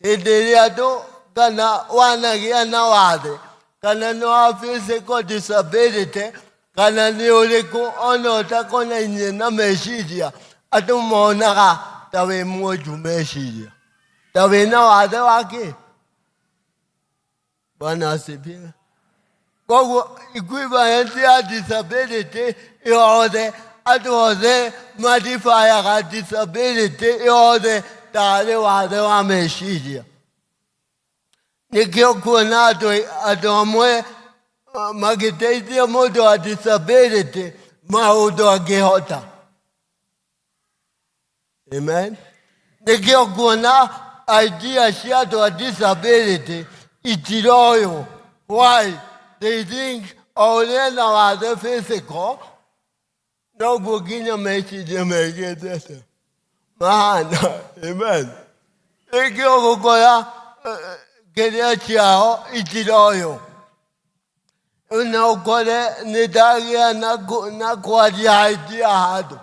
Hĩndĩ ĩrĩa andũ kana wanagĩa na wathe, kana nĩ wa physical disability, kana nĩ ũrĩkũ ona ũtakonainie na meciria, andũ monaga ta wĩ mwonju meciria, ta wĩna wathe wa kĩ? Bwana asifiwe. Koguo equivalent ya disability yothe, andũ othe madibayaga disability yothe tarĩ wathe wa meciria. Nĩkĩo kuona andũ amwe magĩteithia mũndũ wa disability maũndũ angĩhota. Amen. Nĩkĩo nguona idea cia andũ a disability itiroywo. Why? They think o ũrĩa ena wathe physical, noguo nginya meciria megĩte atĩa? Mahana. Amen. Nĩkĩo ũgũkora kĩrĩa ciao itiroywo. Rĩu no ũkore nĩ ndagĩa na kwaria idea handũ.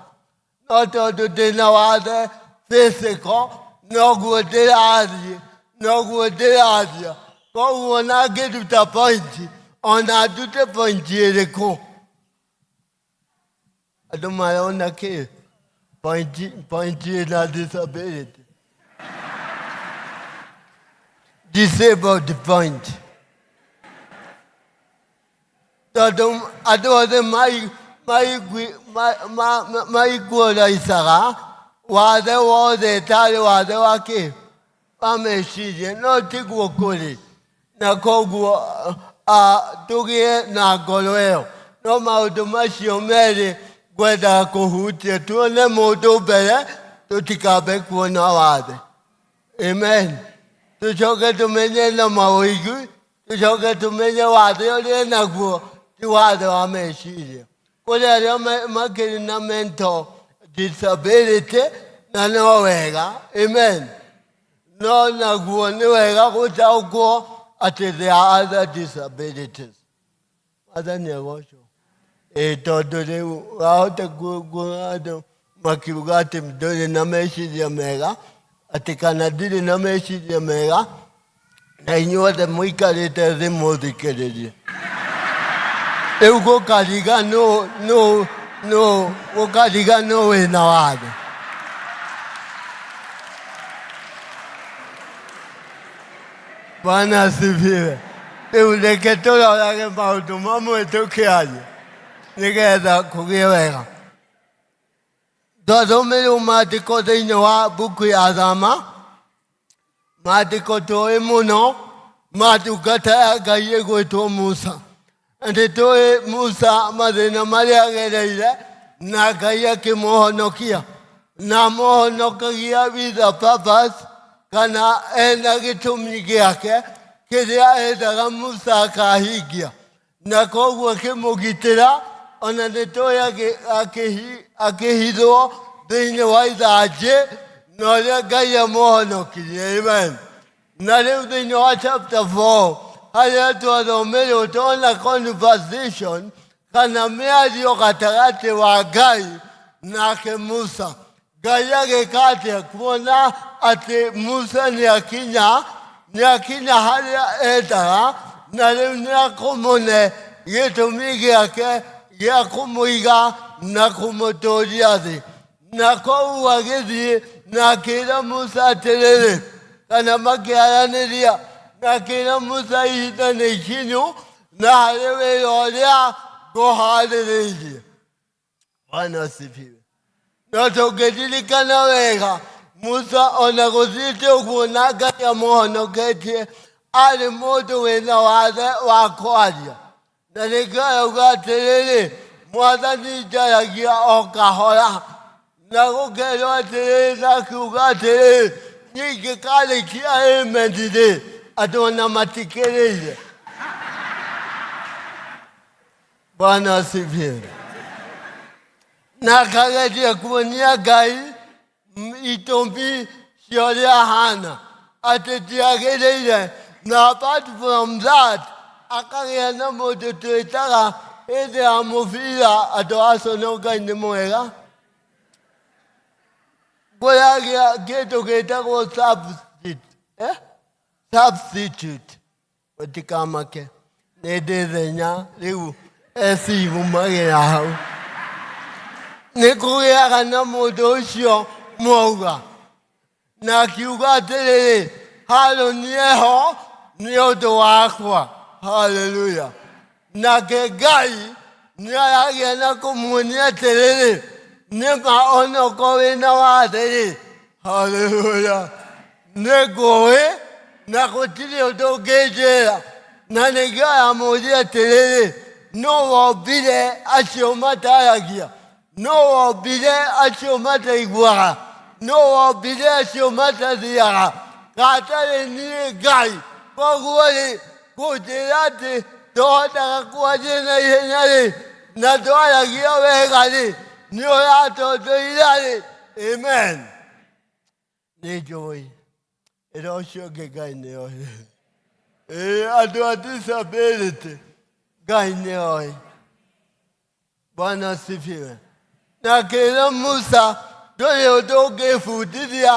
No tondũ ndĩna wathe physical, noguo ndĩrathiĩ, noguo ndĩraria. Koguo ona ngĩruta point, ona ndute point ĩrĩkũ, andũ marona kĩ? Point, point ĩna disability. Disabled point. Tondũ andũ othe maiguoraicaga wathe wothe tarĩ wathe wa kĩ wa meciria no tiguo kũrĩ na koguo tũgĩe na ngoro ĩyo no maũndũ macio merĩ ngwendaga kũhutia tuone mũndũ mbere tũtikambe kuona wathe. Amen. Tũcoke tũmenye na maũigwi tũcoke tũmenye wathe ũrĩa naguo ti wathe wa meciria. Kũrĩ arĩa makĩrĩ na mental disability na no wega. Amen. No naguo nĩ wega gũtaũkwo atĩ there are other disabilities. Mwathani agocwo. Ĩ tondũ rĩu wahota kuona andũ makiuga atĩ ndũrĩ na meciria mega, atĩ kana ndirĩ na meciria mega, na inyuothe mũikarĩte thĩ mũthikĩrĩrie. Rĩu gũkariga nũ nũ nũ gũkariga nũ wĩna wathe. Bwana asifiwe. Rĩu reke tũrorage maũndũ mamwe tũkĩaria nĩgetha kũgĩe wega. Twathomeirwo maandĩko thĩinĩ wa mbuku ya Thama, maandĩko tũĩ mũno ma ndungata ya Ngai ĩgwĩtwo Musa. Na nĩ tũĩ Musa mathĩna marĩa agereire na Ngai akĩmũhonokia na amũhonokagia with a purpose kana ena gĩtũmi gĩake kĩrĩa endaga Musa akahingia na koguo akĩmũgitĩra ona nĩ tũĩ akĩhithwo thĩinĩ wa ithanjĩ na ũrĩa Ngai amũhonokirie. Amen. Na rĩu thĩinĩ wa chapter 4 harĩa twathomeirwo tona conversation kana mĩario gatagatĩ wa Ngai nake Musa. Ngai agĩka atĩa kuona atĩ Musa nĩakinya nĩakinya harĩa endaga na rĩu nĩakũmũne gĩtũmi gĩake gĩa kũmũiga na kũmũtũria thĩ. Na kũu agĩthiĩ na akĩra Musa atĩrĩrĩ, kana makĩaranĩria, na akĩra Musa ihinda nĩ ikinyu na harĩ wĩra ũrĩa ngũharĩrĩirie. Bwana asifiwe. No tũngĩririkana wega, Musa ona gũthiĩte ũguo na Ngai amũhonoketie, arĩ mũndũ wĩna wathe wa kwaria. Na nĩkĩo arauga atĩrĩrĩ, Mwathani njaragia o kahora. Na gũkerwo atĩrĩrĩ, na akiuga atĩrĩrĩ, niĩ ingĩkarĩkia amen-rĩ, andũ ona matikĩrĩire. Bwana asifiwe. Na akageria kuonia Ngai itũmi cia ũrĩa ahana atĩ ndiagĩrĩire na apart from that akagĩa na mũndũ twĩtaga hĩndĩ ya mũbira andũ a Arsenal Ngai nĩ mwega kũragĩa kĩndũ gĩtagwo substitute, eh? Substitute Mũtikamake, nĩ ndĩ thenya rĩu ecigumagĩra hau. Nĩ kũgĩaga na mũndũ ũcio mwauga na akiuga atĩrĩrĩ, Harũni eho nĩ ũndũ wakwa. Haleluya! Nake Ngai nĩ aragĩa na kũmuonia atĩrĩrĩ, nĩma onokorwo wĩna wathe-rĩ, haleluya, nĩ ngũĩ na gũtirĩ ũndũ ũngĩnjĩra. Na nĩkĩo aramũria atĩrĩrĩ, nũ wombire acio mataragia? Nũ wombire acio mataiguaga? Nũ wombire acio matathiaga? Gatarĩ niĩ Ngai. Koguo-rĩ, kũnjĩra atĩ tũhotaga kwaria na ihenya-rĩ, na twaragia wega-rĩ, nĩ ũratũndũira-rĩ. Amen. Nĩ njũĩ. Ĩra ũcio ũngĩ Ngai nĩ oĩ. Ĩĩ andũ a disability Ngai nĩ oĩ. Bwana asifiwe. Na akĩra Musa, ndũrĩ ũndũ ũngĩbundithia,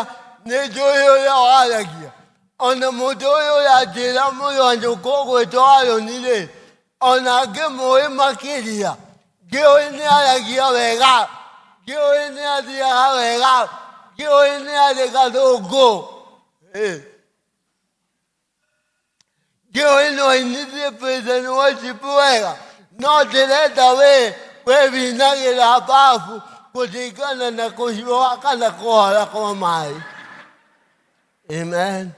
nĩ njũĩ ũrĩa waragia. Ona mũndũ ũyũ ũranjĩra mũrũ wa nyũkwa ũgwĩtwo Harũni-rĩ, ona ngĩmũĩ makĩria, ngĩũĩ nĩ aragia wega, ngĩũĩ nĩ athiaga wega, ngĩũĩ nĩ arĩ gathũngũ. Ĩ. Ngĩũĩ no ainithie praise and worship wega, no ndĩrenda we we winagĩra babu kũringana na kũhiũha kana kũhora kwa maĩ. Amen.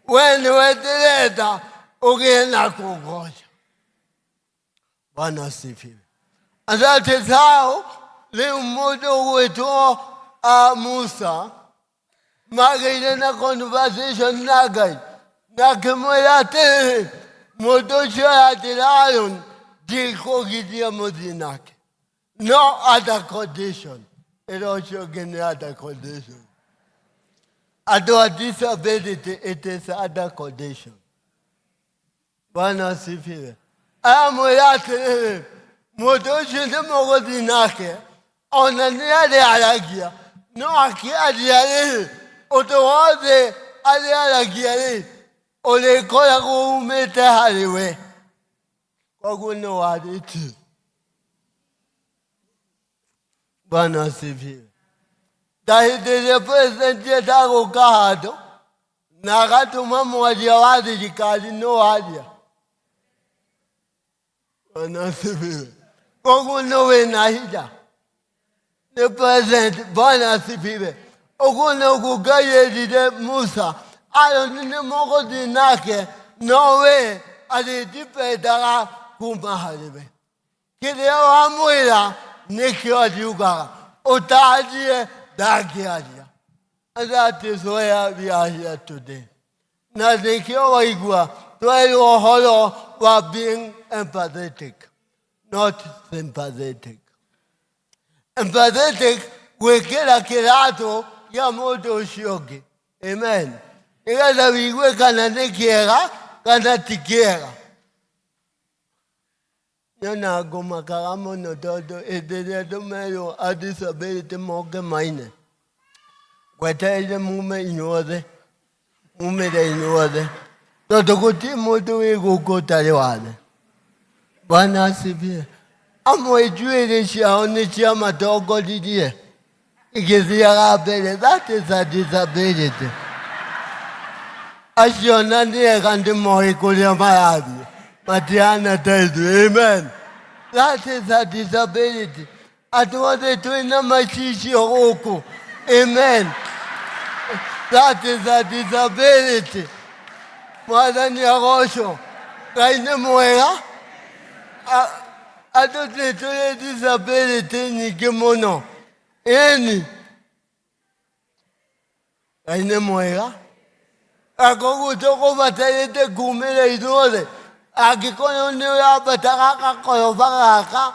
We nĩwe ndĩrenda ũgĩe na kũngoca. Bwana asifiwe. And that is how rĩu mũndũ ũgwĩtwo Musa magĩire na conversation na Ngai na akĩmwĩra atĩrĩrĩ, mũndũ ũcio aranjĩra Aaron ndikũgiria mũthiĩ nake no under condition. Ĩra ũcio ũngĩ nĩ under condition. Andũ a disability, it is under condition. Bwana asifiwe. Aramwĩra atĩrĩrĩ, mũndũ ũcio nĩ mũgũthiĩ nake, ona nĩ arĩaragia, no akĩaria rĩ, ũndũ wothe arĩaragia rĩ, ũrĩkoragwo umĩte harĩ we. Koguo nĩ warĩtie. Bwana asifiwe. Ta hĩndĩ ĩrĩa president endaga gũka handũ na agatũma mwaria wa thirikari no aria. Bwana asifiwe. Koguo nĩ wĩna hinya nĩ president. Bwana asifiwe. Ũguo noguo Ngai erire Musa, Aroni nĩ mũgũthiĩ nake, no we arĩdipendaga kuma harĩ we. Kĩrĩa wamwĩra nĩkĩo ariugaga, ũtarie ndangĩaria. And that is where we are here today. Na nĩkĩo waigua twerwo ũhoro wa being empathetic, not sympathetic. Empathetic gwĩkĩra kĩratũ gĩa mũndũ ũcio ũngĩ. Amen. Nĩgetha wĩigue kana nĩ kĩega kana ti kĩega. Nyona ngũmakaga mũno tondũ hĩndĩ ĩrĩa andũ merwo a disability moke maine, ngwetereire mume inyuothe, mumĩre inyuothe, tondũ gũtirĩ mũndũ wĩ gũkũ ũtarĩ wathe. Bwana asifiwe. Amwe njuĩrĩ ciao nĩ ciamatongoririe igĩthiaga mbere, that is a disability. Acio na nĩ ega ndĩmoĩ kũrĩa marathiĩ, matihana ta ithuĩ. Amen. That is a disability. Andũ othe twĩna macicio gũkũ. Amen. That is a disability. Mwathani agocwo. Ngai nĩ mwega. Andũ nĩ tũrĩ disability nyingĩ mũno. Ĩni. Ngai nĩ mwega. Na koguo tũkũbatarĩte kumĩra ithuothe. Angĩkorwo nĩ ũrambatara gakoroba gaka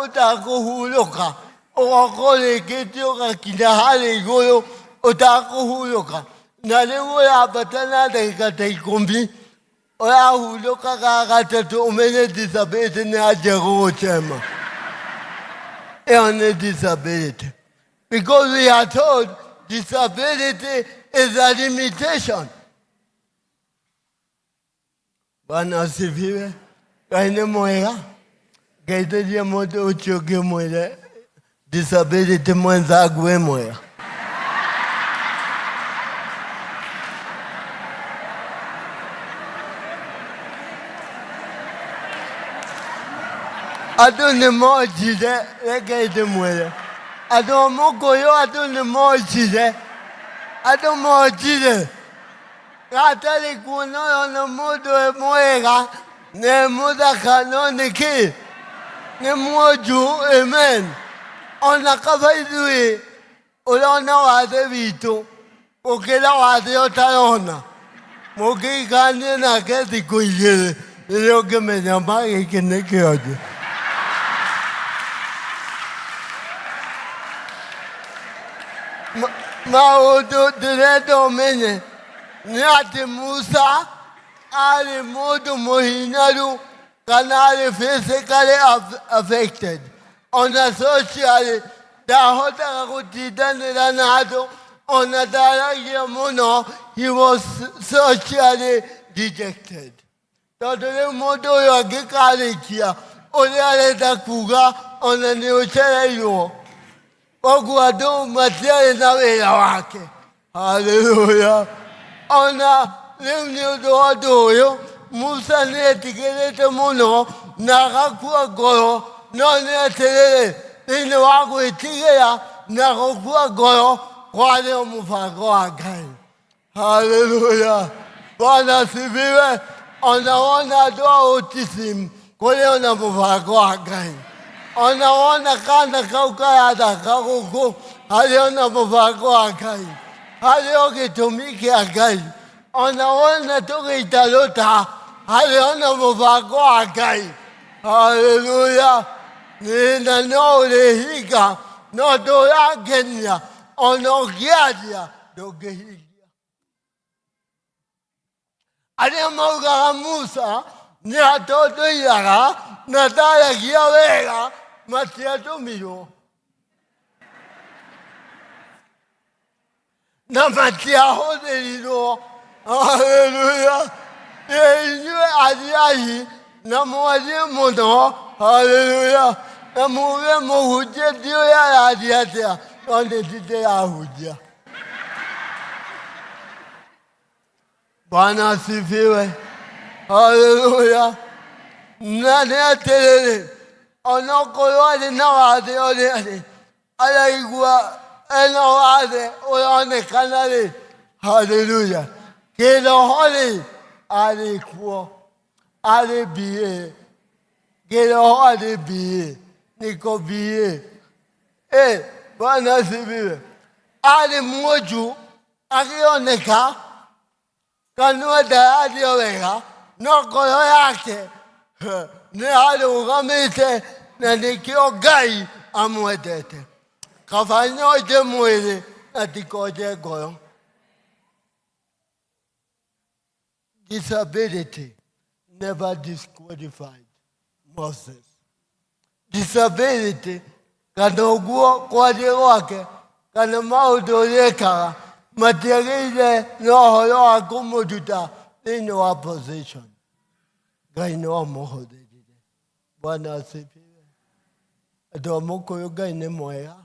ũtakũhurũka, ũgoka ũrĩkĩtie ũgakinya harĩa igũrũ ũtakũhurũka. Na rĩu ũrambata na ndagĩka ta ikũmi, ũrahurũka ga gatatũ ũmenye disability nĩ yanjia gũgũcema. Ĩyo nĩ disability. Because we are told disability is a limitation. Bwana asifiwe. Ngai nĩ mwega. Ngeithĩrie mũndũ ũcio ũngĩ mwĩre disability mwenzangu wĩ mwega. Andũ nĩ monjire, reke ndĩmwĩre. Andũ a Mũkũyũ andũ nĩ monjire. Andũ monjire. Gatarĩ kuona ũrona mũndũ e mwega na e mũthaka no nĩ kĩ? Nĩ mwonju. Amen. Ona kaba ithuĩ ũrona wathe witũ gũkĩra wathe ũtarona. Mũngĩikania nake thikũ igĩrĩ nĩrĩo ũngĩmenya ma gĩkĩ nĩ kĩonje. Maũndũ ndĩrenda ũmenye nĩ atĩ Musa arĩ mũndũ mũhinyaru kana arĩ physically affected. Ona socially ndahotaga gũtindanĩra na andũ, ona ndaragia mũno. He was socially dejected. Tondũ rĩu mũndũ ũyũ angĩkarĩkia ũrĩa arenda kuga, ona nĩ ũcereirwo. Koguo andũ matiarĩ na wĩra wake. Haleluya. Ona rĩu nĩ ũndũ wa ũndũ ũyũ, Musa nĩ etigĩrĩte mũno na agakua ngoro, no nĩ atĩrĩrĩ, thĩinĩ wa gwĩtigĩra na gũkua ngoro kwarĩ o mũbango wa Ngai. Haleluya. Bwana asifiwe. Ona wona andũ a autism kũrĩ ona mũbango wa Ngai. Ona wona kana kau karathaka gũkũ harĩ ona mũbango wa Ngai. Harĩ o gĩtũmi kĩa Ngai. Ona wona tũgĩita rũta harĩ ona mũbango wa Ngai. Haleluya. Nĩ na no ũrĩhinga no ndũrangenia ona ũngĩaria ndũngĩhingia. Arĩa maugaga Musa nĩ atondoiraga na ndaragia wega matiatũmirwo na matiahũthĩrirwo. Haleluya. Ĩ inyuĩ ariai na mwarie mũno. Haleluya. Na muge mũhunjie ndiũĩ araria atĩa, no nĩ ndĩrahunjia. Bwana asifiwe. Haleluya. Na nĩ atĩrĩrĩ, onokorwo arĩ na wathe ũrĩa rĩ, araigua ena wathe ũronekana rĩ, haleluya. Kĩroho rĩ, arĩ kuo, arĩ BA. Kĩroho arĩ BA, niko BA. Eh, Bwana asifiwe. Arĩ mwonju agĩoneka kanua ndarario wega, no ngoro yake nĩ arũgamĩte na nĩkĩo Ngai amwendete. Kaba nyonje mwĩrĩ na ndikonje ngoro. Disability never disqualified Moses. Disability kana ũguo kwaria gwake kana maũndũ ũrĩa ekaga matiagĩire na ũhoro wa kũmũruta thĩinĩ wa position. Ngai no amũhũthĩrire. Bwana asifiwe. Andũ a Mũkũyũ Ngai nĩ mwega.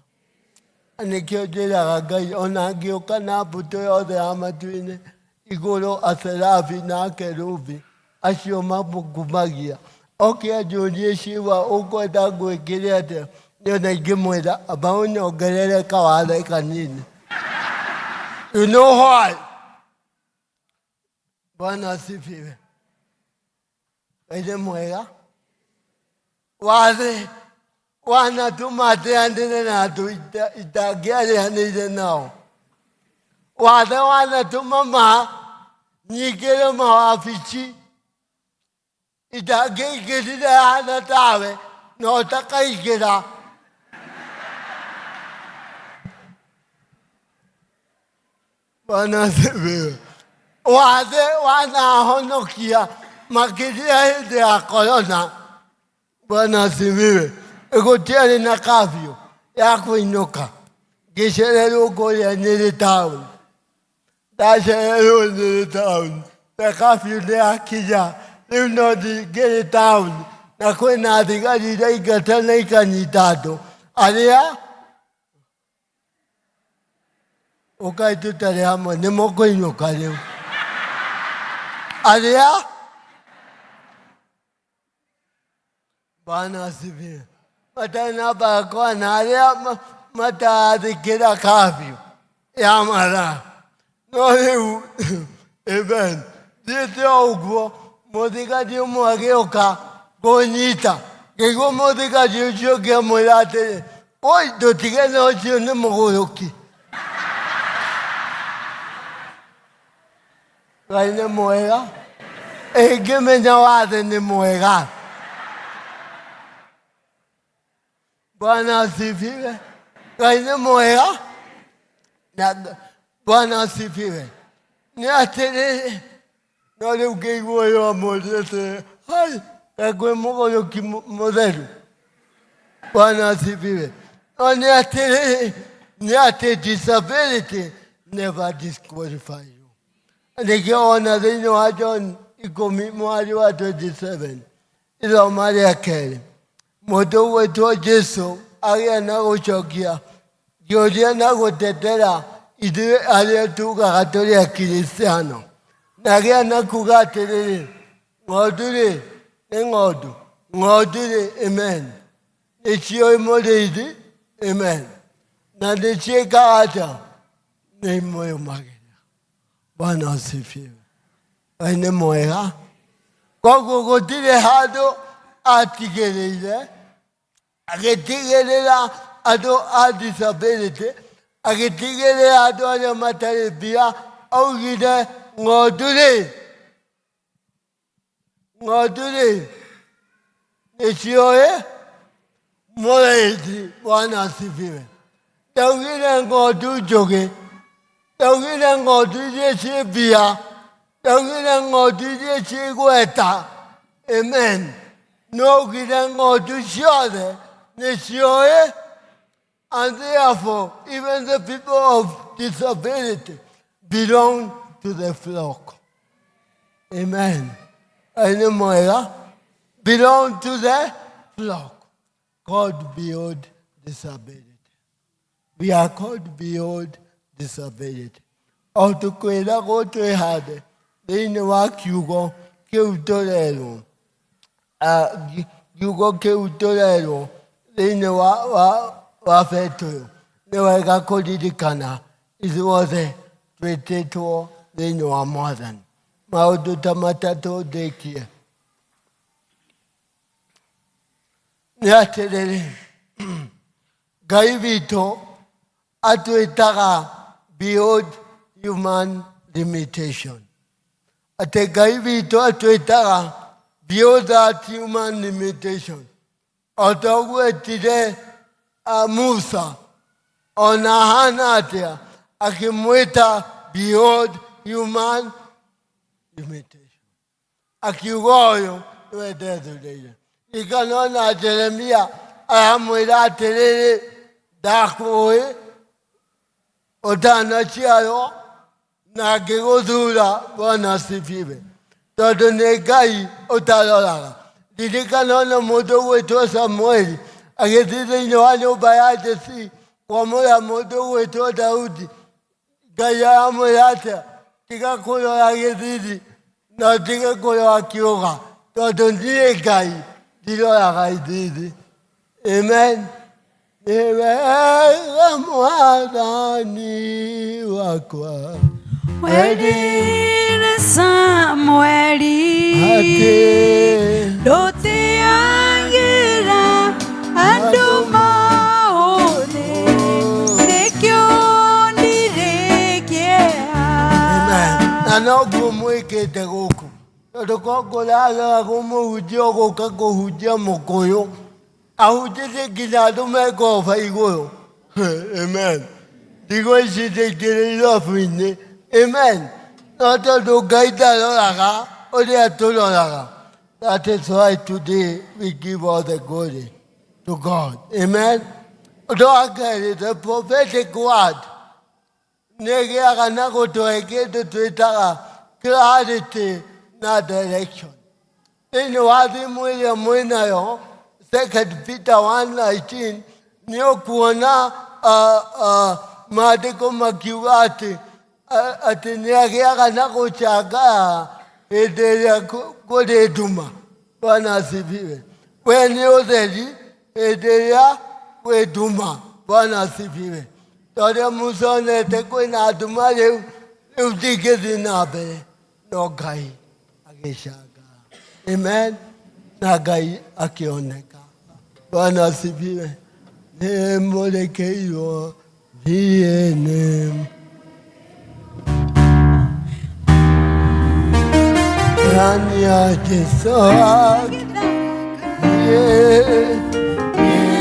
Nĩkĩo njĩraga Ngai ona angĩũka na mbũtũ yothe ya matu-inĩ igũrũ aserafi na akerubi acio mamũkumagia oke anjũrie ciũa ũkwenda ngwĩkĩre atĩa niĩ ona ingĩmwĩra amba ũnyongerere kawathe kanini. You know why? Bwana asifiwe. Ngai nĩ mwega. Wathe wanatũma ateanĩre na andũ itangĩarĩanĩire nao. Wathe wanatũma ma nyingĩre mawabici itangĩingĩrire hana tawe na ũtakaingĩra. Bwana asifiwe. Wathe wanahonokia makĩria hĩndĩ ya korona. Bwana asifiwe. Gũtiarĩ na kafyu ya kũinũka, ngĩcererwo kũrĩa Nyĩrĩ town. Ndacererwo Nyĩrĩ town na kafyu nĩ yakinya, rĩu no ndingĩrĩ town na kwĩna thigari iraingata na ikanyita andũ arĩa ũkai tũtarĩ hamwe nĩ mũkũinũka rĩu arĩa. Bwana asifiwe. Matarĩ na barakoa na arĩa matarathĩkĩra kafyu ya mathaa. No rĩu amen, thiĩte o ũguo mũthigari ũmwe agĩũka kũnyita, ngĩigua mũthigari ũcio ũngĩ amwĩra atĩrĩ, oi ndũtige na ũcio nĩ mũgũrũki. Ngai nĩ mwega, ĩngĩmenya wathe nĩ mwega. Bwana asifiwe. Ngai nĩ mwega na Bwana asifiwe. Nĩ atĩrĩrĩ, no rĩu ngĩigua ũyũ amũria atĩrĩ, hai, kaĩ kwĩ mũgũrũki mũtheru? Bwana asifiwe. No nĩ atĩrĩrĩ, nĩ atĩ disability never disqualify you. Nĩkĩo wona thĩinĩ wa John ikũmi mwari wa 27 ithoma rĩa kerĩ mũndũ ũgwĩtwo Jesu agĩa na gũcokia kĩũria na gũtetera ithuĩ arĩa tugaga tũrĩ akristiano na agĩa na kuga atĩrĩrĩ ng'ondu-rĩ nĩ ng'ondu ng'ondu-rĩ amen nĩciũĩ mũrĩithi amen na nĩciĩkaga atĩa nĩ imũrũmagĩrĩra bwana asifiwe Ngai nĩ mwega koguo gũtirĩ handũ atigĩrĩire agĩtigĩrĩra andũ a disability agĩtigĩrĩra andũ arĩa matarĩ mbia augire ng'ondu-rĩ ng'ondu-rĩ nĩciũĩ mũrĩithi bwana asifiwe ndaugire ng'ondu njũgĩ ndaugire ng'ondu iria ciĩ mbia ndaugire ng'ondu iria ciĩ gweta amen no augire ng'ondu ciothe nĩciũĩ and therefore even the people of disability belong to the flock amen Ngai nĩ mwega belong to the flock called beyond disability we are called beyond disability o tũkwĩragwo twĩhande thĩinĩ wa kiugo kĩu tũrerwo Ah, kiugo kĩu tũrerwo thĩinĩ wa, wa, wa Petero nĩ wega kũririkana ithuothe twĩtĩtwo thĩinĩ wa mwathani maũndũ ta matatũ ndĩkie nĩ atĩrĩrĩ ngai witũ atwĩtaga beyond human limitation atĩ ngai witũ atwĩtaga beyond that human limitation o ta ũguo etire Musa ona ahana atĩa akĩmwĩta beyond human limitation akiuga ũyũ nĩwe ndethurĩire ririkana ona Jeremia aramwĩra atĩrĩrĩ ndakũĩ ũtanaciarwo na ngĩgũthura bwana asifiwe tondũ nĩ ngai ũtaroraga ririkana ona mũndũ ũgwĩtwo samueli agĩthiĩ thĩinĩ wa nyũmba ya jesii kwamũra mũndũ ũgwĩtwo daudi ngai aramwĩra atĩa tiga kũrora gĩthithi na ũtige kũrora kĩũga tondũ niĩ ngai ndiroraga ithithi amen nĩ wega mwathani wakwa Werire Samueli atĩ ndũtĩagĩra andũ maũthĩ nĩkĩo ndirĩ kĩeha Amen. Na noguo mwĩkĩte gũkũ tondũ kongũrarora kũmũhunjia ũgũka kũhunjia mũkũyũ ahunjĩtie nginya andũ me ngoroba igũrũ amen ndigũ ici ndĩingĩrĩ irabu-inĩ amen no tondũ ngai ndaroraga ũrĩa tũroraga that is why today we give all the glory to God amen ũndũ wa kerĩ the prophetic word nĩ ĩgĩaga na gũtũhe kĩndũ twĩtaga clarity na direction thĩinĩ wa thimũ ĩrĩa mwĩ nayo second Peter 1:19 nĩ ũkuona maandĩko makiuga atĩ atĩ nĩ agĩaga na gũcangara hĩndĩ ĩrĩa kũrĩ nduma bwana asifiwe we nĩ ũtheri hĩndĩ ĩrĩa kwĩ nduma bwana asifiwe tondũ Musa onete kwĩna nduma rĩu rĩu ndingĩthiĩ na mbere no Ngai agĩcangara amen na Ngai akĩoneka bwana asifiwe nĩ mũrekeirwo niĩ nĩ ndani ya Jesu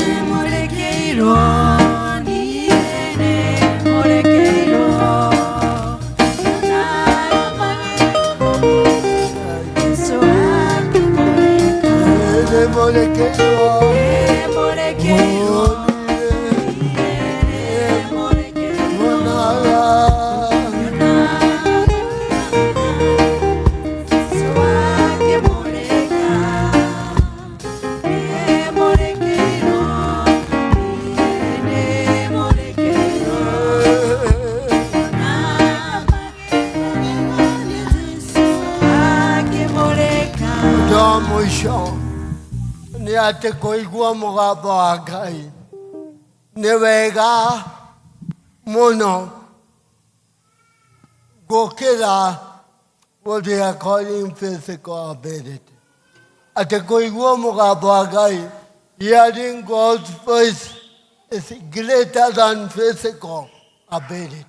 Nĩmũrekeirwo niĩ nĩmũrekeirwo Jesu akĩmũrĩka nĩmũrekeirwo nĩmũrekeirwo Atĩ kũigua mũgambo wa Ngai nĩ wega mũno gũkĩra what they are calling physical ability. Atĩ kũigua mũgambo wa Ngai, hearing God's voice is greater than physical ability.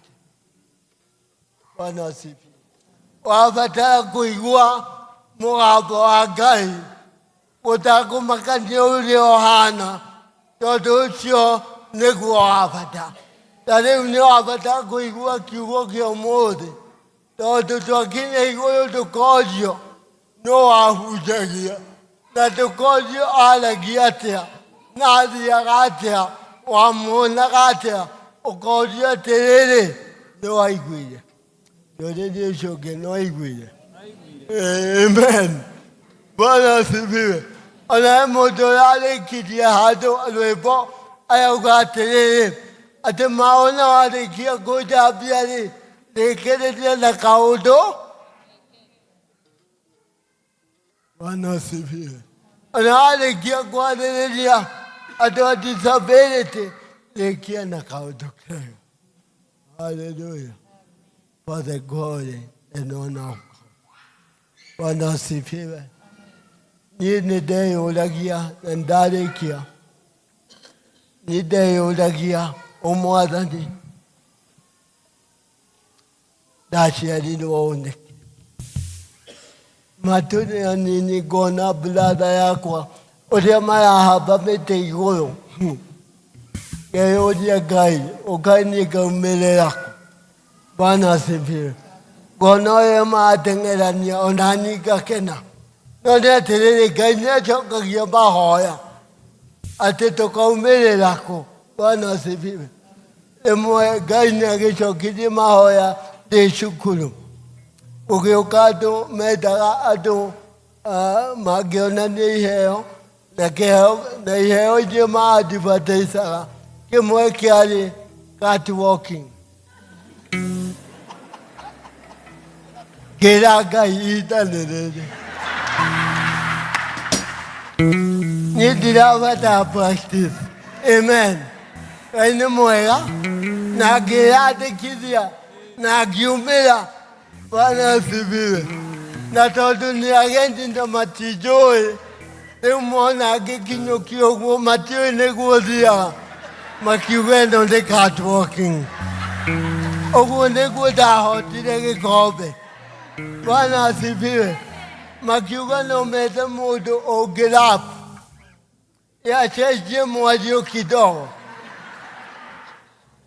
Bwana asifiwe. Wabatara kũigua mũgambo wa Ngai gũtakũmakania ũrĩa ũhana tondũ ũcio nĩguo wa bata. Ta rĩu nĩ wa bata kũigua kiugo kĩa ũmũthĩ tondũ twakinya igũrũ tũkorio nũ wahunjagia na tũkorio aragia atĩa na athiaga atĩa wamuonaga atĩa ũkorio atĩrĩrĩ nĩ waiguire ndũrĩrĩ ũcio ũngĩ nĩ waiguire. Amen. Bwana asifiwe. Ona he mũndũ ũrarĩkirie handũ rwĩmbo arauga atĩrĩrĩ atĩ maona warĩkia kũnjambia rĩ rĩkĩrĩria na kaũndũ. Bwana asifiwe. Ona warĩkia kwarĩrĩria andũ a disability rĩkia na kaũndũ kega. Hallelujah. For the glory and honor of God. Bwana asifiwe. Niĩ nĩ ndeyũragia na ndarĩkia. Nĩ ndeyũragia ũmwathani ndaciarirwo ũũ nĩkĩ? Matũ nĩ anini ngona brother yakwa ũrĩa marahamba mĩtĩ igũrũ. Ngeyũria Ngai ũkai niĩ ngaumĩrĩra kũ? Bwana asifiwe. Ngona ũrĩa marateng'erania ona niĩ ngakena. No nĩ atĩrĩrĩ Ngai nĩ acokagia mahoya atĩ tũkaumĩrĩra kũ? Bwana asifiwe. Rĩmwe Ngai nĩ agĩcokirie mahoya ndĩ cukuru. Gũgĩũka andũ mendaga andũ mangĩonania iheo na kĩheo na iheo iria ma-advertisaga kĩmwe kĩarĩ cat walking. Ngĩra Ngai ihinda nĩ rĩrĩ. Niĩ ndirabatara practice. Amen. Ngai nĩ mwega na ngĩyandĩkithia na ngiumĩra. Bwana asifiwe. Na tondũ nĩ agendi na matinjũĩ rĩu mona ngĩkinyũkia ũguo matiũĩ nĩguo thiaga makiuga ĩno nĩ catwalking. Ũguo nĩguo ndahotire gĩkombe. Bwana asifiwe. Makiuga no methe mũndũ ũngĩ rap yacenjie mwario kidogo.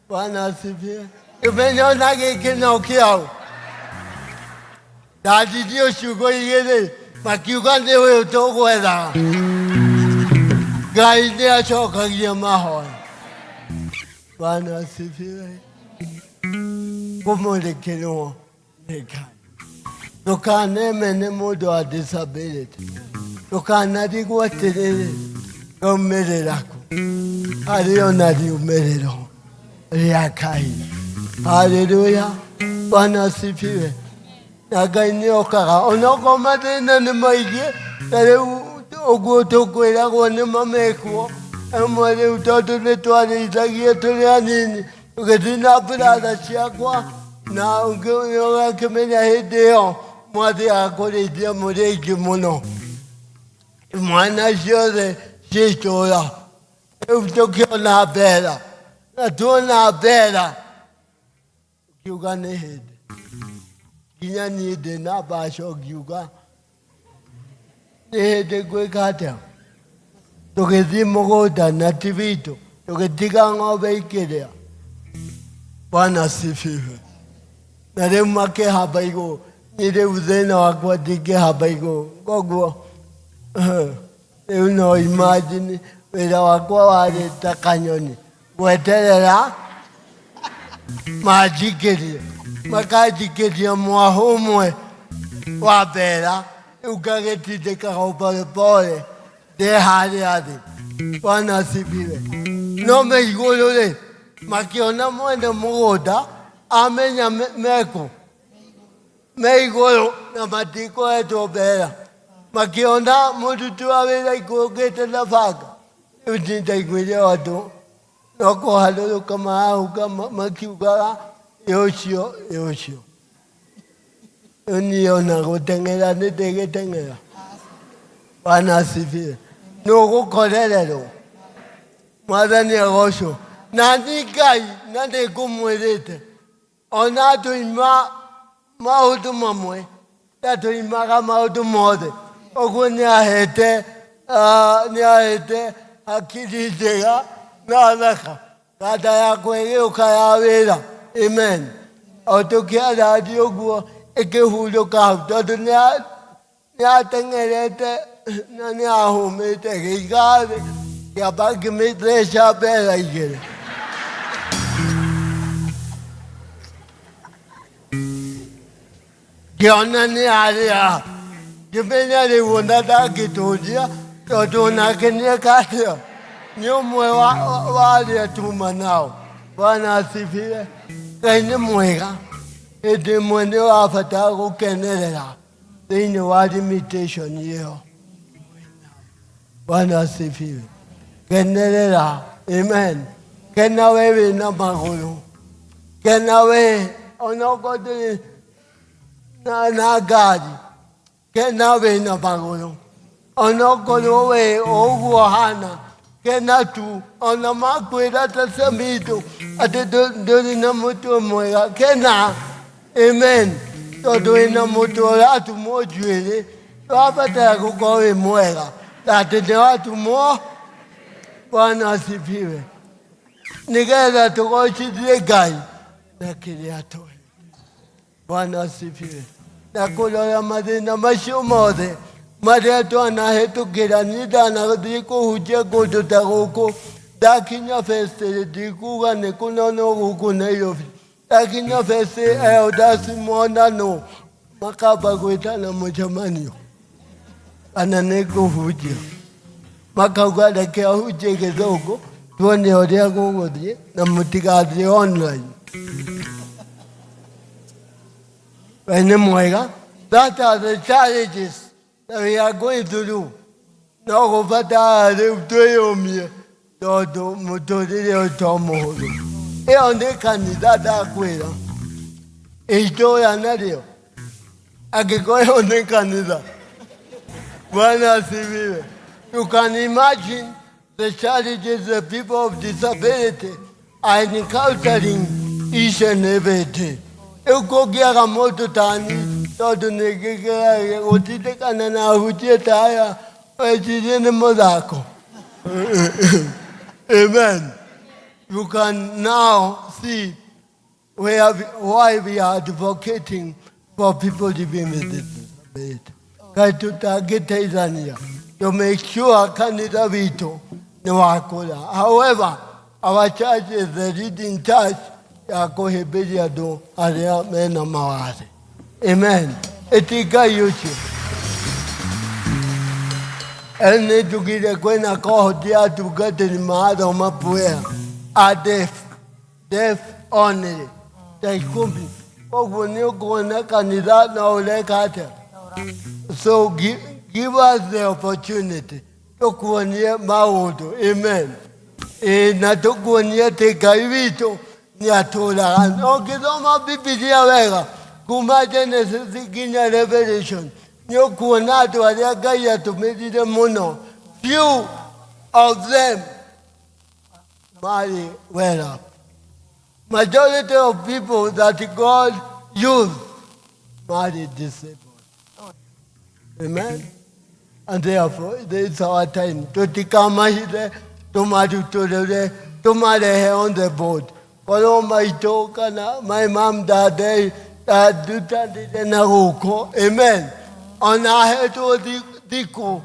Bwana asifiwe. Ũmenye ona gĩkĩ no kĩao. Ndanjirie ciugo igĩrĩ makiuga nĩ ũyũ tũgwethaga. Ngai nĩ acokagia mahoya. Bwana asifiwe. Kũmũrĩkĩrwo nĩ Ngai. Ndũkanemene mũndũ wa disability. Ndũkanarigwo atĩrĩrĩ ngaumĩrĩra kũ. Harĩ ona riumĩrĩro rĩa Ngai. Haleluya. Bwana asifiwe. Na Ngai nĩ okaga onokorwo mathĩna nĩ maingĩ ta rĩu ũguo tũkwĩragwo nĩ mamekwo amwe rĩu tondũ nĩ twarĩithagia tũrĩ anini tũgĩthiĩ na brother ciakwa na ũgakĩmenya hĩndĩ ĩyo mwathiaga kũrĩithia mũrĩ aingĩ mũno imwana ciothe ciĩ itũũra rĩu tũkĩona mbera na tuona mbera ngiuga nĩ hĩndĩ nginya niĩ ndĩ na mbaco ngiuga nĩ hĩndĩ ngwĩka atĩa tũgĩthiĩ mũgũnda na ti witũ tũgĩtiga ng'ombe ikĩrĩa. Bwana asifiwe. Na rĩu makĩhamba igũrũ niĩ rĩu thĩna wakwa ndingĩhamba igũrũ koguo rĩu no imagine wĩra wakwa warĩ ta kanyoni gweterera manjingĩrie makanjingĩria mwahũ ũmwe wa mbera rĩu ngagĩtindĩkaga pole pole ndĩ harĩa thĩ. Bwana asifiwe. No me igũrũ rĩ makĩona mwene mũgũnda amenya mekũ me igũrũ na matikoetwo mbera. Makĩona mũruti wa wĩra ikũrũkĩte na banga. Rĩu niĩ ndaiguire o andũ no kũharũrũka marahũka makiugaga ĩ ũcio ĩ ũcio. Rĩu niĩ ona gũteng'era nĩ ndĩgĩteng'era. Bwana asifiwe. Nĩ ũgũkorererwo. Mwathani agocwo. Na niĩ Ngai na nĩ ngũmwĩrĩte ona tũima maũndũ mamwe na tũimaga maũndũ mothe. Ũguo nĩ ahete nĩ ahete hakiri njega na thaka. Kanda yakwa ĩgĩũka ya wĩra. Amen. O tũkĩarangia ũguo ĩkĩhurũka hau tondũ nĩ nĩateng'erete na nĩahũmĩte gĩiga thĩ kĩamba ngĩmĩtheca mbera igĩrĩ. Ngĩona nĩ arĩa ngĩmenya rĩu ona ndangĩtũnjia tondũ onake nĩeka atĩa nĩ ũmwe wa arĩa tuma nao. Bwana asifiwe. Ngai nĩ mwega hĩndĩ ĩmwe nĩ wa bata gũkenerera thĩinĩ wa limitation ĩyo. Bwana asifiwe. Kenerera. Amen. Kena we wĩna magũrũ. Kena we onokorwo ndũrĩ na ngari. Kena wĩna magũrũ. Onokorwo we ũguo hana. Kena tu ona makwĩra ta Samido atĩ ndũrĩ na mũtwe mwega. Kena. Amen. Tondũ wĩna mũtwe ũratumwo njuĩrĩ wabatara gũkorwo wĩ mwega na atĩ nĩwatumwo. Bwana asifiwe. Nĩgetha tũgocithie Ngai na kĩrĩa tũrĩ. Bwana asifiwe. Na kũrora mathĩna macio mothe marĩa twanahĩtũkĩra, niĩ ndanathiĩ kũhunjia kũndũ ta gũkũ, ndakinya festĩrĩ ndikuga nĩ kũna no gũkũ Nairobi, ndakinya festĩrĩ elders mona no makamba gwĩtana mũcemanio kana nĩ ngũhunjia, makauga reke ahunjie gĩthũngũ tuone ũrĩa gũgũthiĩ na mũtigathiĩ online. Ngai nĩ mwega. That are the challenges that we are going through. No gũbatara rĩu twĩyũmie tondũ mũtũrĩre ũyũ to mũhũthũ. Ĩyo nĩ kanitha ndakwĩra. Itũra narĩo angĩkorwo ĩyo nĩ kanitha. Bwana asifiwe. You can imagine the challenges the people of disability are encountering each and every day. Rĩu kũngĩaga mũndũ tani tondũ nĩ ngĩgeragia gũtindĩkana na ahunjia ta aya wecirie nĩ mũthako. Amen. You can now see where why we are advocating for people living with disability. Kaĩ tũtangĩteithania to make sure kanitha witũ nĩ wakũra. However, our church is the leading church ya kũhĩmbĩria andũ arĩa mena mawathe. Amen. Ĩti Ngai ũcio. Nĩ njugire kwĩna cohort ya atungatĩri marathoma prayer a deaf. Deaf only ta ikũmi. Koguo nĩ ũkuona kanitha no ũreka atĩa? So give us the opportunity tũkuonie maũndũ. Amen. Ĩĩ, na tũkuonie atĩ Ngai witũ nĩ atũraga. Na ũngĩthoma Bibilia wega kuma Genesis nginya Revelation nĩ ũkuona andũ arĩa Ngai atũmĩrire mũno. Few of them marĩ well up. Majority of people that God used marĩ disabled. Amen. And therefore, this is our time. Tũtikamahithe, tũmarutũrũre, tũmarehe on the board. Korwo maitũ kana my mom dad ndutanire na gũkũ. Amen. Ona ahetwo thikũ,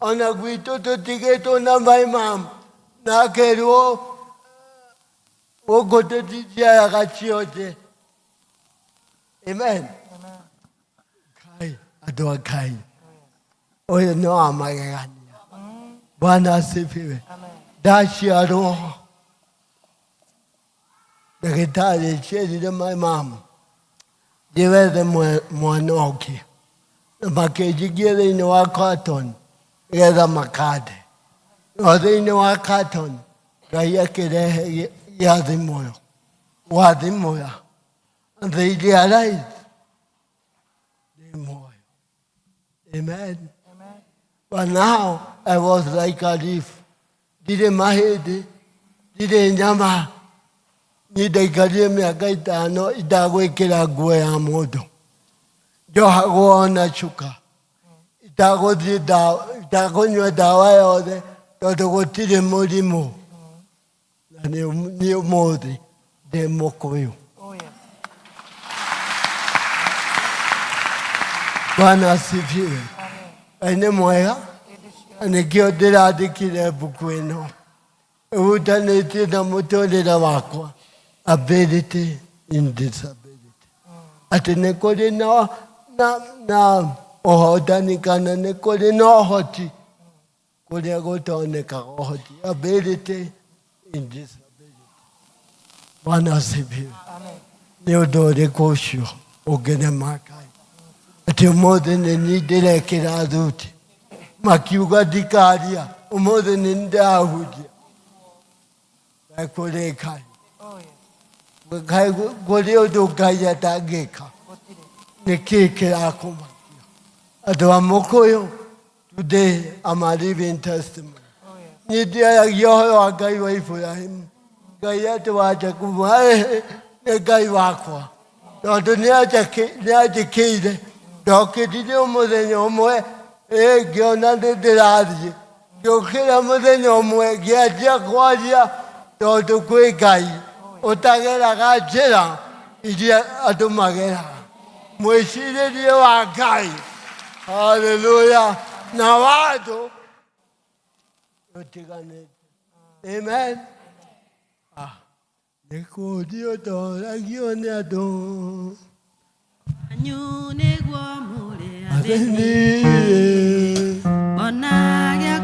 ona gwitũ tũtigĩtwo na my mom na akerwo gũkũ tũticiaraga cionje. Amen. Ngai, andũ a Ngai, ũyũ nĩ wa magegania. Bwana asifiwe. Ndaciarwo ndagĩtarĩ ciĩrire my mom ndĩwethe mwana ũngĩ. Na makĩnjikia thĩinĩ wa carton nĩgetha makande. No thĩinĩ wa carton Ngai akĩrehe gĩathimũro, gwathimũra. And they realized ndĩ muoyo. Amen. But now I was like a leaf. Ndirĩ mahĩndĩ, ndirĩ nyama. Niĩ ndaikarire mĩaka ĩtano itagwĩkĩra nguo ya mũndũ. Njohagwo ona cuka. Itagũthiĩ ndawa, itakũnyua ndawa yothe tondũ gũtirĩ mũrimũ. Na nĩ ũmũthĩ ndĩ mũkũyũ. Bwana asifiwe. Ngai nĩ mwega na nĩkĩo ndĩrandĩkire mbuku ĩno ĩhutanĩtie na mũtũrĩre wakwa ability in disability atĩ nĩ kũrĩ na, na, na ũhotani kana nĩ kũrĩ na ũhoti kũrĩa gũtonekaga ũhoti ability in disability. Bwana asifiwe. Nĩ ũndũ ũrĩkũ ũcio ũngĩrema Ngai atĩ ũmũthĩ nĩ niĩ ndĩrekĩra thuti makiuga ndikaria ũmũthĩ nĩ ndĩrahunjia Kaĩ kũrĩ Ngai Kaĩ kũrĩ ũndũ Ngai atangĩka nĩ kĩĩ kĩrakũmakia andũ a mũkũyũ today I'm a living testimony niĩ ndiaragia ũhoro wa Ngai wa Iburahĩmu Ngai atĩ wa Jakubu ĩhĩ nĩ Ngai wakwa tondũ nĩanjĩkĩire ndokĩrire mũthenya ũmwe ĩ ngĩona nĩ ndĩrathiĩ ngĩũkĩra mũthenya ũmwe ngĩanjia kwaria tondũ kwĩ Ngai ũtageraga njĩra iria andũ mageraga mwĩcirĩrie wa Ngai haleluya na wa andũ ũtiganĩte amen ah. Nĩ kũũrio ndoragio nĩ andũ Anyu nĩguo mũrĩ athĩni ona gĩa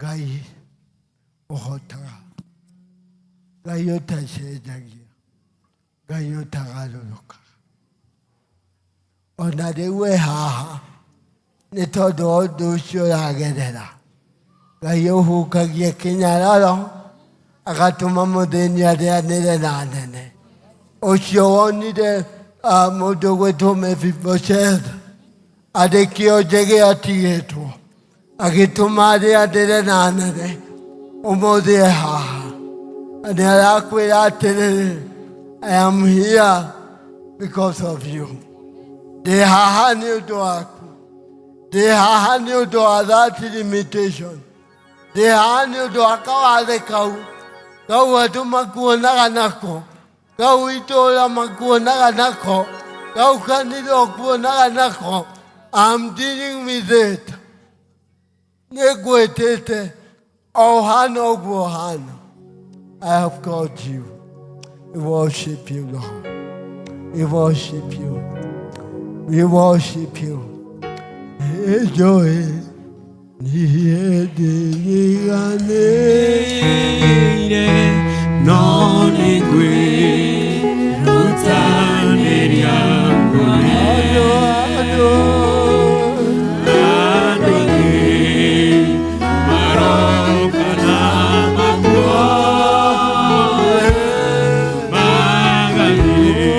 Ngai ũhotaga Ngai ũtacenjagia Ngai ũtagarũrũkaga ona rĩu wĩ haha nĩ tondũ wa ũndũ ũcio ũragerera Ngai ũhukagia kĩnyararo agatũma mũthĩni arĩanĩre na nene ũcio wonire ah, mũndũ ũgwĩtwo Mephibosheth arĩ kĩonje gĩatigĩtwo agĩtũma arĩanĩre na nene ũmũthĩ e haha na nĩ arakwĩra atĩrĩrĩ I am here because of you ndĩ haha nĩ ũndũ waku ndĩ haha nĩ ũndũ wa that limitation ndĩ haha nĩ ũndũ wa kawathe kau kau andũ makuonaga nako kau itũũra makuonaga nako kau kanitha ũkuonaga nako I'm dealing with it nĩ ngwĩtĩte o ũhana ũguo ũhana I have called you we worship you Lord we worship you we worship you enjoy niĩ ndĩriganĩire no nĩ ngwĩrutanĩria nguone andũ aingĩ maroka na makua magathiĩ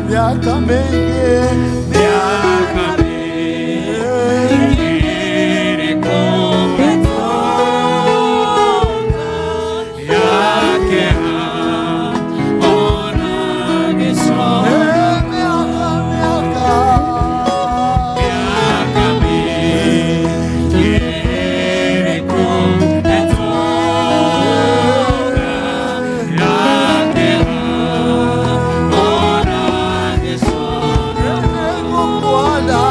Miaka mĩingĩ, mĩaka mĩingĩ nĩkũhetũka, yakĩha ona gĩcoka. Mĩaka, mĩaka, mĩaka mĩingĩ nĩkũhetũka, yakĩha ona gĩcoka. Nĩngũkuona,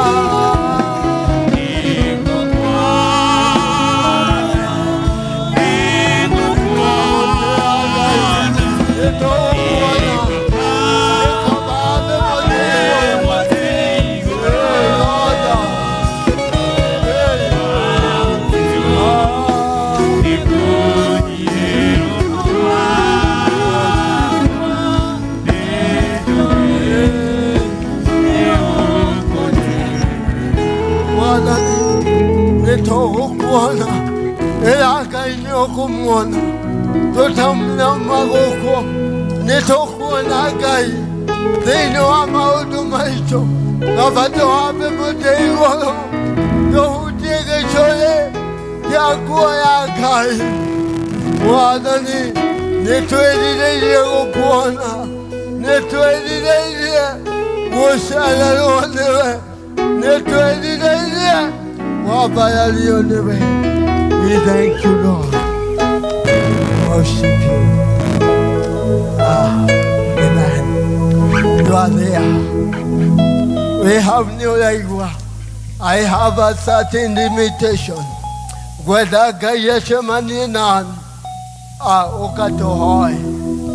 Mwathani nĩtũgũkuona ĩra Ngai nĩ ũkũmuona tũtauma gũkũ nĩtũkuona Ngai thĩinĩ wa maũndũ maitũ kaba tũhambe mũtĩ igũrũ tũhutie gĩcũrĩ kĩa nguo ya Ngai. Mwathani nĩtwĩrirĩirie gũkuona, nĩtwĩrirĩirie gũcererwo nĩwe, nĩtwĩrirĩirie kwambarario nĩwe. We thank you, Lord. Worship you. Ah, amen. You are there. We have new raigua. I have a certain limitation. Gwetha Ngai acemanie nani. Ah, ũkatũhoe.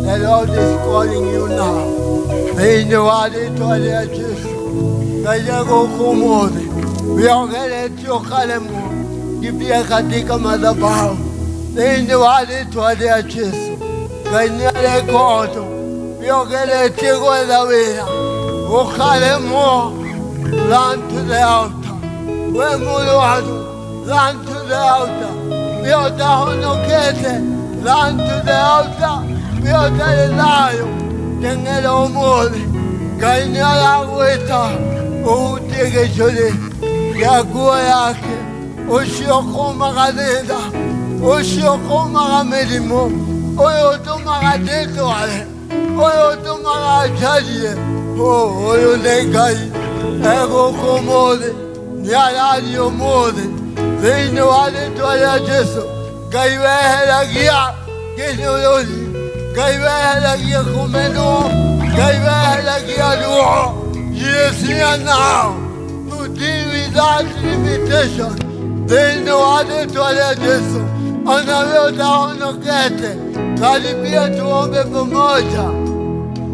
The Lord is calling you now. Thĩinĩ wa rĩtwa rĩa Jesu. Ngai egũkũ ũmũthĩ. Wĩogeretie ũkaremwo. Kimbia katika madhabahu. Thĩinĩ wa rĩtwa rĩa Jesu. Ngai nĩ areka ũndũ. Wĩogeretie gwetha wĩra. Ũkaremwo. Run to the altar. We mũrwaru. Run to the altar. We ũtahonokete. Run to the altar. We ũtarĩ thayũ. Teng'era ũmũthĩ. Ngai nĩ aragwĩta ũhutie gĩcũrĩ kĩa nguo yake. Ũcio ũkũmaga thĩna, ũcio ũkũmaga mĩrimũ, ũyũ ũtũmaga ndĩtware, ũyũ ũtũmaga njarie. Ũyũ nĩ Ngai egũkũ ũmũthĩ, nĩ araria ũmũthĩ thĩinĩ wa rĩtwa rĩa Jesu. Ngai weheragia kĩnyũrũri, Ngai weheragia kũmenwo, Ngai weheragia ruo. He is here now to deal with that limitation. Thĩinĩ wa rĩtwa rĩa Jesu, ona we ũtahonokete, karibia tuombe pamoja.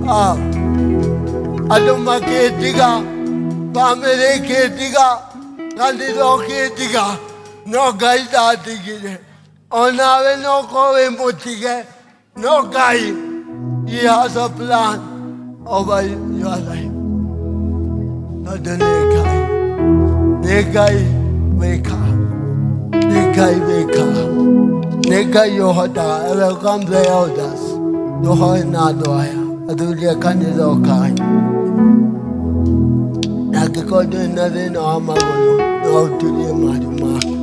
Ah, andũ makĩndiga, bamĩrĩ ĩkĩndiga, kanitha ũkĩndiga, no Ngai ndandigire. Onawe no ũkorwo wĩ mũtige, no Ngai, he has a plan over your life. Tondũ nĩ Ngai, nĩ Ngai wĩkaga, nĩ Ngai wĩkaga, nĩ Ngai ũhotaga. I welcome the elders. Tũhoe na andũ aya, athuri a kanitha ũkai. Na angĩkorwo ndũrĩ na thĩna wa magũrũ, no ũturie maru maku.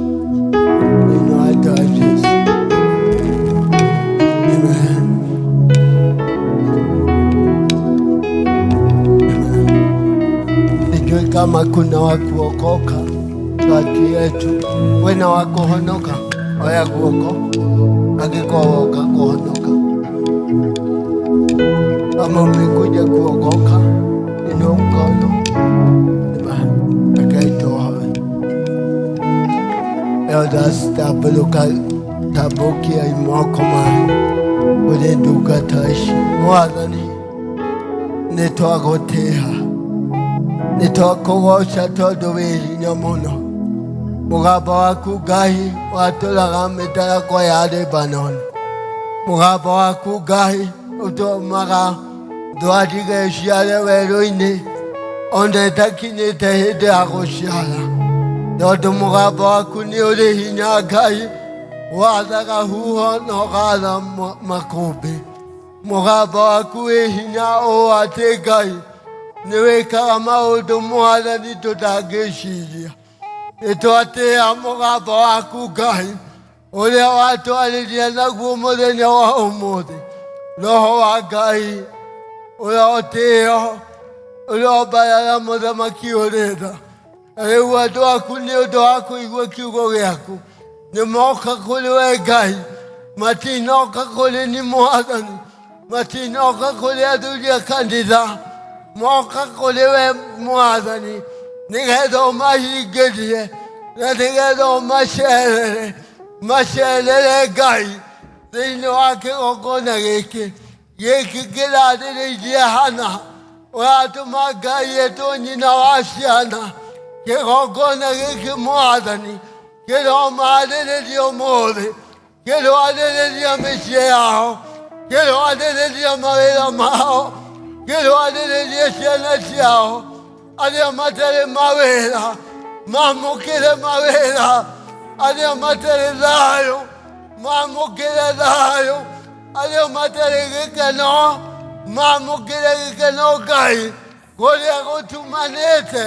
Thĩinĩ wa rĩĩtwa rĩa Jesu. Amen. Amen. Sijui kama kuna wa kuokoka kati yetu. Wena wa kuhonoka, oya guoko angĩkorwo woka kũhonoka. Kama umekuja kuokoka, inua mkono. Amen. Reke tũhoe. Elders, tambũrũka tambũkia moko manyu kũrĩ ndungata ici. Mwathani, nĩ twagũtĩĩa, nĩ twakũgoca tondũ wĩ hinya mũno. Mũgambo waku Ngai watũraga mĩtarakwa ya Lebanon. Mũgambo waku Ngai ũtũmaga thwariga ĩciare werũ-inĩ ona ĩtakinyĩte hĩndĩ ya gũciara, tondũ mũgambo waku nĩ ũrĩ hinya Ngai, wathaga huho na ũgatha makũmbĩ. Mũgambo waku wĩ hinya ũũ atĩ Ngai Nĩ wĩkaga maũndũ mwathani tũtangĩciria. Nĩ twatĩĩa mũgambo waku Ngai ũrĩa watwarĩria naguo mũthenya wa ũmũthĩ. Roho wa Ngai ũrotĩo ũrombarara mũthamaki ũrĩ tha. Rĩu andũ aku nĩ ũndũ wa kũigua kiugo gĩaku nĩ moka kũrĩ we Ngai, matinoka kũrĩ ni mwathani, matinoka kũrĩ athuri a kanitha, moka kũrĩ we mwathani nĩgetha ũmahingĩrie na nĩgetha ũmacerere, macerere Ngai thĩinĩ wa kĩgongona gĩkĩ gĩkĩ kĩrathĩrĩirie hana ũratũma Ngai etwo nyina wa ciana. Kĩgongona gĩkĩ mwathani kĩromarĩrĩria ũmũthĩ, kĩroarĩrĩria mĩciĩ yao, kĩroarĩrĩria mawĩra mao, kĩroarĩrĩria ciana ciao. Arĩa matarĩ mawĩra mamũkĩre mawĩra, arĩa matarĩ thayũ mamũkĩre thayũ, arĩa matarĩ gĩkeno mamũkĩre gĩkeno. Ngai, kũrĩa gũtumanĩte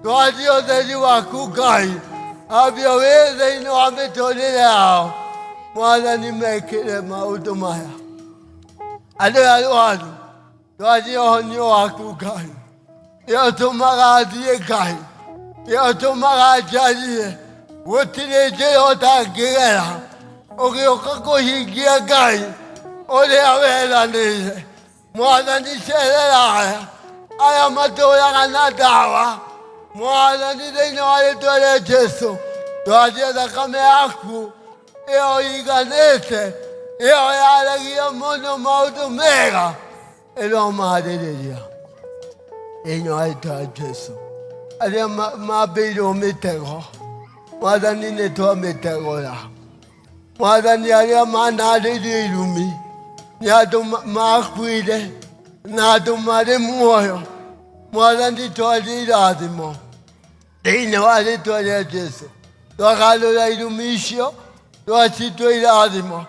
twarie ũtheri waku Ngai, ambia wĩ thĩinĩ wa mĩtũrĩre yao. Mwathani, mekĩre maũndũ maya. Andũ arwaru twarie ũhonio waku Ngai, nĩo ũtũmaga thiĩ Ngai, nĩo ũtũmaga njarie. Gũtirĩ njĩra ũtangĩgera ũgĩũka kũhingia Ngai ũrĩa weranĩire. Mwathani, cerera aya aya matũraga na ndawa. Mwathani, thĩinĩ wa rĩtwa rĩa Jesu twarie thakame yaku ĩyo iganĩte, ĩyo yaragia mũno maũndũ mega, ĩromarĩrĩria thĩinĩ wa rĩtwa rĩa Jesu. Arĩa mambĩirwo mĩtego, Mwathani, nĩ twamĩtegũra. Mwathani, arĩa manarĩirio irumi nĩ andũ makuire na andũ marĩ muoyo, Mwathani, twarie irathimo thĩinĩ wa rĩtwa rĩa Jesu. Twagarũra irumi icio twacitua irathimo,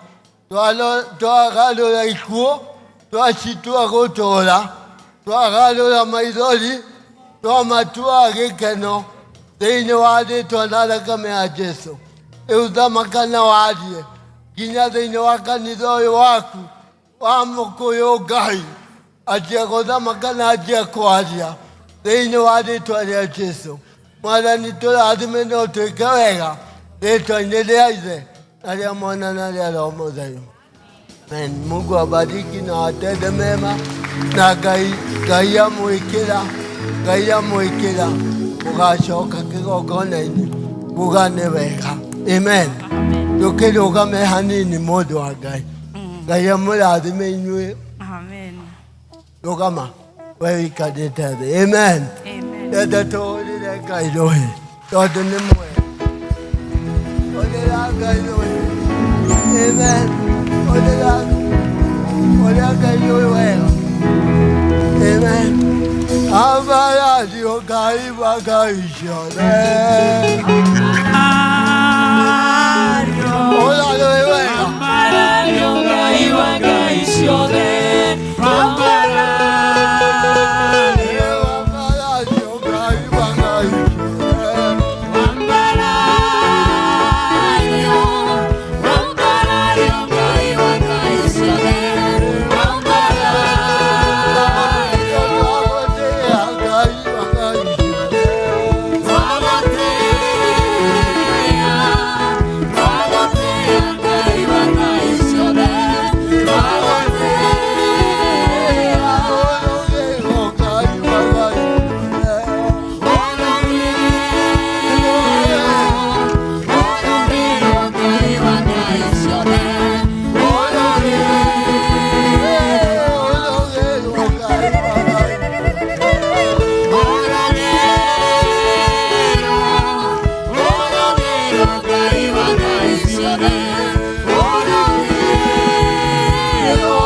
twagarũra ikuũ twacitua gũtũũra, twagarũra maithori twamatua gĩkeno thĩinĩ wa rĩtwa na thakame ya Jesu. Rĩu thamaka na warie nginya thĩinĩ wa kanitha ũyũ waku wa mũkũyũ Ngai, anjia gũthamaka na anjia kwaria thĩinĩ wa rĩtwa rĩa Jesu. Mwathani, tũrathime na ũtwĩke wega rĩtwa-inĩ rĩa Ithe na rĩa Mwana na rĩa Roho Mũtheru. Amen. Mungu abariki na atende mema na Ngai Ngai amwĩkĩra Ngai amwĩkĩra mũgacoka kĩgongona-inĩ kuga nĩ wega. Amen. Ndũkĩrũgame hanini mũndũ wa Ngai. Ngai amũrathime inyuĩ. Amen. Rũgama we wĩikarĩte thĩ. Amen. Ende tũhũrĩre Ngai rũhĩ tondũ nĩ mwega. Hũrĩra Ngai rũhĩ. Amen. Hũrĩra hũrĩra Ngai rũhĩ wega. Amen. Ambarario Ngai wa Ngai ciothe. Hũra rũhĩ wega. Ambarario Ngai wa Ngai ciothe. Ambarario. Ambarario Ngai wa Ngai ciothe. Ambarario. Ambarario Ngai wa Ngai ciothe. Ambarario. Twagũtĩĩa Ngai wa Ngai ciothe. Twagũtĩĩa, twagũtĩĩa Ngai wa Ngai ciothe. Twagũtĩĩa. Ũrũgĩrwo Ngai wa Ngai ciothe. Ũrũgĩrwo Ngai wa Ngai ciothe. Ũrũgĩrwo Ngai wa Ngai. Ũrũgĩrwo, ũrũgĩrwo Ngai wa Ngai ciothe. Ũrũgĩrwo.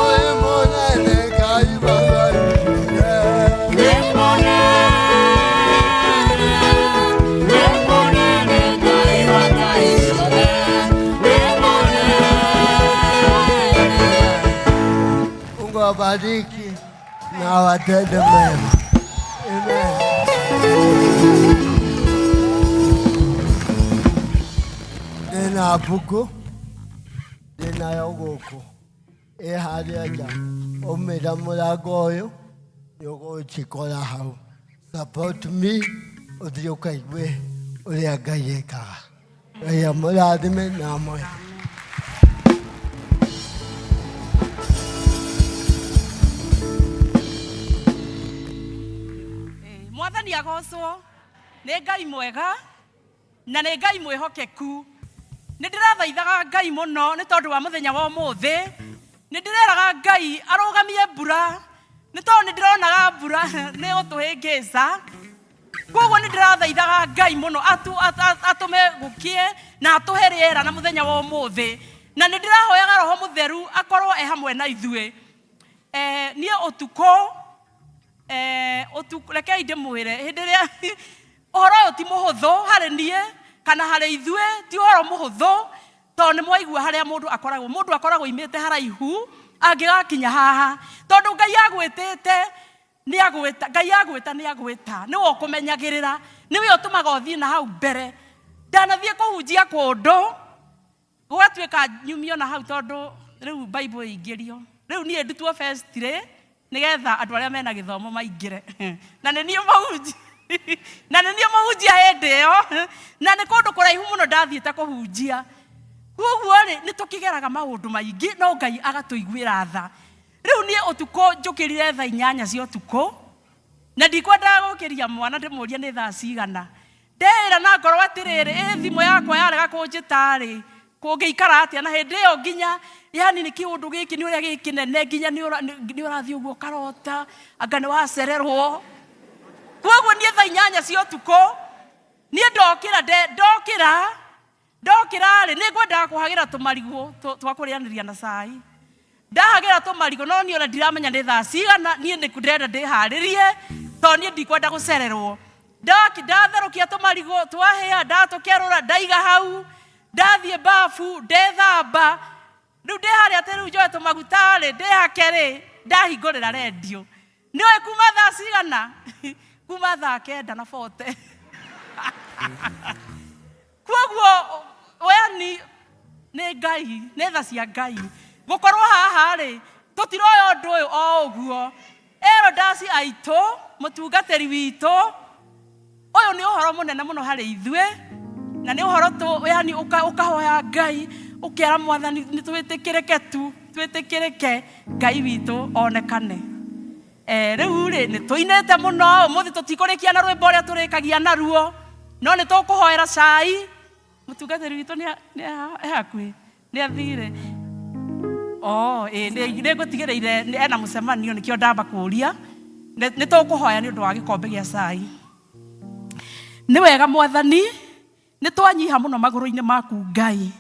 Wĩ mũnene Ngai wa Ngai ciothe. Wĩ mũnene, wĩ mũnene Ngai wa Ngai ciothe. Wĩ mũnene. Mungu awabariki na awatende mema. Mbuku ndĩnayo gũkũ ĩ harĩa nja umĩra mũrango ũyũ nĩ ũgũcikora hau. Support me ũthiĩ ũkaigue ũrĩa Ngai ekaga. Ngai amũrathime na amũhe. Mwathani agocwo nĩ Ngai mwega na nĩ Ngai mwĩhokeku. Nĩ ndĩrathaithaga Ngai mũno nĩ tondũ wa mũthenya wa ũmũthĩ. Nĩ ndĩreraga Ngai arũgamie mbura nĩ tondũ nĩ ndĩronaga mbura nĩ ĩgũtũhĩngĩca. Koguo nĩ ndĩrathaithaga Ngai mũno atũme gũkĩe na atũhe rĩera na mũthenya wa ũmũthĩ. Na nĩ ndĩrahoyaga Roho Mũtheru akorwo e hamwe na ithuĩ. Niĩ ũtukũ, ũtukũ, rekei ndĩmwĩre, hĩndĩ ĩrĩa ũhoro ũyũ ti mũhũthũ harĩ niĩ kana harĩ ithuĩ, ti ũhoro mũhũthũ, tondũ nĩ mwaigua harĩa mũndũ akoragwo. Mũndũ akoragwo aimĩte haraihu angĩgakinya haha, tondũ Ngai agwĩtĩte nĩ agwĩta, Ngai agwĩta nĩ agwĩta, nĩwe ũkũmenyagĩrĩra, nĩwe ũtũmaga ũthiĩ na hau mbere. Ndanathiĩ kũhunjia kũndũ, gũgatuĩka nyumio na hau tondũ rĩu Bible ĩingĩrio. Rĩu niĩ ndutwo vestry nĩgetha andũ arĩa mena gĩthomo maingĩre. Na nĩ niĩ mũhunjia. Na nĩ niĩ mũhunjia hĩndĩ ĩyo. Na nĩ kũndũ kũraihu mũno ndathiĩte kũhunjia. Koguo rĩ, nĩ tũkĩgeraga maũndũ maingĩ no Ngai agatũiguĩra tha. Rĩu niĩ ũtukũ njũkĩrire thaa 8 cia ũtukũ, na ndikwendaga gũkĩria mwana ndĩmũrie nĩ thaa cigana. Ndeĩra na ngoro atĩrĩrĩ, ĩ thimũ yakwa yarega kũnjĩta-rĩ, kũngĩikara atĩa? Na hĩndĩ ĩyo nginya, yani nĩ kĩũndũ gĩkĩ nĩ ũrĩa gĩ kĩnene nginya nĩ ũrathiĩ ũguo ũkarota, anga nĩ wacererwo. Kwoguo niĩ thaa 8 cia ũtukũ, niĩ ndokĩra, ndokĩra, Ndokĩra-rĩ, nĩ ngwendaga kũhagĩra tũmarigũ twa kũrĩanĩria na cai. Ndahagĩra tũmarigũ, no niĩ ona ndiramenya nĩ thaa cigana, niĩ nĩ ndĩrenda ndĩharĩrie, tondũ niĩ ndikwenda gũcererwo. Ndatherũkia tũmarigũ, twahĩa, ndatũkerũra, ndaiga hau, ndathiĩ mbabu, ndethamba, rĩu ndĩ harĩa atĩ rĩu njoe tũmaguta-rĩ, ndĩhake-rĩ, ndahingũrĩra rendio. Nĩũĩ kuma thaa cigana? Kuma thaa 9 na 40. Kwoguo yani nĩ Ngai, nĩ tha cia Ngai. Gũkorwo haha rĩ, tũtiroya ũndũ ũyũ o ũguo. Elders aitũ, mũtungatĩri witũ, ũyũ nĩ ũhoro mũnene mũno harĩ ithuĩ, na nĩ ũhoro tũ, yani ũkahoya Ngai, ũkera Mwathani nĩ twĩtĩkĩrĩke tu, twĩtĩkĩrĩke Ngai witũ onekane. Rĩu rĩ, nĩ tũinĩte mũno, ũmũthĩ tũtikũrĩkia na rwĩmbo ũrĩa tũrĩkagia naruo, no nĩ tũkũhoera cai. Mũtungatĩri witũ nĩ e hakuhĩ? Nĩ athire? Oh, ĩĩ, nĩ ngũtigĩrĩire ena mũcemanio nĩkĩo ndamba kũria. Nĩ tũkũhoya nĩ ũndũ wa gĩkombe gĩa cai. Nĩ wega Mwathani, Nĩ twanyiha mũno magũrũ-inĩ maku Ngai.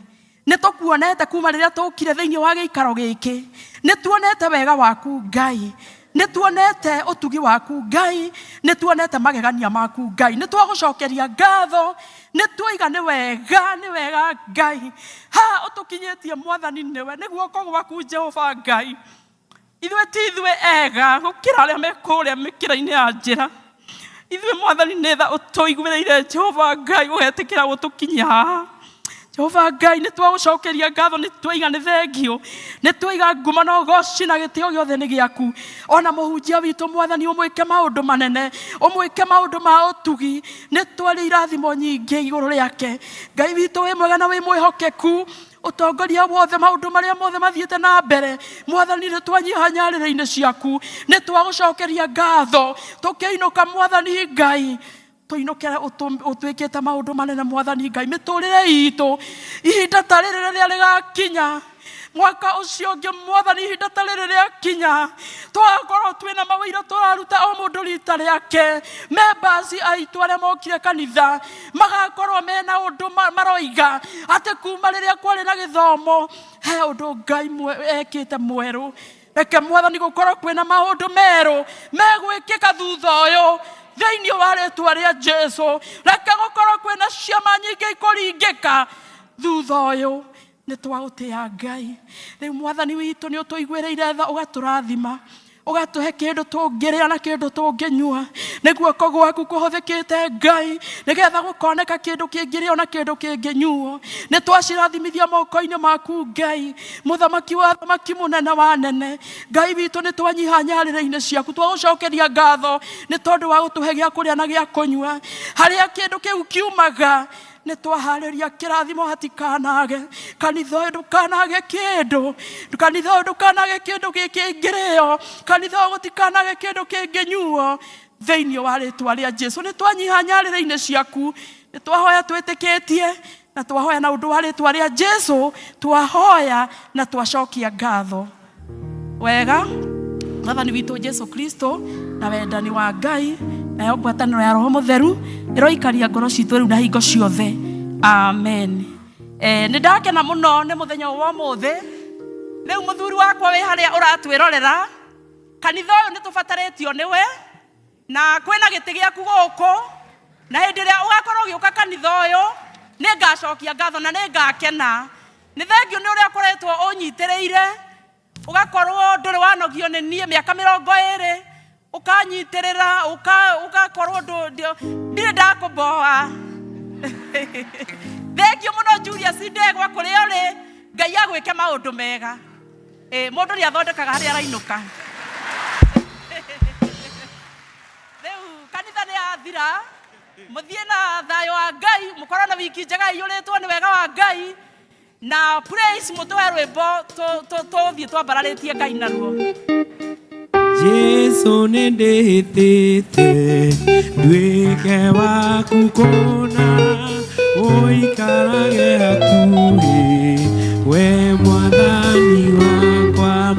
Nĩ tũkuonete kuma rĩrĩa tũkire thĩinĩ wa gĩikaro gĩkĩ. Nĩ tuonete wega waku Ngai. Nĩ tuonete ũtugi waku Ngai. Nĩ tuonete magegania maku Ngai. Nĩ twagũcokeria ngatho. Nĩ tuoiga nĩ wega, nĩ wega Ngai. Haha ũtũkinyĩtie Mwathani nĩwe, nĩ guoko gwaku Jehova Ngai. Ithuĩ ti ithuĩ ega gũkĩra arĩa me kũrĩa mĩkĩra-inĩ ya njĩra. Ithuĩ Mwathani nĩ tha ũtũiguĩrĩire Jehova Ngai ũgetĩkĩra gũtũkinyia haha. Jehova Ngai nĩ twagũcokeria ngatho, nĩ twaiga nĩ thengiũ, nĩ twaiga nguma na ũgoci na gĩtĩo gĩothe nĩ gĩaku. Ona mũhunjia witũ Mwathani ũmwĩke maũndũ manene, ũmwĩke maũndũ ma ũtugi, nĩ twaria irathimo nyingĩ igũrũ rĩake. Ngai witũ wĩ mwega na wĩ mwĩhokeku, Ũtongoria wothe, maũndũ marĩa mothe mathiĩte na mbere, Mwathani, nĩ twanyiha nyarĩrĩ-inĩ ciaku, nĩ twagũcokeria ngatho, tũkĩinũka Mwathani Ngai, tũinũke ũtwĩkĩte maũndũ manene Mwathani Ngai, mĩtũrĩre itũ, ihinda ta rĩrĩ rĩrĩa rĩgakinya, mwaka ũcio ũngĩ Mwathani, ihinda ta rĩrĩ rĩakinya, tũgakorwo twĩna mawĩira tũraruta o mũndũ rita rĩake, members aitũ arĩa mokire kanitha, magakorwo mena ũndũ maroiga atĩ kuma rĩrĩa kwarĩ na gĩthomo he ũndũ Ngai ekĩte mwerũ. Reke Mwathani gũkorwo kwĩna maũndũ merũ megwĩkĩka thutha ũyũ thĩinĩ wa rĩtwa rĩa Jesu. Reke gũkorwo kwĩna ciama nyingĩ ikũringĩka thutha ũyũ. Nĩ twagũtĩa Ngai. Rĩu Mwathani witũ nĩ ũtũiguĩrĩire tha ũgatũrathima. Ũgatũhe kĩndũ tũngĩrĩa na kĩndũ tũngĩnyua. Nĩ guoko gwaku kũhũthĩkĩte Ngai, nĩgetha gũkoneka kĩndũ kĩngĩrĩo na kĩndũ kĩngĩnyuo. Nĩ twacirathimithia moko-inĩ maku Ngai, mũthamaki wa thamaki, mũnene wa nene. Ngai witũ, nĩ twanyiha nyarĩrĩ-inĩ ciaku, twagũcokeria ngatho nĩ tondũ wa gũtũhe gĩa kũrĩa na gĩa kũnyua. Harĩa kĩndũ kĩu kiumaga, nĩ twaharĩria kĩrathimo hatikanage. Kanitha ũyũ ndũkanage kĩndũ, kanitha ũyũ ndũkanage kĩndũ gĩkĩngĩrĩo, kanitha ũyũ gũtikanage kĩndũ kĩngĩnyuo, thĩinĩ wa rĩtwa rĩa Jesu. Nĩ twanyiha nyarĩrĩ-inĩ ciaku, nĩ twahoya twĩtĩkĩtie, na twahoya na ũndũ wa rĩtwa rĩa Jesu, twahoya na twacokia ngatho. Wega Mwathani witũ Jesu Kristo na wendani wa Ngai nayo ngwatanĩro ya Roho Mũtheru ĩroikaria ngoro citũ rĩu na hingo ciothe. Amen. Nĩ ndakena mũno nĩ mũthenya ũyũ wa ũmũthĩ. Rĩu mũthuri wakwa wĩ harĩa ũratwĩrorera, kanitha ũyũ nĩ tũbatarĩtio nĩwe, na kwĩna gĩtĩ gĩaku gũkũ, na hĩndĩ ĩrĩa ũgakorwo ũgĩũka kanitha ũyũ nĩ ngacokia ngatho na nĩ ngakena. Nĩ thengio nĩ ũrĩa ũkoretwo ũnyitĩrĩire, ũgakorwo ndũrĩ wanogio nĩ niĩ mĩaka 20, ũkanyitĩrĩra, ũgakorwo ndirĩ ndakũmboa. Thengio mũno Julius Ndegwa kũrĩa ũrĩ, Ngai agwĩke maũndũ mega. Mũndũ nĩ athondekaga harĩa arainũka. Rĩu kanitha nĩ yathira, mũthiĩ na thayũ wa Ngai, mũkorwo na wiki njega ĩiyũrĩtwo nĩ wega wa Ngai, na praise mũtũhe rwĩmbo tũthiĩ twambararĩtie Ngai naruo. Jesu nĩ ndĩhĩtĩte nduĩke waku kũna, ũikarage hakuhĩ we Mwathani wakwa.